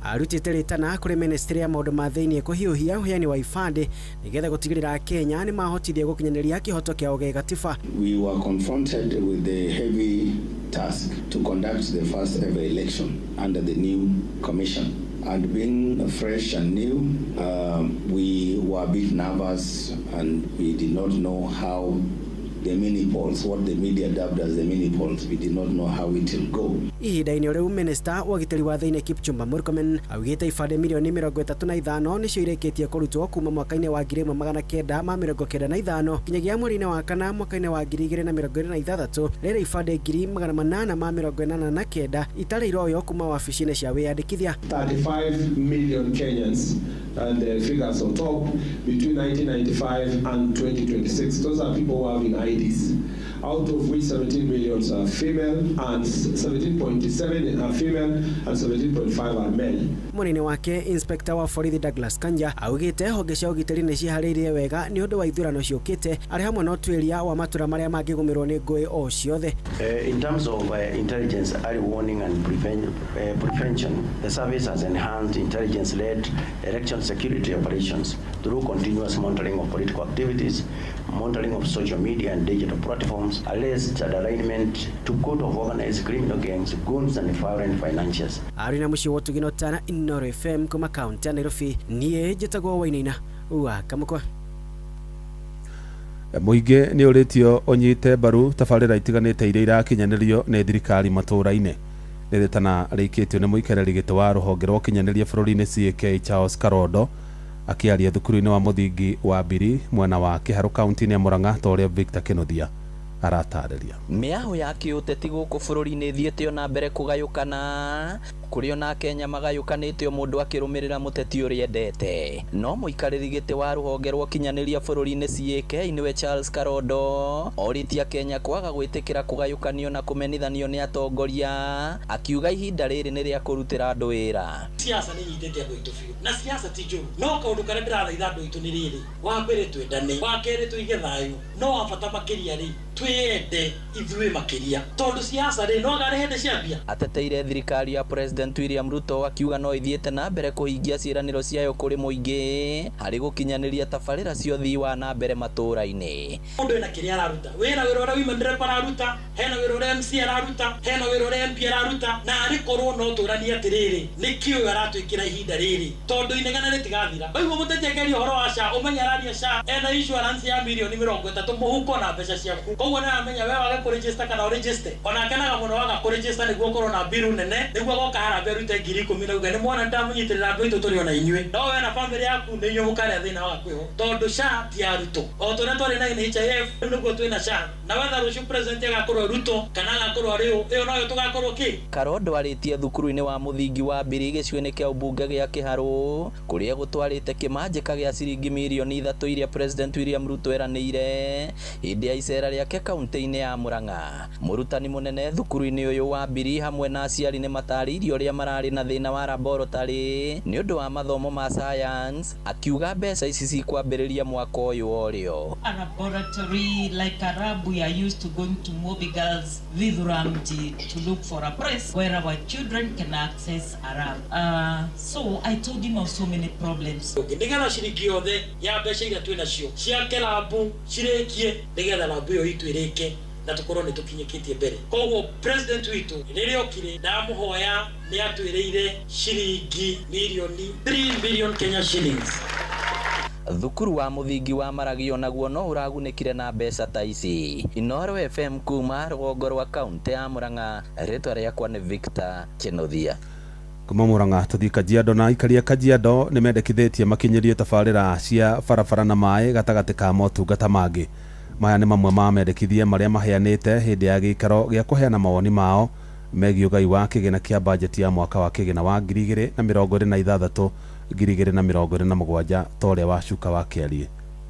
Arutĩte rĩtana kũrĩ ministry ya maũndũ ma thĩinĩ kũhiũhia ũheani wa ibandĩ nĩgetha gũtigĩrĩra Kenya nĩ mahotithia gũkinyanĩria kĩhoto kĩao gĩa gatiba. We were confronted with the heavy task to conduct the first ever election under the new commission. And being fresh and new, we were a bit nervous and we did not know how the mini polls, what the media dubbed as the mini polls, we did not know how it will go. Ihinda-inĩ rĩu minista wa ũgitĩri wa thĩinĩ Kipchumba Murkomen augĩte ibandĩ mirioni 35 nĩcio irĩkĩtie kũrutwo kuma mwaka-inĩ wa 1995 nginyagia mweri-inĩ wa kana mwaka-inĩ wa 2026, rĩrĩa ibandĩ 889 itarĩ iroywo kuma wabici-inĩ cia wĩyandĩkithia. 35 million Kenyans and the figures on top between 1995 and 2026. Those are people who have in IDs, out of which 17 million are female and 17.7 are female and 17.5 are male. Mũnene wake Inspector wa borithi Douglas Kanja augĩte honge cia ũgitĩri nĩ ciharĩirie wega nĩ ũndũ wa ithurano ciũkĩte, arĩ hamwe na ũtuĩria wa matũra marĩa mangĩgũmĩrwo nĩ ngũĩ o ciothe. In terms of intelligence early warning and prevention, the service has enhanced intelligence-led election security operations through continuous monitoring of political activities, monitoring of social media and digital platforms, arrest and arraignment to court of organized criminal gangs, goons and foreign financiers. Arĩ na mũciĩ wa Ũtugino Tana, Inooro FM kuma kaunti ya Nairobi, niĩ njĩtagwo Wainaina wa Kamũkwa. Mũingĩ nĩ ũrĩtio ũnyite mbaru tabarĩra itiganĩte iria irakinyanĩrio nĩ thirikari matũũra-inĩ. Rĩrĩtana rĩikĩtio nĩ mũikarĩri gĩtĩ wa rũhonge rwa ũkinyanĩria bũrũri-inĩ CAK Charles Karondo akĩaria thukuru-inĩ wa mũthingi wa Mbiri mwena wa Kĩharũ kaunti-inĩ ya Murang'a, ta ũrĩa Victor Kĩnuthia aratarĩria. Mĩahũ ya kĩũteti gũkũ bũrũri-inĩ ĩthiĩte ona mbere kũgayũkana, kũrĩ ona Kenya magayũkanĩte o mũndũ akĩrũmĩrĩra mũteti ũrĩa endete. No mũikarĩri gĩtĩ wa rũhonge rwa ũkinyanĩria bũrũri-inĩ CAK nĩwe Charles Karondo orĩtie Kenya kwaga gwĩtĩkĩra kũgayũkanio na kũmenithanio nĩ atongoria, akiuga ihinda rĩrĩ nĩ rĩa kũrutĩra andũ wĩra. Siasa nĩ nyitĩte andũ aitũ biũ, na siasa ti njũru, no kaũndũ karĩa ndĩrathaitha andũ aitũ nĩ rĩrĩ: wa mbere twendane, wa kerĩ tũige thayũ, no wa bata makĩria rĩ, twĩyende ithuĩ makĩria, tondũ siasa rĩ no garĩ hĩndĩ ciambia. Ateteire thirikari ya President William Ruto akiuga no ithiĩte na mbere kũhingia ciĩranĩro ciayo kũrĩ mũingĩ harĩ gũkinyanĩria tabarĩra cia ũthii wa na mbere matũũra-inĩ. Mũndũ ena kĩrĩa araruta, wĩna wĩra ũrĩa women rep araruta, hena wĩra ũrĩa MC araruta, hena wĩra ũrĩa MP araruta, na arĩ korwo no tũranie atĩrĩrĩ, nĩkĩ ũyũ aratwĩkĩra ihinda rĩrĩ, tondũ inegene rĩtigathira. Waigua mũteti akĩaria ũhoro wa SHA, ũmenye araria SHA ena insurance ya mirioni 30 mũhuko na mbeca ciaku, koguo nĩaramenya we wage kũregister kana ũregister, ona akenaga mũno waga kũregister nĩguo ũkorwo na mbiru nene, nĩguo agoka harambee arute 10,000 na uge nĩ mwana ndamũnyitĩrĩra andũ aitũ tũrĩ ona inyuĩ, no we na bamĩrĩ yaku nĩ inyuĩ mũkarĩa thĩna wa kwĩho, tondũ SHA ti ya Ruto. O ta ũrĩa twarĩ na NHIF nĩguo twĩna SHA, na wetha rũciũ president agakorwo Ruto kana agakorwo arĩ ũ, ĩyo noyo tũgakorwo kĩ. Karondo arĩtie thukuru-inĩ wa mũthingi wa Mbiri gĩcigo-inĩ kĩa ũmbunge gĩa Kĩharũ kũrĩa gũtwarĩte kĩmanjĩka gĩa ciringi mirioni 3 iria President William Ruto eranĩire hĩndĩ ya icera rĩake kaunti-inĩ ya Murang'a. Mũrutani mũnene thukuru-inĩ ũyũ wa Mbiri hamwe na aciari nĩ matarĩirie ũrĩa mararĩ na thĩna wa laboratory nĩ ũndũ wa mathomo ma science, akiuga mbeca ici cikwambĩrĩria mwaka ũyũ orĩo. A laboratory like a lab, we are used to going to Mobi Girls Vithuramji to look for a place where our children can access a lab. So I told him of so many problems. Nĩgetha ciringi yothe ya mbeca iria twĩ nacio ciake labu cirĩkie, nĩgetha labu ĩyo itũ ĩrĩke na tukorwo nĩ tũkinyĩkĩtie mbere. Koguo president witũ rĩrĩa okire ndamũhoya nĩ atwĩrĩire ciringi mirioni 3 million Kenya shillings. Thukuru wa mũthingi wa Maragio naguo no ũragunĩkire na mbeca ta ici. Inooro FM kuma rũgongo rwa kaunti ya Murang'a, rĩtwa rĩakwa nĩ Victor Kĩnuthia. Kuma Murang'a tũthiĩ Kajiado, na aikari a Kajiado nĩ mendekithĩtie makinyĩrie tabarĩra cia barabara na maĩ gatagatĩ ka motungata mangĩ. Maya nĩ mamwe ma mendekithia marĩa maheanĩte hĩndĩ ya gĩikaro gĩa kũheana mawoni mao megiĩ ũgai wa kĩgĩna kĩa bajeti ya mwaka wa kĩgĩna wa 2026 2027 ta ũrĩa Wacuka wa Kĩarie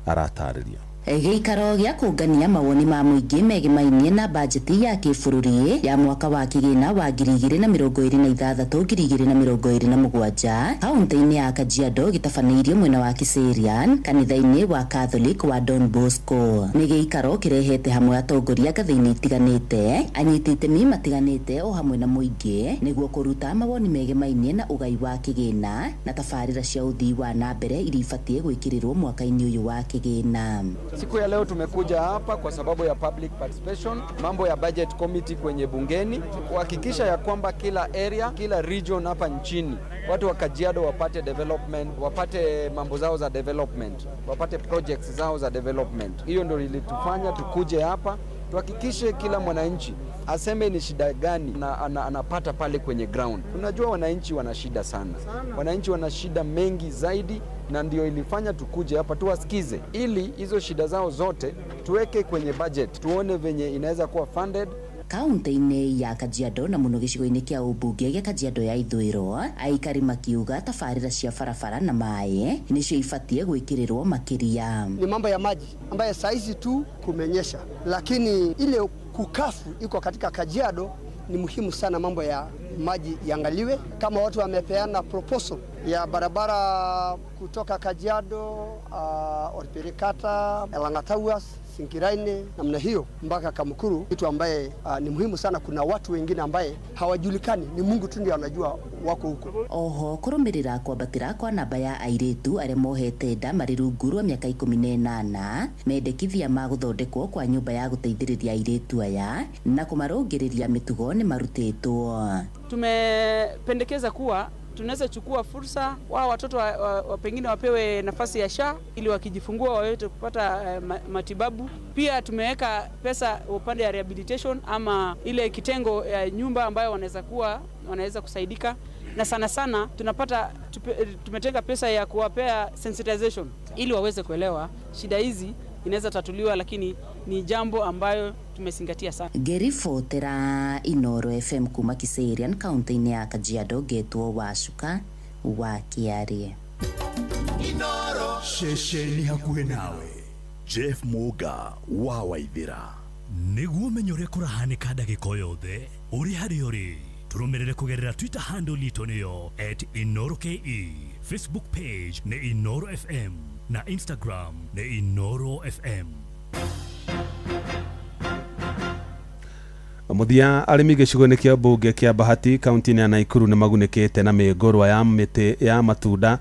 aratarĩria. Gĩikaro gĩa kũngania mawoni ma mũingĩ megemainie na bajeti ya kĩbũrũri ya mwaka wa kĩgĩna wa 2026 2027 kaunti-inĩ ya Kajiado gĩtabanĩirio mwena wa Kiserian kanitha-inĩ wa Catholic wa Don Bosco. Nĩ gĩikaro kĩrehete hamwe atongoria ngathĩ-inĩ itiganĩte, anyiti itemi matiganĩte o hamwe na mũingĩ nĩguo kũruta mawoni megemainie na ũgai wa kĩgĩna na tabarĩra cia ũthii wa na mbere iria ibatiĩ gwĩkĩrĩrwo mwaka-inĩ ũyũ wa kĩgĩna. Siku ya leo tumekuja hapa kwa sababu ya public participation, mambo ya budget committee kwenye bungeni, kuhakikisha ya kwamba kila area, kila region hapa nchini watu wa Kajiado wapate development, wapate mambo zao za development, wapate projects zao za development. Hiyo ndio ilitufanya tukuje hapa tuhakikishe kila mwananchi aseme ni shida gani na anapata pale kwenye ground. Unajua wananchi wana shida sana, wananchi wana shida mengi zaidi, na ndio ilifanya tukuje hapa tuwasikize, ili hizo shida zao zote tuweke kwenye budget, tuone venye inaweza kuwa funded. Kaunti-inĩ ya Kajiado na mũno gĩcigo-inĩ kĩa ũmbunge gĩa Kajiado ya ithũĩro, aikari makiuga tabarĩra cia barabara na maĩ nĩcio ibatiĩ gwĩkĩrĩrwo makĩria. Ni mambo ya maji ambaye saizi tu kumenyesha, lakini ile kukafu iko katika Kajiado ni muhimu sana, mambo ya maji iangaliwe. Kama watu wamepeana proposal ya barabara kutoka Kajiado, Orperikata, Elangatawas, Sinkiraine namna hiyo mpaka Kamukuru, kitu ambaye ni muhimu sana. Kuna watu wengine ambaye hawajulikani, ni Mungu tu ndiye anajua wako huko. Oho kũrũmĩrĩra kwambatĩra kwa namba ya airĩtu arĩa mohete nda marĩ rungu rwa mĩaka 18, mendekithia ma gũthondekwo kwa nyũmba ya gũteithĩrĩria airĩtu aya na kũmarũngĩrĩria mĩtugo nĩ marutĩtwo. Tumependekeza kuwa tunaweza chukua fursa wao watoto wa pengine wapewe nafasi ya SHA ili wakijifungua waweze kupata matibabu. Pia tumeweka pesa upande ya rehabilitation ama ile kitengo ya nyumba ambayo wanaweza kusaidika, na sana sana tunapata tumetenga pesa ya kuwapea sensitization ili waweze kuelewa shida hizi inaweza tatuliwa, lakini ni jambo ambayo tumezingatia sana. Ngĩribotera Inoro FM kuma Kiserian kaunti-inĩ ya Kajiado, ngetwo Wacuka wa Kĩarie. Inoro ceceni hakuhĩ nawe. Jeff Muga wa Waithĩra. Nĩguo ũmenye ũrĩa kũrahanĩka ndagĩka o yothe ũrĩ harĩa ũrĩ, tũrũmĩrĩre kũgerera Twitter handle itũ nĩyo @InoroKE, Facebook page nĩ Inoro FM na Instagram nĩ Inoro FM. Mũthia, arĩmi gĩcigo-inĩ kĩa mbunge kĩa Bahati kaunti-inĩ ya Naikuru nĩ magunĩkĩte na mĩngũrwa ya mĩtĩ ya matunda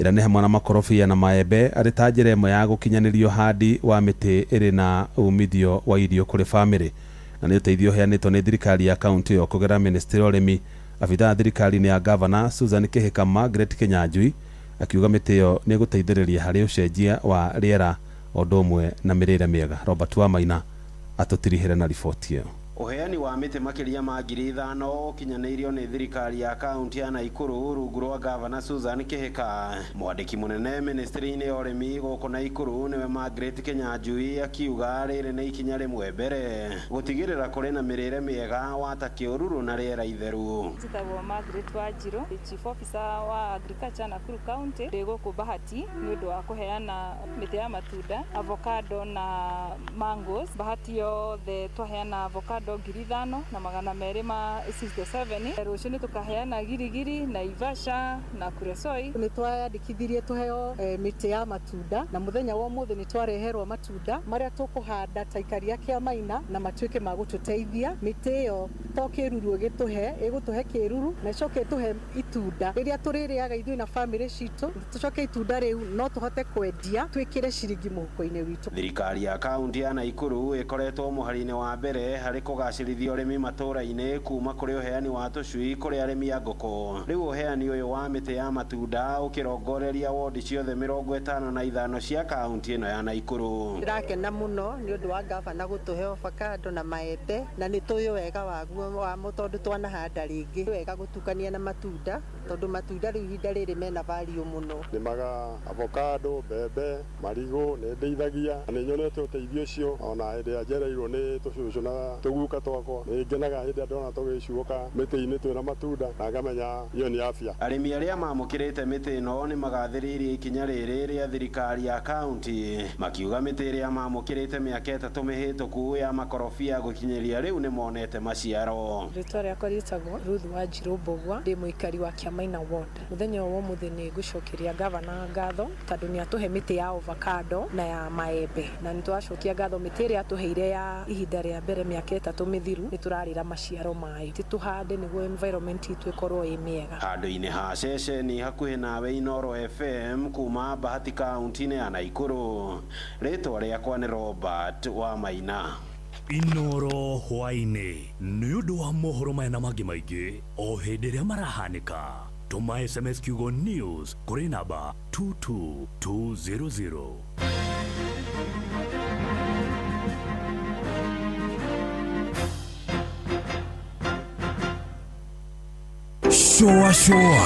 ĩrĩa nĩ hamwe na makorobia na maembe arĩ ta njĩra ĩmwe ya gũkinyanĩrio handi wa mĩtĩ ĩrĩ na umithio wa irio kũrĩ bamĩrĩ, na nĩ ũteithio ũheanĩtwo nĩ thirikari ya kaunti ĩyo kũgerera ministry ya ũrĩmi. Abithaa thirikari-inĩ ya gavana Susan Kihika Margaret Kinyanjui akiuga mĩtĩ ĩyo nĩ ĩgũteithĩrĩria harĩ ũcenjia wa rĩera o ũndũ ũmwe na mĩrĩre mĩega. Robert Wamaina atũtirihĩre na riboti ĩyo. Ũheani wa mĩtĩ makĩria ma 5,000 ũkinyanĩirio nĩ thirikari ya kaunti ya Naikuru rungu rwa gavana Susan Kihika. Mwandĩki mũnene ministry-inĩ ya ũrĩmi gũkũ Naikuru nĩwe Margaret Kinyanjui akiuga rĩrĩ nĩ ikinya rĩmwe mbere gũtigĩrĩra kũrĩ na mĩrĩre mĩega wa ta kĩũruru na rĩera itheru. Njĩtagwo Margaret Wanjiru, Chief Officer wa Agriculture Nakuru County. Ndĩ gũkũ Bahati nĩ ũndũ wa kũheana mĩtĩ ya matunda, avocado na mangoes. Bahati yothe twaheana avocado 5,267. Rũciũ nĩ tũkaheana girigiri na Ivasha na Kuresoi. Nĩ twayandĩkithirie tũheo mĩtĩ ya matunda, na mũthenya wa ũmũthĩ nĩ twareherwo matunda marĩa tũkũhanda ta ikaria kĩa maina na matuĩke ma gũtũteithia. Mĩtĩ ĩyo to kĩruru ĩgĩtũhe, ĩgũtũhe kĩruru na ĩcoke ĩtũhe itunda rĩrĩa tũrĩrĩaga ithuĩ na bamĩrĩ citũ, tũcoke itunda rĩu no tũhote kwendia twĩkĩre ciringi mũhuko-inĩ witũ. Thirikari ya kaunti ya Naikuru ĩkoretwo mũhari-inĩ wa mbere harĩ kũgacĩrithia ũrĩmi matũra-inĩ kuma kũrĩ ũheani wa tũcui kũrĩ arĩmi a ngũkũ. Rĩu ũheani ũyũ wa mĩtĩ ya matunda ũkĩrongoreria wondi ciothe 55 cia kaunti ĩno ya Naikuru. Ndĩrakena mũno nĩ ũndũ wa gavana gũtũhe avocado na maembe, na nĩ tũĩ wega waguo wamo tondũ twanahanda rĩngĩ. Wega gũtukania na matunda tondũ matunda rĩu ihinda rĩrĩ mena value mũno. Nĩmaga avocado, mbembe, marigũ nĩ ndeithagia na nĩ nyonete ũteithio ũcio ona hĩndĩ ĩrĩa njereirwo nĩ tũcũcũ na tũguka. Tũcuka twakwa nĩ ngenaga hĩndĩ ĩrĩa ndona tũgĩcuũka mĩtĩ-inĩ twĩna matunda na ngamenya iyo nĩ afya. Arĩmi arĩa mamũkĩrĩte mĩtĩ ĩno nĩ magathĩrĩirie ikinya rĩrĩ rĩa thirikari ya kaunti, makiuga mĩtĩ ĩrĩa mamũkĩrĩte mĩaka 3 mĩhĩtũku ya makorobia gũkinyĩria rĩu nĩ monete maciaro. Rĩtwa rĩakwa rĩtagwo Ruth Wanjirũ Mbũgua, ndĩ mũikari wa Kĩamaina ward. Mũthenya wa ũmũthĩ nĩ ngũcokeria gavana ngatho tondũ nĩ atũhe mĩtĩ ya avocado na ya maembe, na nĩ tũracokia ngatho mĩtĩ ĩrĩa atũheire ya ihinda rĩa mbere mĩaka 3 mĩthiru, nĩ tũrarĩra maciaro mayo. Ti tũhande nĩguo environment itũ ĩkorwo ĩ mĩega. Handũ-inĩ ha ceceni hakuhĩ nawe Inooro FM kuma Bahati kaunti-inĩ ya Nakuru, rĩtwa rĩakwa nĩ Robert wa Maina. Inooro hwaĩ-inĩ nĩ ũndũ wa mohoro maya na mangĩ maingĩ o hĩndĩ ĩrĩa marahanĩka. Tũma SMS kiugo news kũrĩ namba 22200. Shoa shoa.